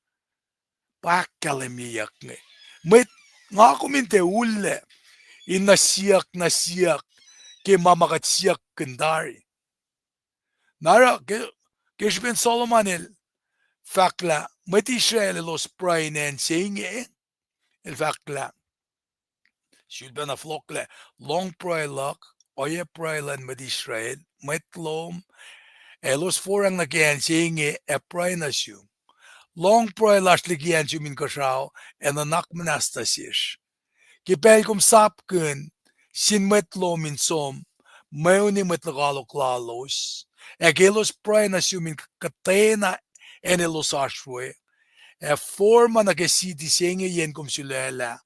Pa ahkkahlwemyeyuck inge. Mwet, nga kom in tiac ullac in nuh siyuck, nuh siyuck ke ma ma kuht siyuck kihn tari. Na oruh ke, ke srihpen Solomon el fahk lah mwet Israel elos pruhe in acn se inge, el fahk lah, sulpac na fohlohklac, lohng pruhe luhk, ohiyac pruhe luhn mwet Israel, mwet lom, elos forang nuh ke acn se inge ac pruhe nuh sum. Lohng pruhe lasr liki acn sum inkuhsrao, ac nuhnak muhnahs nuh sesr. Ke pacl kom sapkihn sin mwet lom in som mweuni mwet lokoalok lalos, ac ke elos pruhe nuh sum in kuhtwena acn elos oasr we, ac forma nuh ke siti se inge yen kom sulaclah,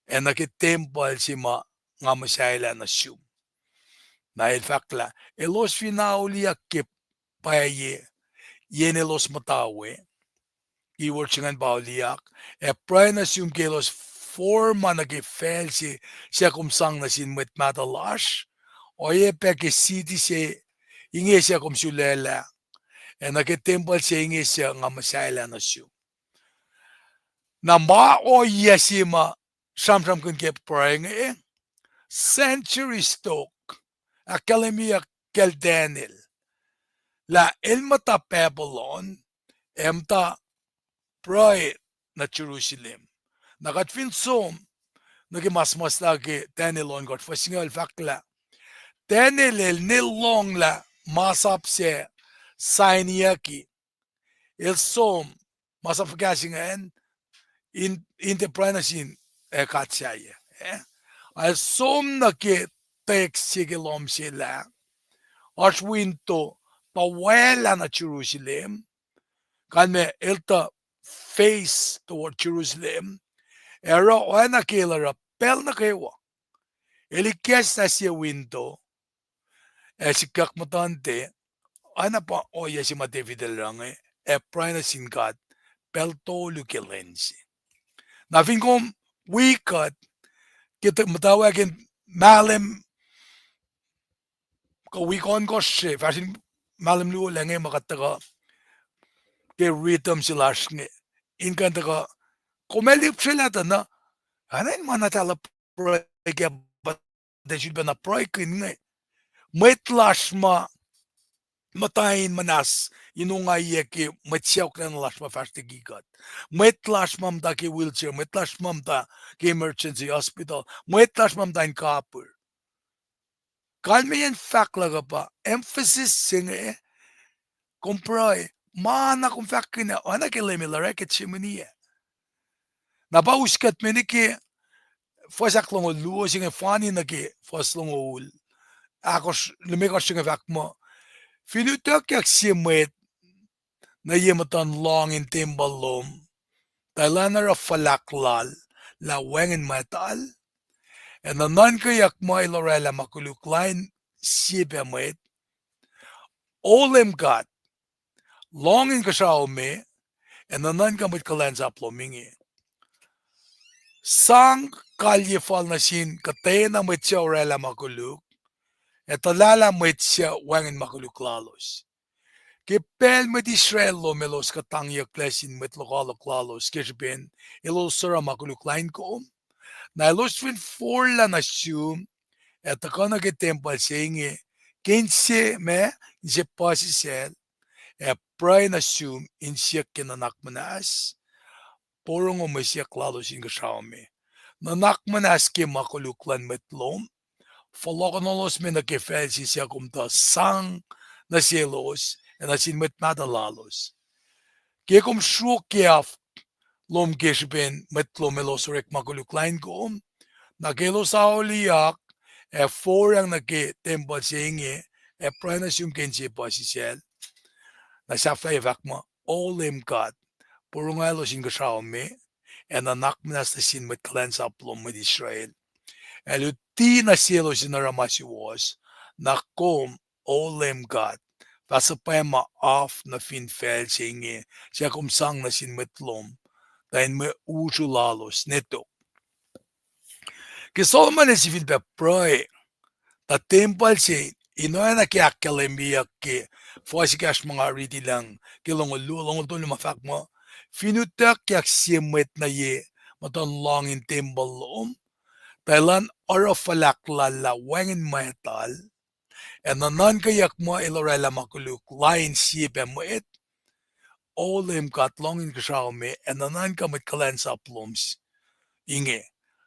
ac nuh ke tempuhl se ma nga muhsahelah nuh sum. Na el fahk lah elos fin auliyak ke pwacye yen elos muhta we, keyword se ingacn pa auliyak, ac pruhe nuh sum ke elos forma nuh ke facl se suc kom sang nuh sin mwet mahtuh lasr, oacyacpac ke siti se inge suc kom sulaclah, ac nuh ke tempuhl se inge suc nga muhsahelah nuh sum. Na ma ohiyac se ma sramsramkihn ke pruhe inge, centuries tok ahkkahlwemyeyuck kacl Daniel lah el muhta Babylon, ac muhta pruhe nuh Jerusalem. Na kuht fin som nuh ke ma suhmuhslah ke Daniel ohnkohsr, fuhs singucul, fahk lah Daniel el ne lohng lah masap sac sainiyucki, el som masap fuhkah se ingacn, in, in tiac pruhe nuh sin, eh, god sahyac, eh? El som nuh ke text se ke lohm sel ah, oasr winto, tuh waclah nuh Jerusalem, kalmac el tuh face toward Jerusalem, ac oruh oacna ke el oruh pacl nuh kwewa. El ikacslah sie winto, ac sikyak muhtuhnte, oacna pa ohiyac se ma David el oruh inge, ac pruhe nuh sin God pacl tolu ke lwen se. Na fin kom wi kuht, ke muhtwacwacack in mahlwem, kuh wik ohnkohsr se, fahsr in mahlwem luo lah inge ma kuht tuhkuh ke rhythm se lasr inge, in kuh in tuhkuh, kom ac lihpsrelah tuh na, oacna in ma na tahluh pruhe kac, pa tiac sulpac na pruhe kihn inge. Mwet lasr ma muhta in muhnahs in ongaiyac ke mwet sacohklacna lasr ma fahsr liki kuht. Mwet lasr ma muhta ke wheelchair, mwet lasr ma muhta ke emergency hospital, mwet lasr ma muhta in kapir. Kalmeyacn fahk luhk uh pa emphasis se inge, kom pruhe, ma na kom fahk kihn ah, oacna ke Leum El orek, kuht se meni ah. Na pa us kuht me nuh ke fuhs ahklongoul luo se inge fani nuh ke fuhs longoul ahkosr, limekohsr se inge fahk muh, fin utuckyak sie mwet nuh ye muhtuhn lohng in tempuhl lom, tuh elan oruh fuhlahk lal lah wacngihn mwactal, ac nuhnuhnkweyuck muh el oraclah ma koluk lain sie pac mwet, O Leum God, lohng inkuhsrao me, ac nuhnuhnkuh mwet kuhlwacnsap lom inge. Sang kalye fal nuh sin kuhtwena mwet suc oraclah ma koluk, ac tuhlahlah mwet suc wacngihn ma koluk lalos. Ke pacl mwet Israel lom elos kuhtangyucklac sin mwet lokoalok lalos ke srihpen elos oruh ma koluk lain kom, na elos fin forlah nuh sum ac tuhkuh nuh ke tempuhl se inge, ke inse ma, inse puhsisacl, ac pruhe nuh sum in siyuck ke nuhnak muhnahs, porongo mwe siyuck lalos inkuhsrao me. Nuhnak muhnahs ke ma koluk luhn mwet lom, fohlohkohnolos me nuh ke facl se suc kom tuh sang nuh selos ac nuh sin mwet mahtuh lalos. Ke kom sruok ke af lom ke srihpen mwet lom elos orek ma koluk lain kom, na ke elos auliyak ac foracng nuh ke tempuhl se inge, ac pruhe nuh sum ke inse puhsisacl, na sahflahiyac fahk muh, O Leum God, porongo elos inkuhsrao me, ac nuhnak muhnahs nuh sin mwet kuhlwacnsap lom mwet Israel, ac luti nuh selos in oruh ma suwohs, na kom, O Leum God, fah suhpwacma af nuh fin facl se inge suc kom sang nuh sin mwet lom, tuh in mwe usru lalos ne tok. Ke Solomon el sifilpac pruhe, tuh tempuhl se, in oacna ke ahkkahlwemyeyuck ke fuhs ekahsr ma nga riti lucng ke longoul luo, longoul tolu ma fahk muh, fin utuckyak sie mwet nuh ye muhtuhn lohng in tempuhl lom, tuh elan oruh fuhlahk lal lah wacngihn mwactal, ac nuhnuhnkweyuck muh el oraclah ma koluk lain sie pac mwet, O Leum God, lohng inkuhsrao me, ac nuhnuhnkuh mwet kuhlwacnsap lom inge.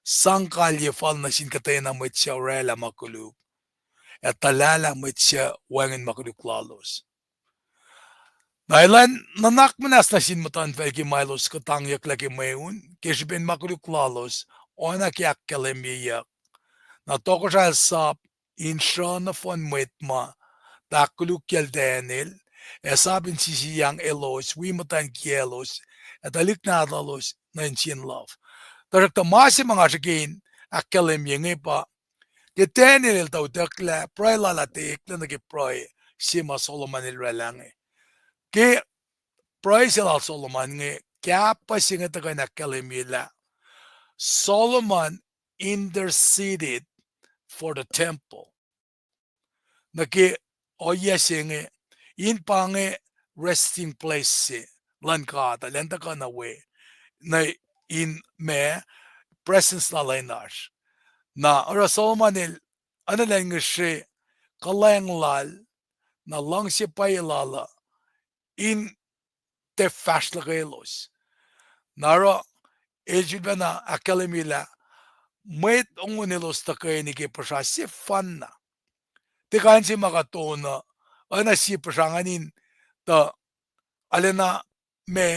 Sang kalye fal nuh sin kuhtwena mwet suc oraclah ma koluk, ac tuhlahlah mwet suc wacngihn ma koluk lalos. Na elan nuhnak muhnahs nuh sin muhtuhnfacl ke ma elos kuhtangyucklac ke mweun ke srihpen ma koluk lalos, oacna ke ahkkahlwemyeyuck. Na tohkohsrah el sap in sruh nohfohn mwet ma tuh ahkkolukyacl Daniel, ac sap in sisiyang elos wi muhtwacn kiyaclos, ac tuhlihk nahtuhlos nuh insiyacn luhf. Tuhsruhktuh ma se ma nga srihke in ahkkahlwemye inge pa, ke Daniel el tuh utucklah, pruhe lal ah eklac nuh ke pruhe se ma Solomon el oraclah inge. Ke pruhe se lal Solomon inge, kahpah se inge tuhkuh in ahkkahlwemye lah Solomon interceded for the temple. Nuh ke ohiyac se inge, in pa inge resting place se luhn God, elan tuhkuh nuh we, nuh in ma, presence lal in oasr. Na oruh Solomon el, enenuh in ngihsre kuhlwacng lal, na luhngse pwacye lal uh, in tiac fahsr luhkwelos. Na oruh, el sifilpacna ahkkahlwemye lah mwet on elos tuhkweni ke puhsra sefanna. Tiac kuh in se ma kuht on uh, oacna sie puhsra ingacn in tuh, arulacna ma,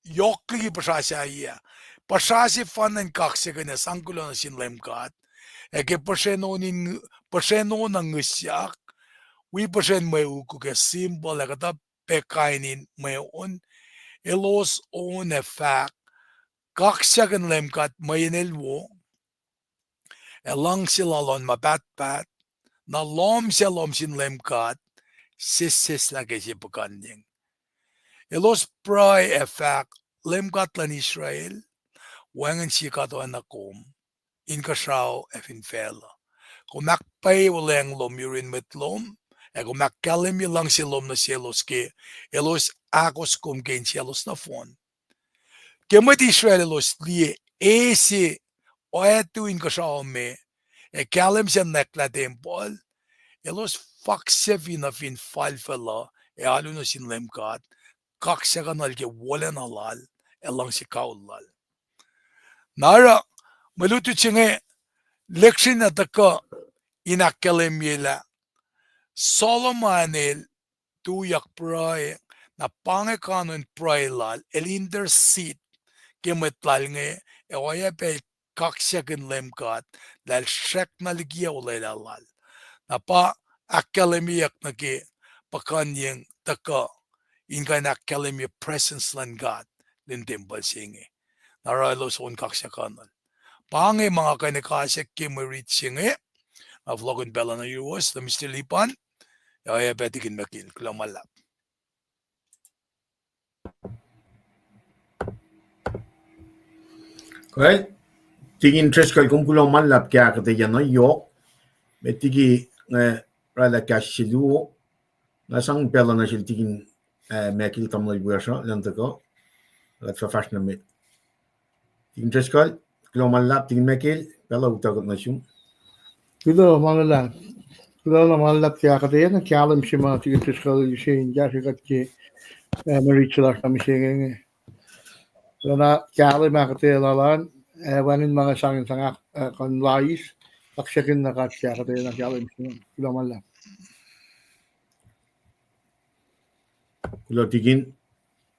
yohk liki puhsra sahyac. Puhsra sefanna in kaksakihn ac sang kuloh nuh sin Leum God. Ac ke puhsren on in, puhsren on uh ngihsyak, wi puhsren mwe ukuk ac symbol ac kuhtuh pac kain in mweun, elos on ac fahk, kaksakihn Leum God mweyen El wo, ac luhngse Lal oan ma pahtpaht, na lohm sac lom sin Leum God sesseslah ke sie puhkuhnyeng. Elos pruhe ac fahk, Leum God luhn Israel, wacngihn sie God oacna kom, inkuhsrao ac fin facluh. Kom ahkpwacye wuhlweacng lom yurin mwet lom, ac kom ahkkahlwemye luhngse lom nuh selos ke elos ahkos kom ke insiyaclos nohfohn. Ke mwet Israel elos liye e se oactu inkuhsrao me, ac kahlwem se nwacklah tempuhl, elos faksafi nuh fin falfucl uh, ac alu nuh sin Leum God, kaksakuhnuhl ke wolacna lal, ac luhngse kaul lal. Na oruh, mwe lutlut se inge, lihksreni na tuhkuh in ahkkahlwemye lah Solomon el tuyak pruhe, na pa inge kanon pruhe lal, el intercede ke mwet lal inge, ac oacyacpac el kaksakihn Leum God, lah el srackna likiyac olwelah lal. Na pa ahkkahlwemyeyuck nuh ke puhkuhnyeng tuhkuh in kuh in ahkkahlwemye presence luhn God lun tempuhl se inge. Na oruh elos on kaksakihnuhl. Pa inge ma nga kuh in ekasack ke mwe rit se inge, na fohlohkihn pacl uh nuh yuruwos, nuh Mister Lipan, ac oacyacpac Tikin Michael, kuloh ma luhlahp. Kuh, Tikin Driscoll, kom kuloh ma luhlahp ke ahkuhtweyac na yohk. Met liki nga oraclah kahs se luo, nga sang pacl uh nuh sel Tikin, eh, Michael, tamuhlwel wiyacsr uh, elan tuhkuh, kuht fah fahsr nuh met. Tikin Driscoll, kuloh ma luhlahp. Tikin Michael, pacl uh utuckuh nuh sum. Kuloh ma luhlahp. Kuloh ma luhlahp ke ahkuhtweyac na kahlwem se ma Tikin Driscoll el use in kahsrwe kuht ke, eh, mwe rit se lasr na mihsenge inge. Kuloh na kahlwem ahkuhtweyac lal an, eh, wacngihn ma nga sang in sang, eh, kuh in lais, kaksakihn na God ke ahkuhtweyac na kahlwem se inge. Kuloh ma luhlahp. Kuloh Tikin,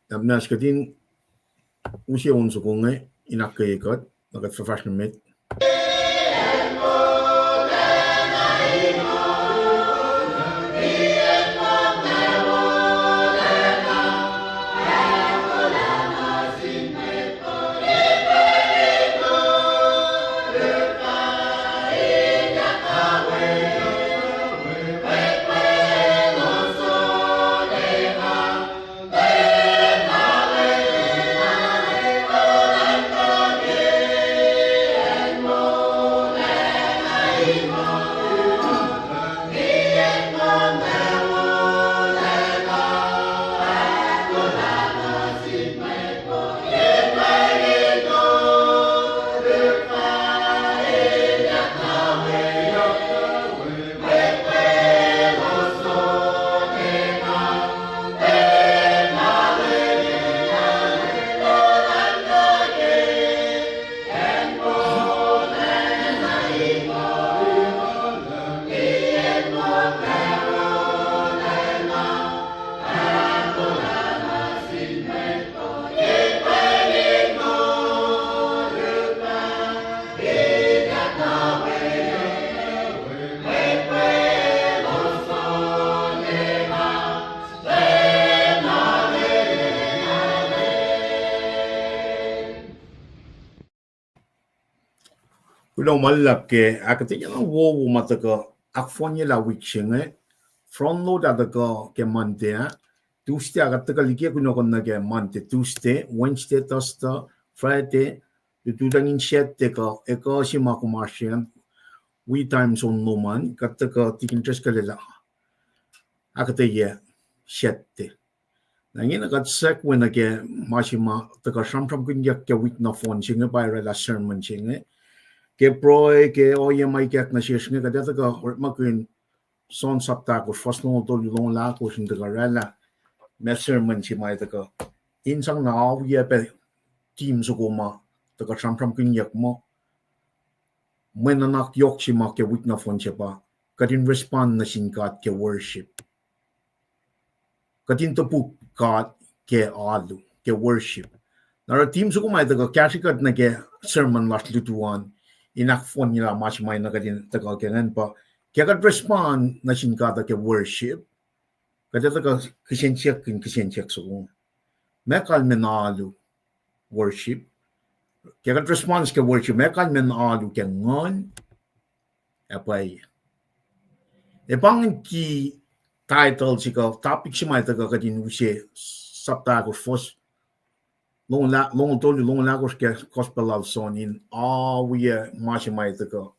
na muhnahs kuht in use on soko inge in ahkkweye kuht, na kuht fah fahsr nuh met. Kuloh ma luhlahp ke ahkuhtweyac na wowo ma tuhkuh ahkfohnyelah wik se inge. Front load ah tuhkuh ke Monday ah. Tuesday ah kuht tuhkuh liki kunohkohn nuh ke Monday, Tuesday, Wednesday, Thursday, Friday, lututacng in Saturday kuh ekuh se ma kom oasr an, wi time zone lom an, kuht tuhkuh Tikin Driscoll el ahkuhtweyac Saturday. Na ingena kuht segue nuh ke ma se ma tuhkuh sramsramkihnyuck ke wik nohfohn se inge pa oraclah sermon se inge. Ke pruhe, ke ohiyac ma ikack nuh sesr inge, kuht ac tuhkuh orekmakihn John sapta ahkosr, fuhs longoul tolu, longoul ahkosr in tuhkuh oraclah ma sermon se ma tuhkuh in sang na oacyacpac theme soko ma tuhkuh sramsramkihnyuck muh mwe nuhnak yohk se ma ke wik nohfohn se pa kuht in respond nuh sin God ke worship. Kuht in topuk God ke alu, ke worship. Na oruh theme soko ma tuhkuh kahsre kuht nuh ke sermon lasr lutu an, in ahkfohnyelah ma se ma na kuht in tuhkuh ke ingacn pa, ke kuht respond nuh sin God ke worship, kuht ac tuhkuh kihsen siyuck in kihsen siyuck soko, meac kalmacn alu worship? Ke kuht response ke worship, meac kalmacn alu ke nguhn ac pwacye? Ac pa ingacn ki title se kuh topic se ma tuhkuh kuht in use sapta ahkosr, fuhs longoul tolu, longoul ahkosr ke Gospel lal John in oacyacpac ma se ma tuhkuh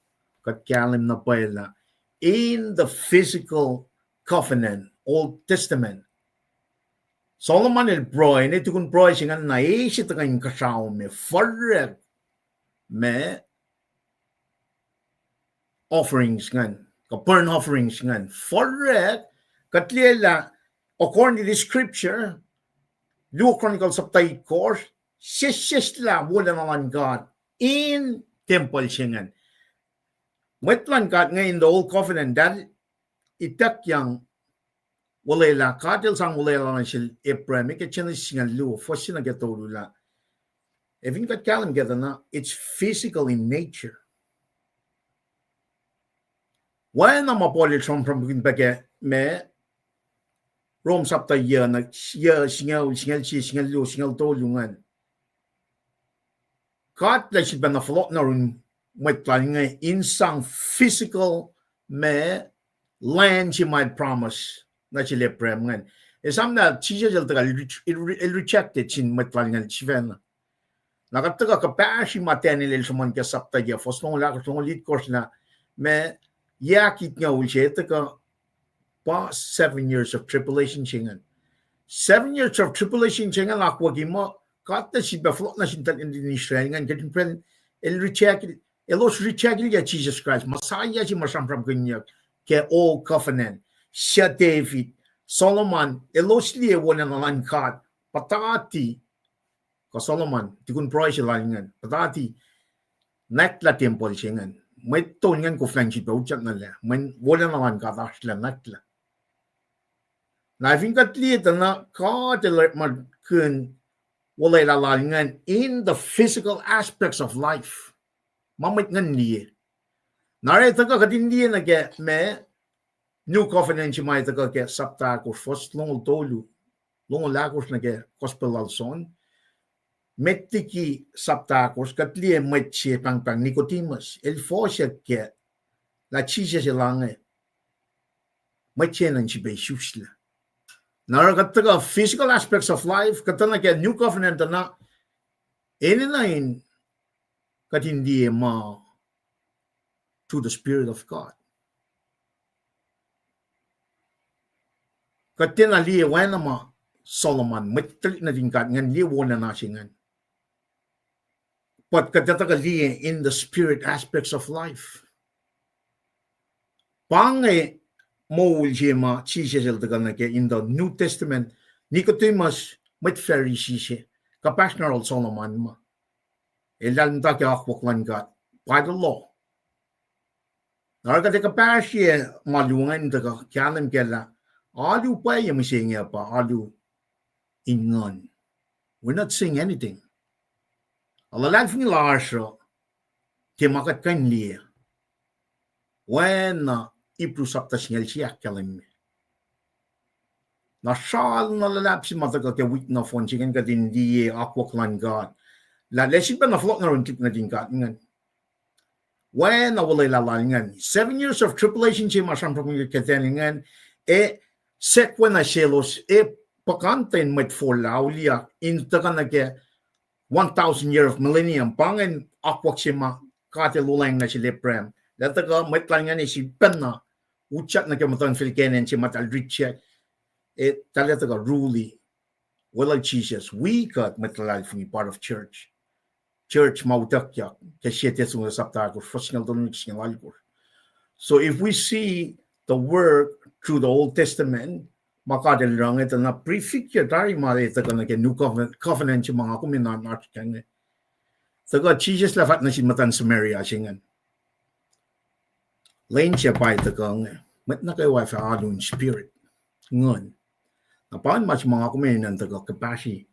kuht kahlwem na pwacye lah in the physical covenant, Old Testament, Solomon el pruhe, ne tukun pruhe se ingacn na eis tuhkuh inkuhsrao me, furek me offerings ingacn. kuh burnt offerings ingacn. Forek, kuht liye lah, according to the scripture, Luo Chronicles sapta itkohsr, sesseslah wolacna luhn God in tempuhl se ingacn. Mwet luhn God inge in the old covenant, that ituckyang olwelah, God el sang olwelah nuh sel Abraham, ke Genesis singucul luo, fuhs se nuh ke tolu lah, ac fin kuht kahlwem kac tuh na, it's physical in nature. Oacna ma Paul el sramsramkihn pac ke ma Rom sapta yuc, yuc singucul, singucul sie, singucul luo, singucul tolu ingacn. God El sifilpac na fohlohk nuh yurin mwet lal inge in sang physical ma land se ma el promise nuh sel Abraham ingacn. Esam lah Jisus el tuhkuh, el re-, el re-, el rejected sin mwet lal ingacn sifacna. Na kuht tuhkuh kuhpahsri ma Daniel el sruhmuhn ke sapta yuc, fuhs longoul ahkosr, longoul itkohsr lah, ma yac itngucul se tuhkuh pa seven years of tribulation se ingacn. Seven years of tribulation se ingacn akwucki muh God El sifilpac fohlohk nuh sin tuhlihk nuhtin Israel ingacn, ke srihpen el reject, elos reject-ilyac Jisus Kraist, Messiah se ma sramsramkihnyuck ke Old Covenant, suc David, Solomon, elos liye wolacna luhn God puhtati, kuh Solomon, tukun pruhe se lal ingacn, puhtati nwacklah tempuhl se ingacn. Mwet tol ingacn koflah in sifilpac utyak nuh lac, mweyen wolacna luhn God oasr lah nwacklah. Na fin kuht liye tuh na God El orekmakihn olwelah lal ingacn in the physical aspects of life. Ma mwet ingacn liye. Na oruh tuhkuh kuht in liye nuh ke ma New Covenant se ma tuhkuh ke sapta ahkosr, fuhs longoul tolu, longoul ahkosr nuh ke Gospel lal John. Met liki sapta ahkosr, kuht liye mwet se pahngpahng Nicodemus, el fohsack kac lah Jisus El inge, mwet se enenuh in sifilpac isuslac. Na oruh kuht tuhkuh physical aspects of life, kuht tuhkuh nuh ke New Covenant tuh na, enenuh in kuht in liye ma through the Spirit of God. Kuht tiacna liye oacna ma Solomon, mwet tuhlihk nuhtin God ingacn liye wolacna se ingacn. But kuht tuhkuh liye in the spirit aspects of life. Pa inge moul se ma Jisus El tuhkuh nuh kac in the New Testament, Nicodemus, mwet Pharisee se, kuhpahsr na yohrohl Solomon ma. El lahlmwetmwet ke akwuck luhn God, by the law. Na oruh kuht ac kuhpahsrye ma luo ingacn tuhkuh kahlwem kac lah alu pwacye mihsenge pa alu in nguhn. We're not seeing anything. Ac luhlahlfongi lasr uh, ke ma kuht kuh in liye, oacna Hebrew sapta singucul sie ahkkahlwemye. Na sral na luhlahp se ma tuhkuh ke wik nohfohn se ingacn kuht in liye akwuck luhn God, lah El sifilpac na fohlohk nuh yurin tuhlihk nuhtin God ingacn. Oacna olwelah lal ingacn. Seven years of tribulation se ma sramsramkihn ke Daniel ingacn, ac sekwena selos, ac puhkantwen mwet forlah auliyak in tuhkuh nuh ke one thousand year of millennium, pa ingacn akwuck se ma God El olwelah nuh sel Abraham. Lah tuhkuh mwet lal ingacn ac sifilpacna utyak nuh ke muhtuhnfacl Canaan se ma eltahl reject, ac eltahl ac tuhkuh rule-i weluhl Jisus, wi kuht mwet luhlahlfongi, part of church. Church ma utuckyak, ke sie Thessalonians sapta ahkosr, fuhs singucul tolngoul singucul alkosr. So if we see the work through the Old Testament, ma God El oruh inge tuh na prefigure tari ma el tuhkuh nuh ke New Covenant, covenant se ma nga kom enenuh in oasr kac inge. Tuhkuh Jisus El fahk nuh sin muhtuhn Samaria se ingacn, lwen se pa tuhkuh inge, mwet nuh kwewa fah alu in spirit, nguhn. Na pa ingacn ma se ma nga kom enenuh in tuhkuh kuhpahsri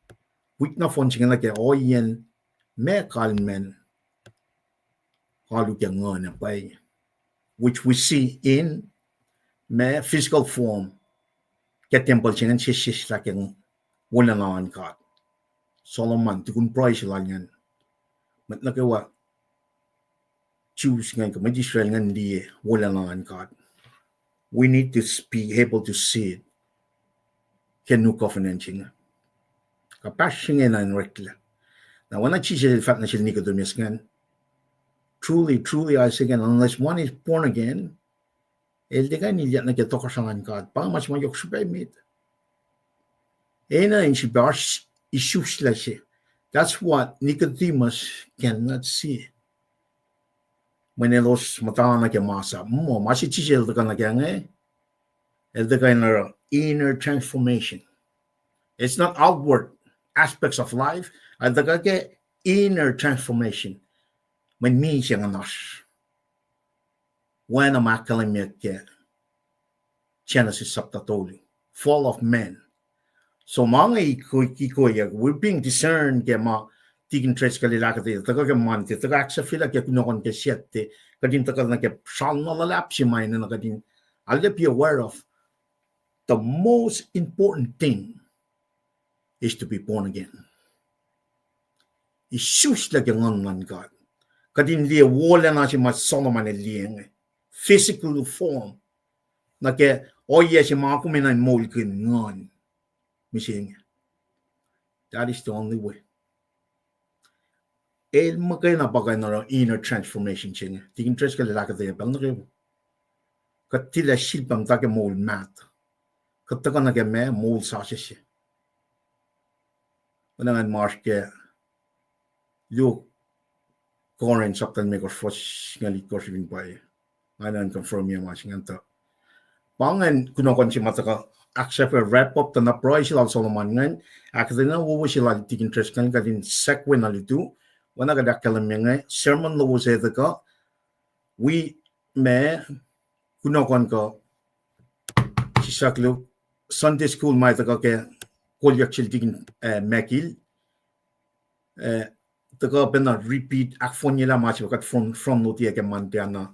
wik nohfohn se inge nuh ke ohiyacn meac kalmacn alu ke nguhn ac pwacye, which we see in ma physical form ke tempuhl se ingacn sesseslah ke wolacna luhn God. Solomon, tukun pruhe se lal ingacn, mwet nuh kwewa, Jews ingacn kuh mwet Israel ingacn liye wolacna luhn God. We need to be able to see it ke New Covenant se inge. Kuhpahsr se inge na in oreklac. Na oacna Jisus El fahk nuh sel Nicodemus ingacn, truly, truly, I say again, unless one is born again, el tiac kuh in ilyak nuh ke tohkohsrahi luhn God. Pa ma se ma yohk srihpac met. Enenuh in sifilpac oasr isuslac se. That's what Nicodemus cannot see. Mweyen elos muhta nuh ke masap. Muh, ma se Jisus el tuhkuh nuh ke inge, el tuhkuh in oruh inner transformation. It's not outward aspects of life, el tuhkuh ke inner transformation. Mweyen misac nguhnasr. Oacna ma ahkkahlwemyeyuck ke Genesis sapta tolu, fall of man. So ma inge ikoyuck, we're being discerned ke ma Tikin Driscoll el ahkuhtweyac, tuhkuh ke Monday, tuhkuh ahksahfyelah ke kunohkohn ke Saturday, kuht in tuhkuh nuh ke sral na luhlahp se ma enenuh kuht in, I'll be aware of the most important thing is to be born again. Isuslac ke Nguhn luhn God. Kuht in liye wolacna se ma Solomon el liye inge. Physical form. Nuh ke ohiyac se ma kom enenuh in moulkihn nguhn. Mihsenge. That is the only way. El muhkwena pa kuh in oruh inner transformation se inge. Tikin Driscoll el ahkuhtweyac pacl nuh kwewa. Kuht tilac sifilpac muhta ke moul mahtuh. Kuht tuhkuh nuh ke ma moul sasuc se. Oacna ngan masr ke Luke, Corinth sapta limekohsr, fuhs singucul itkohsr fin pwacye. Nga enenuh in confirm-ye ma se ingacn tuh. Pa ingacn kunohkohn se ma tuhkuh ahksahfyelah wrap up tuh na pruhe se lal Solomon ingacn, ahkuhtweyac na wowo se lal Tikin Driscoll kuht in segue na lutu, oacna kuht ahkkahlwemye inge, sermon lowos ac tuhkuh, wi ma kunohkohn kuh sislah Luke, Sunday school ma tuhkuh ke kolyuck sel Tikin, eh, Makil, eh, tuhkuh pacna repeat, ahkfohnyelah ma se kuht front, front load-ye ke Monday na.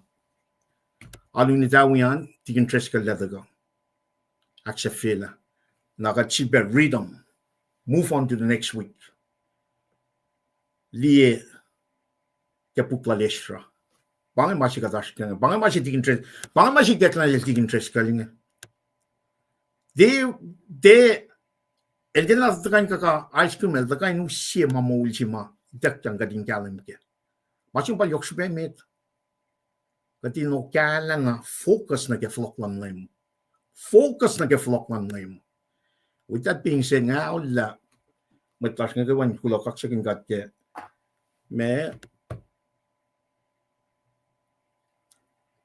Alu in etawi an, Tikin Driscoll lah tuhkuh ahksahfyelah. Na kuht sifilpac rhythm, move on to the next week. Liye ke puk lal Ezra. Pa inge ma se kuht oasr ke inge. Pa inge ma se Tikin Dris-, pa inge ma se ikacklah lal Tikin Driscoll inge. Tiac, tiac, el tiacna tuhkuh in kuhkuh ice cream, el tuhkuh in use ma moul se ma ituckyang kuht in kahlwem kac. Ma se pa yohk srihpac met. Kuht in okahlah na focus nuh ke fohlohk luhn Leum. Focus nuh ke fohlohk luhn Leum. With that being said, nga olah mwet lasr inge kwewa in kuloh kaksakihn God ke ma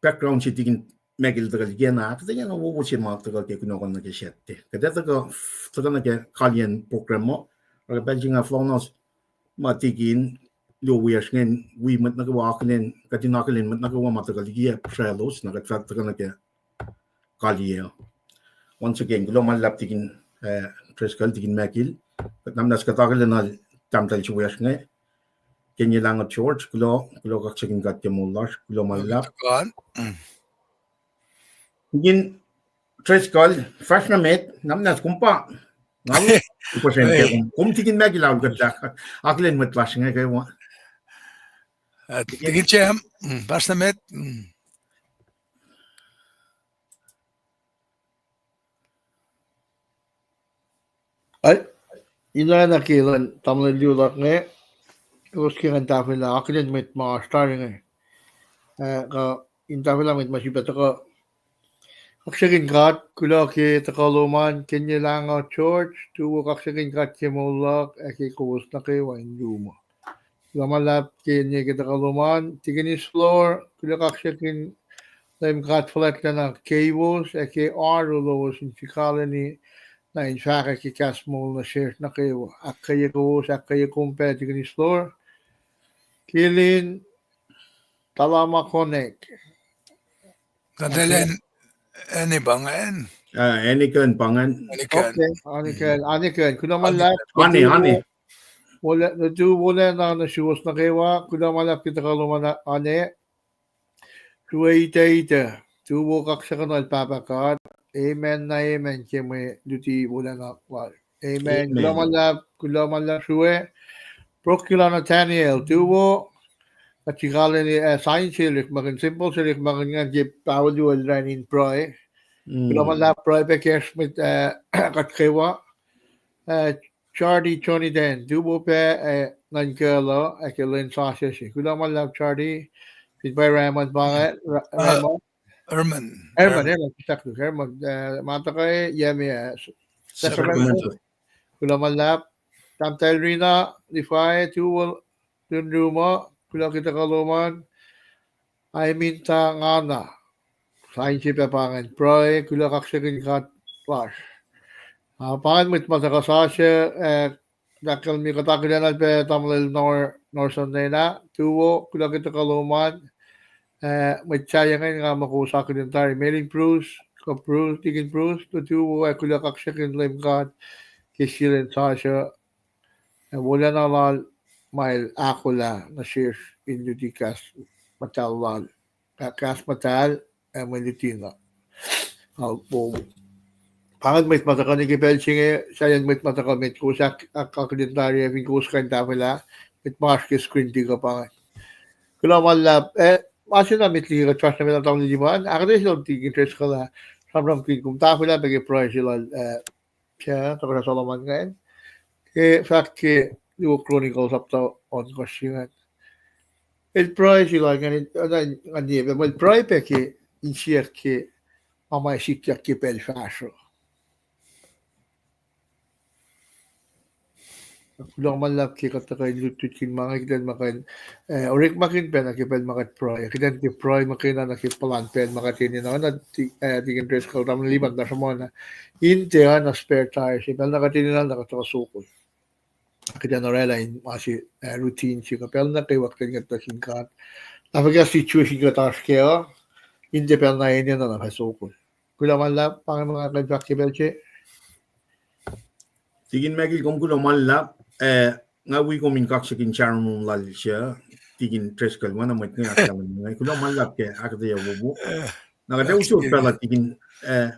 background se Tikin Makil tuhkuh liki na, kuht tiacna wowo se ma tuhkuh ke kunohkohn nuh ke Saturday. Kuht ac tuhkuh, tuhkuh nuh ke kalweni program uh, oruh ke pacl se inge fohlohk na ma Tikin, luo wiyacsr ingacn, wi mwet nuh kwewa akihlen, kuht in akihlen mwet nuh kwewa ma tuhkuh liki, eh, puhsralos, na kuht fah tuhkuh nuh ke kalweni. Once again, kuloh ma luhlahp Tikin, eh, Driscoll, Tikin Makil, kuht namnahs kuht akihlen na tahmtahel se wiyacsr inge, Kenye Lahngo George, kuloh, kuloh kaksakihn God ke moul lasr, kuloh ma luhlahp. Tikin Driscoll, fahsr nuh met, namnahs kom pa. Nga, kom, kom Tikin Makil aol kuht lah, akihlen mwet lasr inge kwewa. Uh, Tikin Jam, mm, fahsr nuh met. Mm. Ai, ina na ke lwen tamuhlwel luo luhk inge, elos ke ngan tahfwelah akihlen mwet ma oasr tari inge. Eh, kuh in tahfwelah mwet ma sifilpac tuhkuh. Kaksakihn God, kuloh ke tuhkuh lom an, Kenye Lahngo George, tuwo kaksakihn God ke moul luhk, ac ke kowos nuh kwewa in luo ma. Kuloh ma luhlahp Kenye ke tuhkuh lom an, Tikin Islor, kuloh kaksakihn Leum God fuhlwactlacna keiwos ac ke oaru lowos in sikalweni na in fahkwack ke kahs moul nuh sesr nuh kwewa. Ahkkweye kowos, ahkkweye kom pac Tikin Islor. Kilin Talamakonek. Katelan, Annie pa ingacn. Ah, Annie Kern pa ingacn. Annie Kern. Okay, Annie Kern, Annie Kern. Kuloh ma luhlahp. Annie, Annie. Wolacna, nuhtu wolacna nuh suwos nuh kwewa. Kuloh ma luhlahp ke tuhkuh lom an, Annie. Sruwe ite ite, tuwo kaksakihnuhl Pahpah God. Amen na amen ke mwe luti wolacna lal. Amen. Kuloh ma luhlahp, kuloh ma luhlahp sruwe. Prokula Nathaniel, tuwo. Kuht sikalweni, eh, sign se orekmakihn, symbol se orekmakihn ingacn ke paholuo el ran in pruhe. Kuloh ma luhlahp, pruhe pac kacsr mwet, eh, kuht kwewa. Eh, Charlie Jonathan, tuwo pac, eh, nuhnkuh lah, ac ke lwen sasuc se. Kuloh ma luhlahp Charlie, fin pwacye Raymond pa inge, Ra-, Raymond. Erman. Erman, Erman, sisaklu, Erman, eh, ma tuhkuh, Yemi, eh, Sacramento. Kuloh ma luhlahp, Tahmtahel Rina, Levi, tuwo, Lun Ruma, kuloh ke tuhkuh lom an. Aiminta Ngana. Sain se pac pa ingacn, pruhe, kuloh kaksakihn God lasr. Ah, pa ingacn mwet ma tuhkuh sasuc, eh, Tackle me kuht akihlen pac tamuhlwel Nor-, Norson Nena, tuwo, kuloh ke tuhkuh lom an, eh, mwet sahyac ingacn nga muh kowos akihlen tari, Melin Bruce, kuh Bruce, Tikin Bruce, nuhtuwo, ac kuloh kaksakihn Leum God ke silen sasuc, ac wolacna lal ma el ahkolah nuh sesr in luti kahs muhtahl lal, ah, kahs muhtahl, ac mwe luti na. Al po. Pa ingacn mwet ma tuhkuh nuh ke pacl se inge, sahyacn mwet ma tuhkuh met kowos ak-, ak-, akihlen tari, ac fin kowos kuh in tahfwelah, mwet ma oasr ke screen tiac kuh pa ingacn. Kuloh ma luhlahp, eh, ma se na met liki kuht fahsr nuh met ah tamuhlwel Lipan, ahkuhtweyac sel Tikin Driscoll ah, sramsramkihn kom tahfwelah pac ke pruhe se lal, eh, Tohkohsrah Solomon ingacn. Ke fahk ke Luo Chronicles sapta ohnkohsr se ingacn, el pruhe se lal ingacn, el, el pruhe pac ke insiyuck ke ma ma sikyak ke pacl fahsruh. Kuloh ma luhlahp ke kuht tuhkuh in lutlutkihn ma inge, kuht in muh kuh in, eh, orekmakihn pacna ke pacl ma kuht pruhe. Kuht in tiac pruhe muhkwena nuh ke puhlan pacl ma kuht enenuh na, ti-, eh, Tikin Driscoll, tamuhlwel Lipan, na sruhmuhn na, in tiac oacna spare tire se, pacl na kuht enenuh na kuht tuhkuh sokol. Kuht in orwaclah in ma se, eh, routine se kuh pacl nuh kwewa kuht in kuht nuh sin God. Na fuhkah situation kuht oasr kac uh, in tiac pacl na enenuh na fah sokol. Kuloh ma luhlahp, pa inge ma nga kuh in fahk ke pacl se. Tikin Michael, kom kuloh ma luhlahp, eh, nga wi kom in kaksakihn sramsram lal se, Tikin Driscoll, ma na mwet inge ahkkahlwemye. Kuloh ma luhlahp ke ahkuhtweyac wowo. Na kuht ac usot pacl uh Tikin, eh,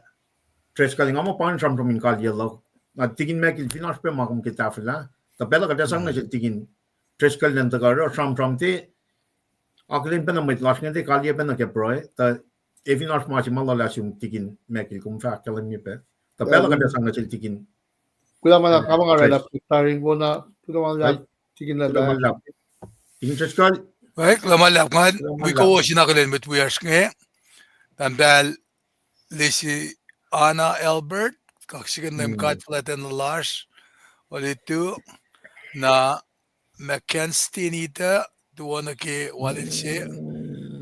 Driscoll, nga muh pa in sramsram in kalye luhk. Na Tikin Michael, fin oasr pac ma kom ke tahfwelah, tuh pacl uh kuht ac sang nuh sel Tikin Driscoll elan tuhkuh oruh sramsram, tiac akihlen pacna mwet lasr inge, tiac kalye pacna ke pruhe, tuh fin oasr ma se ma luhlahp sum, Tikin Michael, kom fah ahkkahlwemye pac. Tuh pacl uh kuht ac sang nuh sel Tikin. Kuloh ma luhlahp, nga muh nga orwaclah tari wona, kuloh ma luhlahp, Tikin, kuloh ma luhlahp. Tikin Driscoll. Kuloh ma luhlahp, nga wi kowos in akihlen mwet wiyacsr inge. Tahmtahel Lisi Anna Albert, kaksakihn Leum God fuhlwactlacna lasr, olutu, na Mackenzie Tinita, tuwo nuh ke walin se,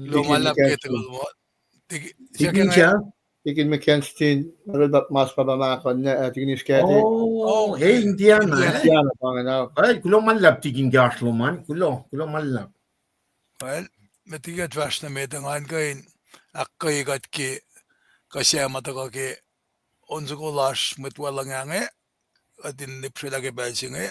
kuloh ma luhlahp ke tuhkuh lom an. Tikin Mackenzie, Tikin Mackenzie, ma mas pahpah mahkon, eh, Tikin Iskati. Oh, eh, Indiana, eh? Indiana pa ingacn. Well, kuloh ma luhlahp Tikin ke oasr lom an, kuloh, kuloh ma luhlahp. Well, met liki kuht fahsr nuh met, ngan kuh in ahkkweye kuht ke kuh se ma tuhkuh ke on soko lasr mwet Wallacng inge, kuht in nipsrelah ke pacl se inge.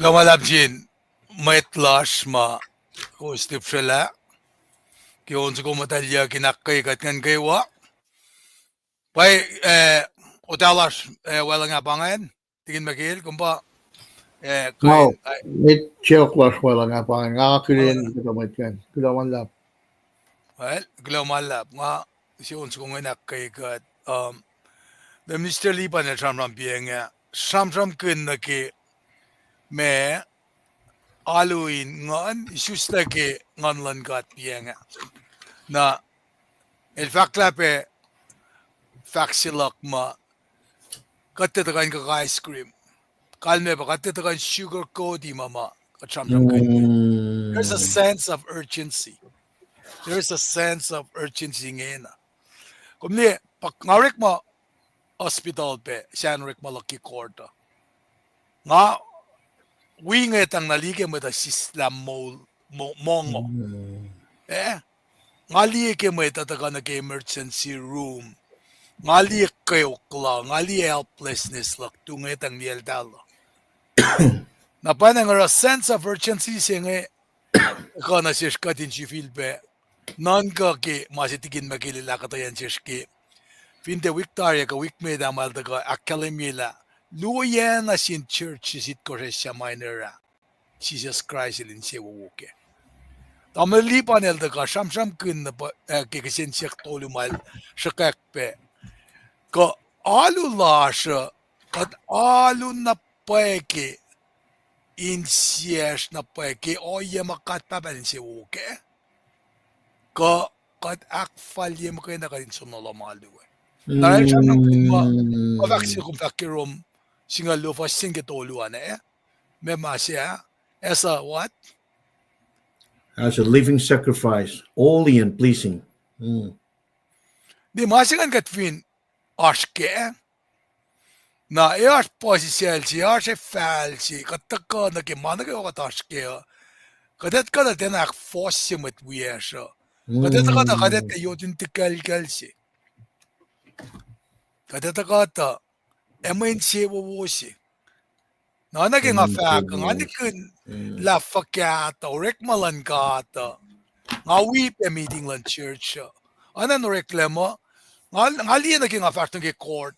Kuloh ma luhlahp sin mwet lasr ma kowos lihpsrelah ke on soko muhtahl yuck in ahkkweye kuht ingacn kwewa. Pwacye, eh, otalasr, eh, Weluhngah pa ingacn, Tikin Michael, kom pa, eh, kain, mwet siyuck lasr Weluhngah pa ingacn, nga akihlen kuhtuh mwet ingacn. Kuloh ma luhlahp. Well, kuloh ma luhlahp, nga, se on soko ingacn ahkkweye kuht, um, the minister Lipan el sramsram piacng ah, sramsramkihn nuh ke ma alu in nguhn, isuslac ke nguhn luhn God piacng ah. Na el fahk lah pac fahk se luhk ma kuht tiac tuhkuh in kuh ice cream. Kalmac pa kuht tiac tuhkuh in sugar coat ma ma kuht sramsramkihn. There's a sense of urgency. There is a sense of urgency ingena. Kom liye, pa nga orekma hospital pac, sahn orekma luhk ke court uh. Nga wi ngetang na liye ke mwet uh sislah moul, mo-, mongo. Eh? Nga liye ke mwet uh tuhkuh nuh ke emergency room. Nga liye kweok luhk, nga liye helplessness luhk, tu ngetang liyacltahl uh. Na pwacnwacng oruh sense of urgency se inge kuh nuh sesr kuht in sifilpac nuhnkuh ke ma se Tikin Michael el ahkuhtweyac nuh sesr ke fin tiac wik tari kuh wik met ah ma el tuhkuh ahkkahlwemye lah luo oacna sin church se itkohsr Asia Minor ah, Jisus Kraist el insewowo kac. Tamuhlwel Lipan el tuhkuh sramsramkihn, eh, ke kihsen siyuck tolu ma el sruhkwack pac. Kuh alu lasr uh, kuht alu na pwacye ke insiyacsr na pwacye ke ohiyac ma God Pahpah el insewowo kac? Kuh kuht ahkfalye muhkwena kuht in som nuh lohm alu ah? Na el sramsramkihn muh, ma fahk se kom fahk ke Rom singucul luo fuhs se ke tolu an, eh? Ma ma se ah, as a what? As a living sacrifice, holy and pleasing. Ni ma se ingacn kuht fin oasr kac, na e oasr puhsisacl se, oasr efahl se, kuht tuhkuh nuh ke ma nuh kwewa kuht oasr kac uh, kuht etuh kuhtuh tiacna ahkfohsye mwet wiyacsr uh. Kuht etuh kuhtuh, kuht etuh yot in tikuclkucl se. Kuht etuh kuhtuh ac mwe insewowo se. Na oacna ke nga fahk, nga nihkihn lah fuhkah tuh orekma luhn God uh, nga wi pac meeting luhn church uh, oacna in oreklac muh, nga, nga liye nuh ke nga fahsr nuh ke court,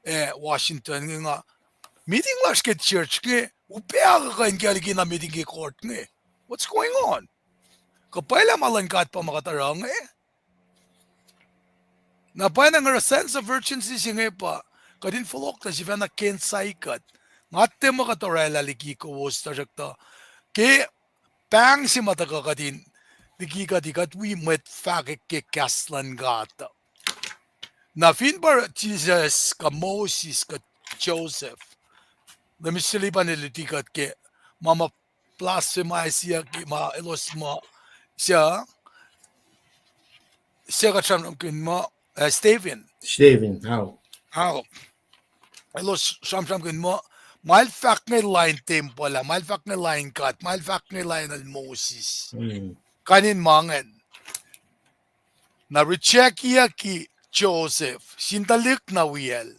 eh, Washington inge, nga meeting lasr ke church inge, upac kuh in kuh liki na meeting ke court inge. What's going on? Kuh pwacye lah ma luhn God pa ma kuht oruh inge? Na pwacnwacng oruh sense of urgency se inge pa kuht in fohlohk nuh sifacna ke insight kuht. Nga tiac muh kuht orwaclah liki kowos, tuhsruhktuh ke pahng se ma tuhkuh kuht in liki kuht, kuht wi mwet fahkwack ke kahs luhn God uh. Na fin pa Jisus kuh Moses kuh Joseph, na Mister Lipan el luti kuht ke ma ma blasphemy siyuck ma elos muh, suc, suc kuht sramsramkihn muh, eh, Stephen. Stephen, how? How? Elos sramsramkihn muh, ma el fahk inge lain tempuhl ah, ma el fahk inge lain God, ma el fahk inge lain el Moses. Kain in ma ingacn. Na rejectiyucki Joseph, sin tuhlihk na wiyacl.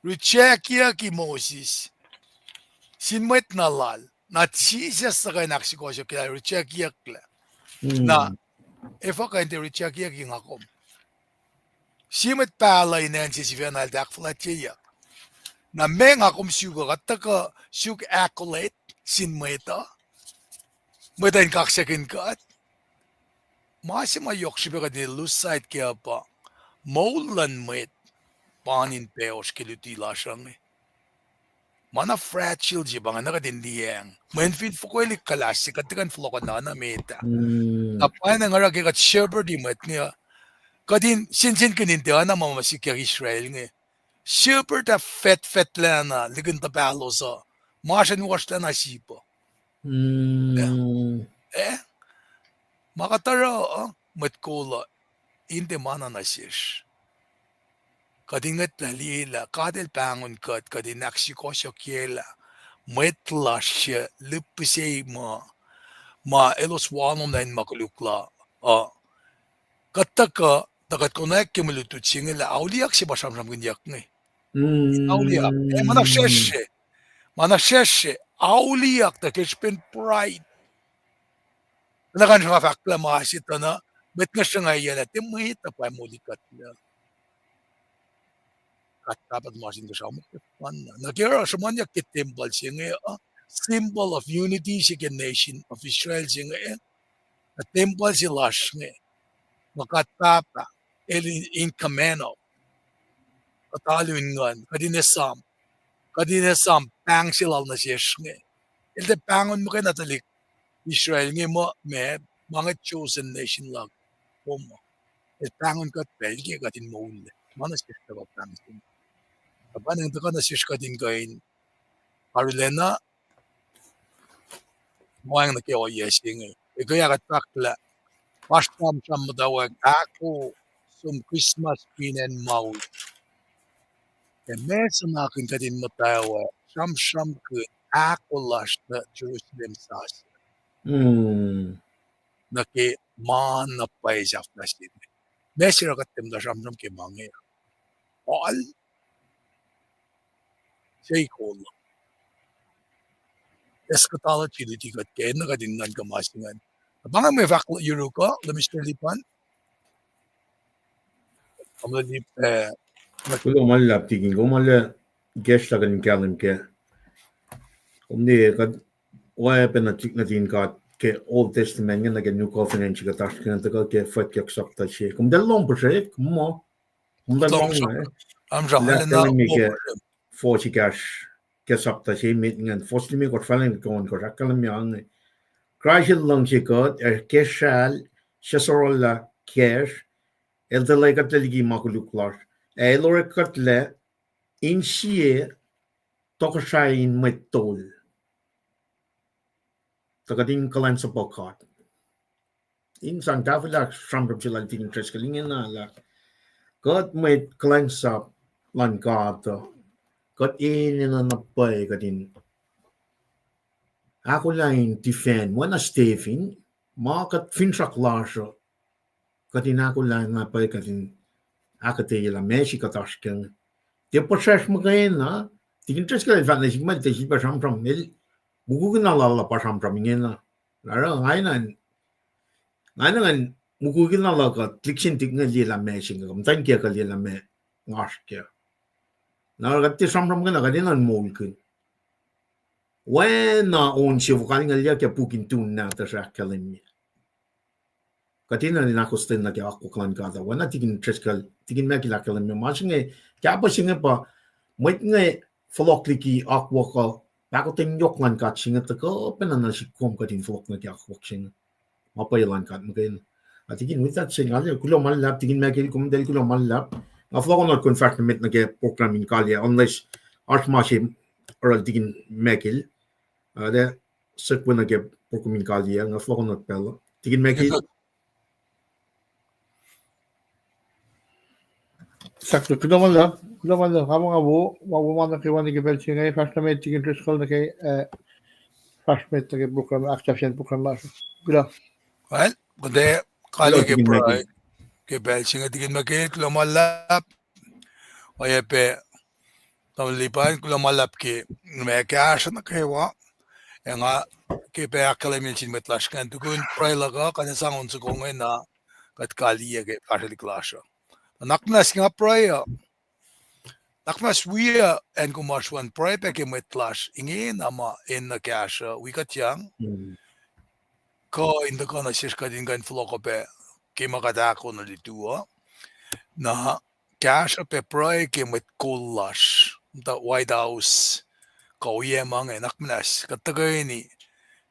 Rejectiyucki Moses, sin mwet na lal. Na Jisus tuhkuh in ahksukohsohkyelah, rejectyucklac. Na efuh kuh in tiac rejectyucki nga kom? Sie mwet pahluh in acn se sifacna el tiac ahkfuhlwactyeyuck. Na meac nga kom suk uh, kuht tuhkuh suk accolade sin mwet uh, mwet uh in kaksakihn kuht? Ma se ma yohk srihpac kuht in lose sight kac uh pa moul luhn mwet pa in pacosr ke luti lasr uh inge. Ma na fragile se pa inge na kuht in liyacacng. Mweyen fin fohlohkihn kuhlahs se, kuht tiac kuh in fohlohkohnlah na met ah. Na pwacnwacng oruh ke kuht shepherd-i mwet inge uh, kuht in sensenkihn in tiac oacna ma ma sikyak Israel inge. Shepherd ah fetfetlacna likin tuhpahlos uh, masr in washlacna sip uh. Eh? Ma kuht oruh uh, mwet kol uh, in tiac ma na nuh sesr. Kuht in ngwetlah liyelah God El pahngon kuht, kuht in ahksukohsohkyelah mwet lasr suc lihpihsei muh, ma elos walomlah in ma koluk la uh. Kuht tuhkuh, tuh kuht konwacack ke mwe lutlut se inge lah auliyak se pa sramsramkihnyuck inge. Auliyak, eh, ma na sesr se, ma na sesr se, auliyak tuh ke srihpen pride. Na kuh in sruhnga fahk lah ma se tuh na, mwet inge sruhnga elah, tiac mwet uh pa moli kuhtlac. Kuht pahpah tuhmasr Inkuhsrao muhkwena. Na ke oruh sruhmuhnyuck ke tempuhl se inge uh, symbol of unity se ke nation of Israel se inge, na tempuhl se lasr inge, ma kuht pahpah, el in, in command of, kuht alu in nguhn, kuht in esam, kuht in esam pahng se lal nuh sesr inge. El tiac pahngon muhkwena tuhlihk Israel inge muh, ma, ma inge chosen nation luhk, kom uh. El pahngon kuht pac, el ke kuht in moul, ma nuh sesr tuhkuh pahng se inge. Tuhpan tuhkuh nuh sesr kuht in kuh in arulacna wacngihn nuh ke ohiyac se inge. Ekuh ac kuht fahk lah, oasr sramsram muhtwacwacack ahko som Christmas fin acn Maui. Ac ma suhnakihn kuht in muhtwacwacack sramsramkihn ahko lasr nuh Jerusalem sasuc. Nuh ke ma na pwacye sahflah se inge. Ma se oruh kuht tiac muhta sramsram ke ma inge. All se ikol eschatology luti kuht ke, na kuht in nuhnkuh ma se ingacn. Pa inge mwe fahk yuruk uh, Mister Lipan. Kom lip, eh, kuloh ma luhlahp tikin, kom arlac kacslah kuht in kahlwem ke, kom ne kuht oacpacna nuhtin God ke Old Testament inge, nuh ke New Covenant se kuht oasr ke inge, tuhkuh ke Fwackyuck sapta se. Kom tiac lohng puhsrek muh, kom tiac lohng, eh, lah kahlwem ke fohs ekahsr ke sapta se emet ingacn, fohs limekohsr fal in ke ohnkohsr, ahkkahlwemye inge. Kraist el luhngse kuht, ac ke sracl, suc sororlah kacsr, el tuhlac kuhtlac liki ma koluk lasr, ac el orek kuhtlac in sie tohkohsrahi in mwet tol, tuh kuht in kuhlwacnsapuh God. In sang tahfwelah sramsram se lal tikin Driscoll ingena lah kuht mwet kuhlwacnsap luhn God uh, kuht enenuh na pwacye kuht in ahkolah in defend, oacna Stephen, ma kuht finsrak lasr uh, kuht in ahkolah na pwacye kuht in ahkuhtweyac lah ma se kuht oasr ke inge. Tiac puhsracsr muhkwena, tikin Driscoll el fahk nuh sihk ma el tiac sifilpac sramsram, el mukwikwi na lal uh pa sramsram ingena. Oruh nga, nga enenuh in mukwikwi na luhk uh, lihksreni tiac inge liye lah ma se inge, muhtwacn kiyuhk uh liye lah ma nga oasr kac. Na oruh kuht tiac sramsram ingena, kuht enenuh in moulkihn. Oacna on se fokal inge liye ke puk in tun nahtuhsr ahkkahlwemye. Kuht enenuh in ahkostwen nuh ke akwuck luhn God uh. Oacna tikin Driscoll, tikin Michael ahkkahlwemye ma se inge, kahpah se inge pa mwet inge fohlohk liki akwuck uh, pahkotwen yohk luhn God se inge tuhkuh pacna nuh sihk kom kuht in fohlohk nuh ke akwuck se inge. Ma pwacye luhn God muhkwena. Na tikin with that said, nga kuloh ma luhlahp, tikin Michael, kom tahl kuloh ma luhlahp. Nga fohlohk nuh kom fahsr nuh met nuh ke program in kaliyac, unless oasr ma se oruh tikin Michael, uh, the sekwe nuh ke program in kaliyac, nga fohlohk nuh pacl uh. Tikin Michael. Kuloh ma luhlahp, kuloh ma luhlahp, nga muh nga wo, ma wo ma nuh kwewa nuh ke pacl se inge, fahsr nuh met tikin Driscoll nuh ke, eh, fahsr met nuh ke program, ahksahfyen program lasr. Kuloh. Well, kuht ac kaliyac ke pruhe ke pacl se inge, tikin Michael, kuloh ma luhlahp. Oacyacpac, tamuhlwel Lipan, kuloh ma luhlahp ke ma kahsruh nuh kwewa. Ac nga ke pac ahkkahlwemye nuh sin mwet lasr ingacn tukun pruhe luhk uh, kuht ac sang on soko ingena, kuht kaliyac ke fahsrwelihk lasr uh. Nuhnak muhnahs nga pruhe uh, nuhnak muhnahs wi uh acn kom oasr we an, pruhe pac ke mwet lasr ingena ma enenuh kahsruh wi kuhtyang. Kuh in tuhkuh nuh sesr kuht in kuh in fohlohkuh pac ke ma kuht ahkoo nuh lutu uh. Na kahsruh pac pruhe ke mwet kol lasr, muhta White House, kuh ohiyac ma inge, nuhnak muhnahs kuht tuhkweni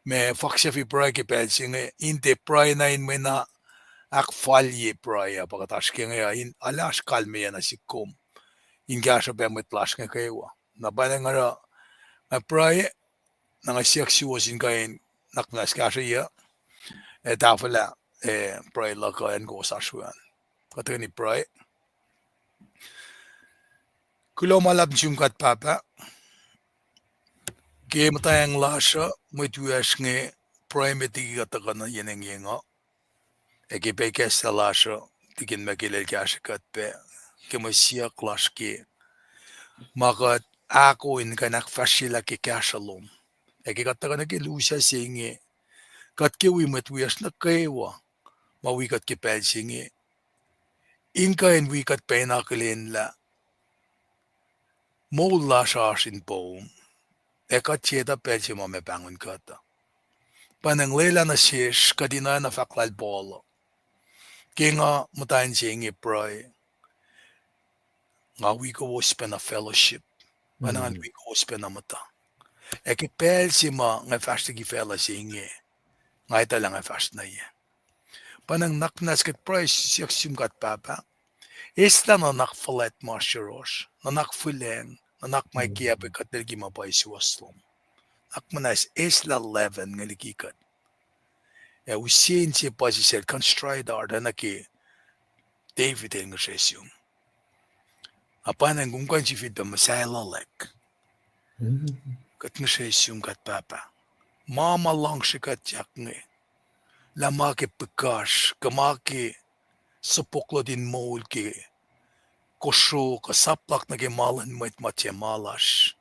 ma fahk sahflah pruhe ke pacl se inge, in tiac pruhe na in mwena ahkfalye pruhe uh pa kuht oasr ke inge uh, in alasr kalmeyac nuh sihk kom in kahsruh pac mwet lasr inge kwewa. Na pa nga oruh, nga pruhe, na nga siyuck suwos in kuh in nuhnak muhnahs kahsrweyuc, ac tahfwelah, eh, pruhe luhk uh acn kowos oasr we an. Kuht tuhkweni pruhe. Kuloh ma luhlahp nuh sum God Pahpah, ke muhtwacng lasr uh, mwet wiyacsr inge, pruhe met liki kuht tuhkuh nuh yen engyeng uh. Ac ke pacl kahs lasr uh, tikin Michael el kahsrwe kuht pac ke mwe siyuck lasr ke ma kuht ahko in kuh in ahkfahsryelah ke kahsruh lom. Ac ke kuht tuhkuh nuh ke lusac se inge, kuht ke wi mwet wiyacsr nuh kwewa ma wi kuht ke pacl se inge, in kuh in wi kuht pac in akihlen lah moul lasr oasr in poum, ac kuht etuh pacl se ma meac pahngon kuht uh. Pa nacng lwelah nuh sesr kuht in oacna fahk lal Paul uh, ke nga muhtwacn se inge pruhe, nga wi kowos pacna fellowship, pa nacng wi kowos pacna muhta. Ac ke pacl se ma nga fahsr liki facluh se inge, nga etuh lah nga fahsr nuh ye. Pa nacng nuhnak muhnahs kuht pruhe siyuck sum God Pahpah, eslah nuhnak fuhlwact ma oasr yohrohsr, nuhnak fihlacng, nuhnak ma kiacpwe kuht liki ma pwacye suwohs lom. Nuhnak muhnahs eslah leaven inge liki kuht. Ac use inse puhsisacl, contrite heart, oacna ke David el ngihsre sum. Na pa nacng kom kuh in sifilpac muhsahlalack. Kuht ngihsre sum God Pahpah, ma ma luhngsrekuhtyak inge, lah ma ke pihkasr kuh ma ke sopoklot in moul ke kosro kuh saplak nuh ke ma luhn mwet ma tiac ma lasr,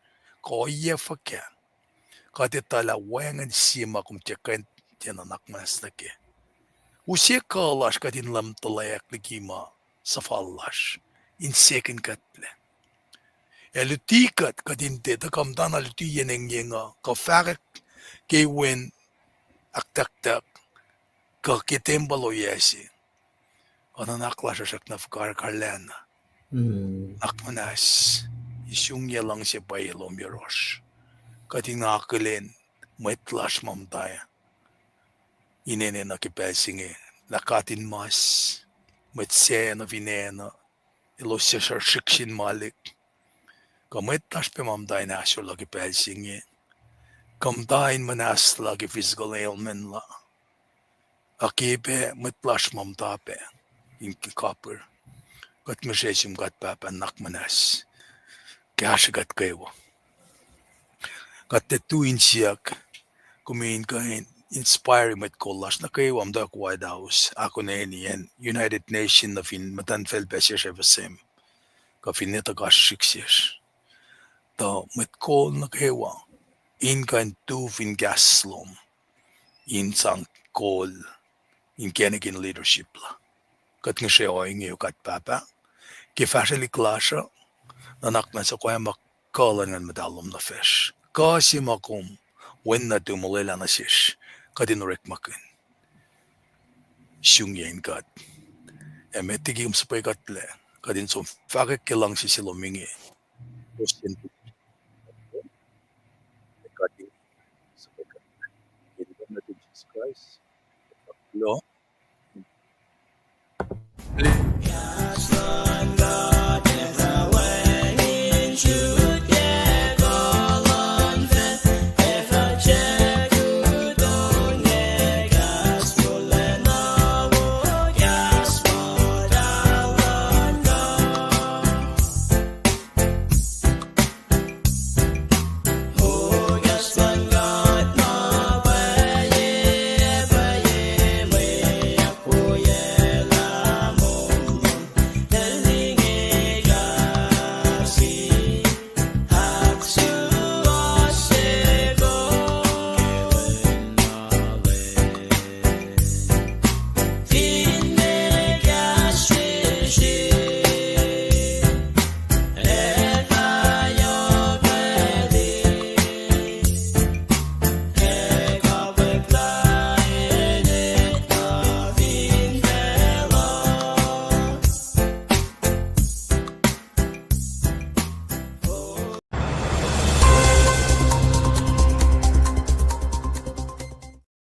kuh ohiyac fuhkah, kuht etuh lah wacngihn sie ma kom tiac kuh in tiac nuhnak muhnahs nuh kac. Use kuh lasr kuht in leum tuhlac liki ma suhfal lasr, in sekihn kuhtlac. Ac luti kuht, kuht in tiac tuhkuh muhtana luti yen engyeng uh, kuh fahkwack ke wen ahktaktuck, kuh ke tempuhl ohiyac se. Kuh nuhnak lasr uh srackna fuhkah karkarlacna. Nuhnak muhnahs, isungyac luhngse pwacye lom yohrohsr. Kuht in akihlen mwet lasr ma muhta in enenuh ke pacl se inge, lah katinmas, mwet sac nuh fin acn uh, elos suc srihsrihk sin malik, kuh mwet lasr pac ma muhta in ahsor la ke pacl se inge, kuh muhta in muhnahs la ke physical ailment la, ac ke pac mwet lasr ma muhta pac in kapir. Kuht ngihsre sum God Pahpah, nuhnak muhnahs, kahsruh kuht kwewa. Kuht tiac tui in siyuck, kom in kuh in inspire mwet kol lasr nuh kwewa muhtwacwacack White House, akoneni acn United Nation nuh fin muhtuhnfacl pac sesr ac fihsrwacsr, kuh fin etuh kasrihsrihk sesr, tuh mwet kol nuh kwewa in kuh in tu fin kahs lom, in sang kol inkacnek in leadership la. Kuht ngihsre ohinge God Pahpah, ke fahsrwelihk lasr uh, nuhnak muhnahs suhkwacma kuh luhn Nguhn Muhtahl lom nuh facsr. Kuh se ma kom, Wen nuhtum, olwelah nuh sesr, kuht in orekmakihn. Siyuck in God. Ac met liki kom suhpwe kuhtlac, kuht in som fahkwack ke luhngse se lom inge. Kuht in suhpwe kuhtlac. Ke inen nuhtum Jisus Kraist, kuloh.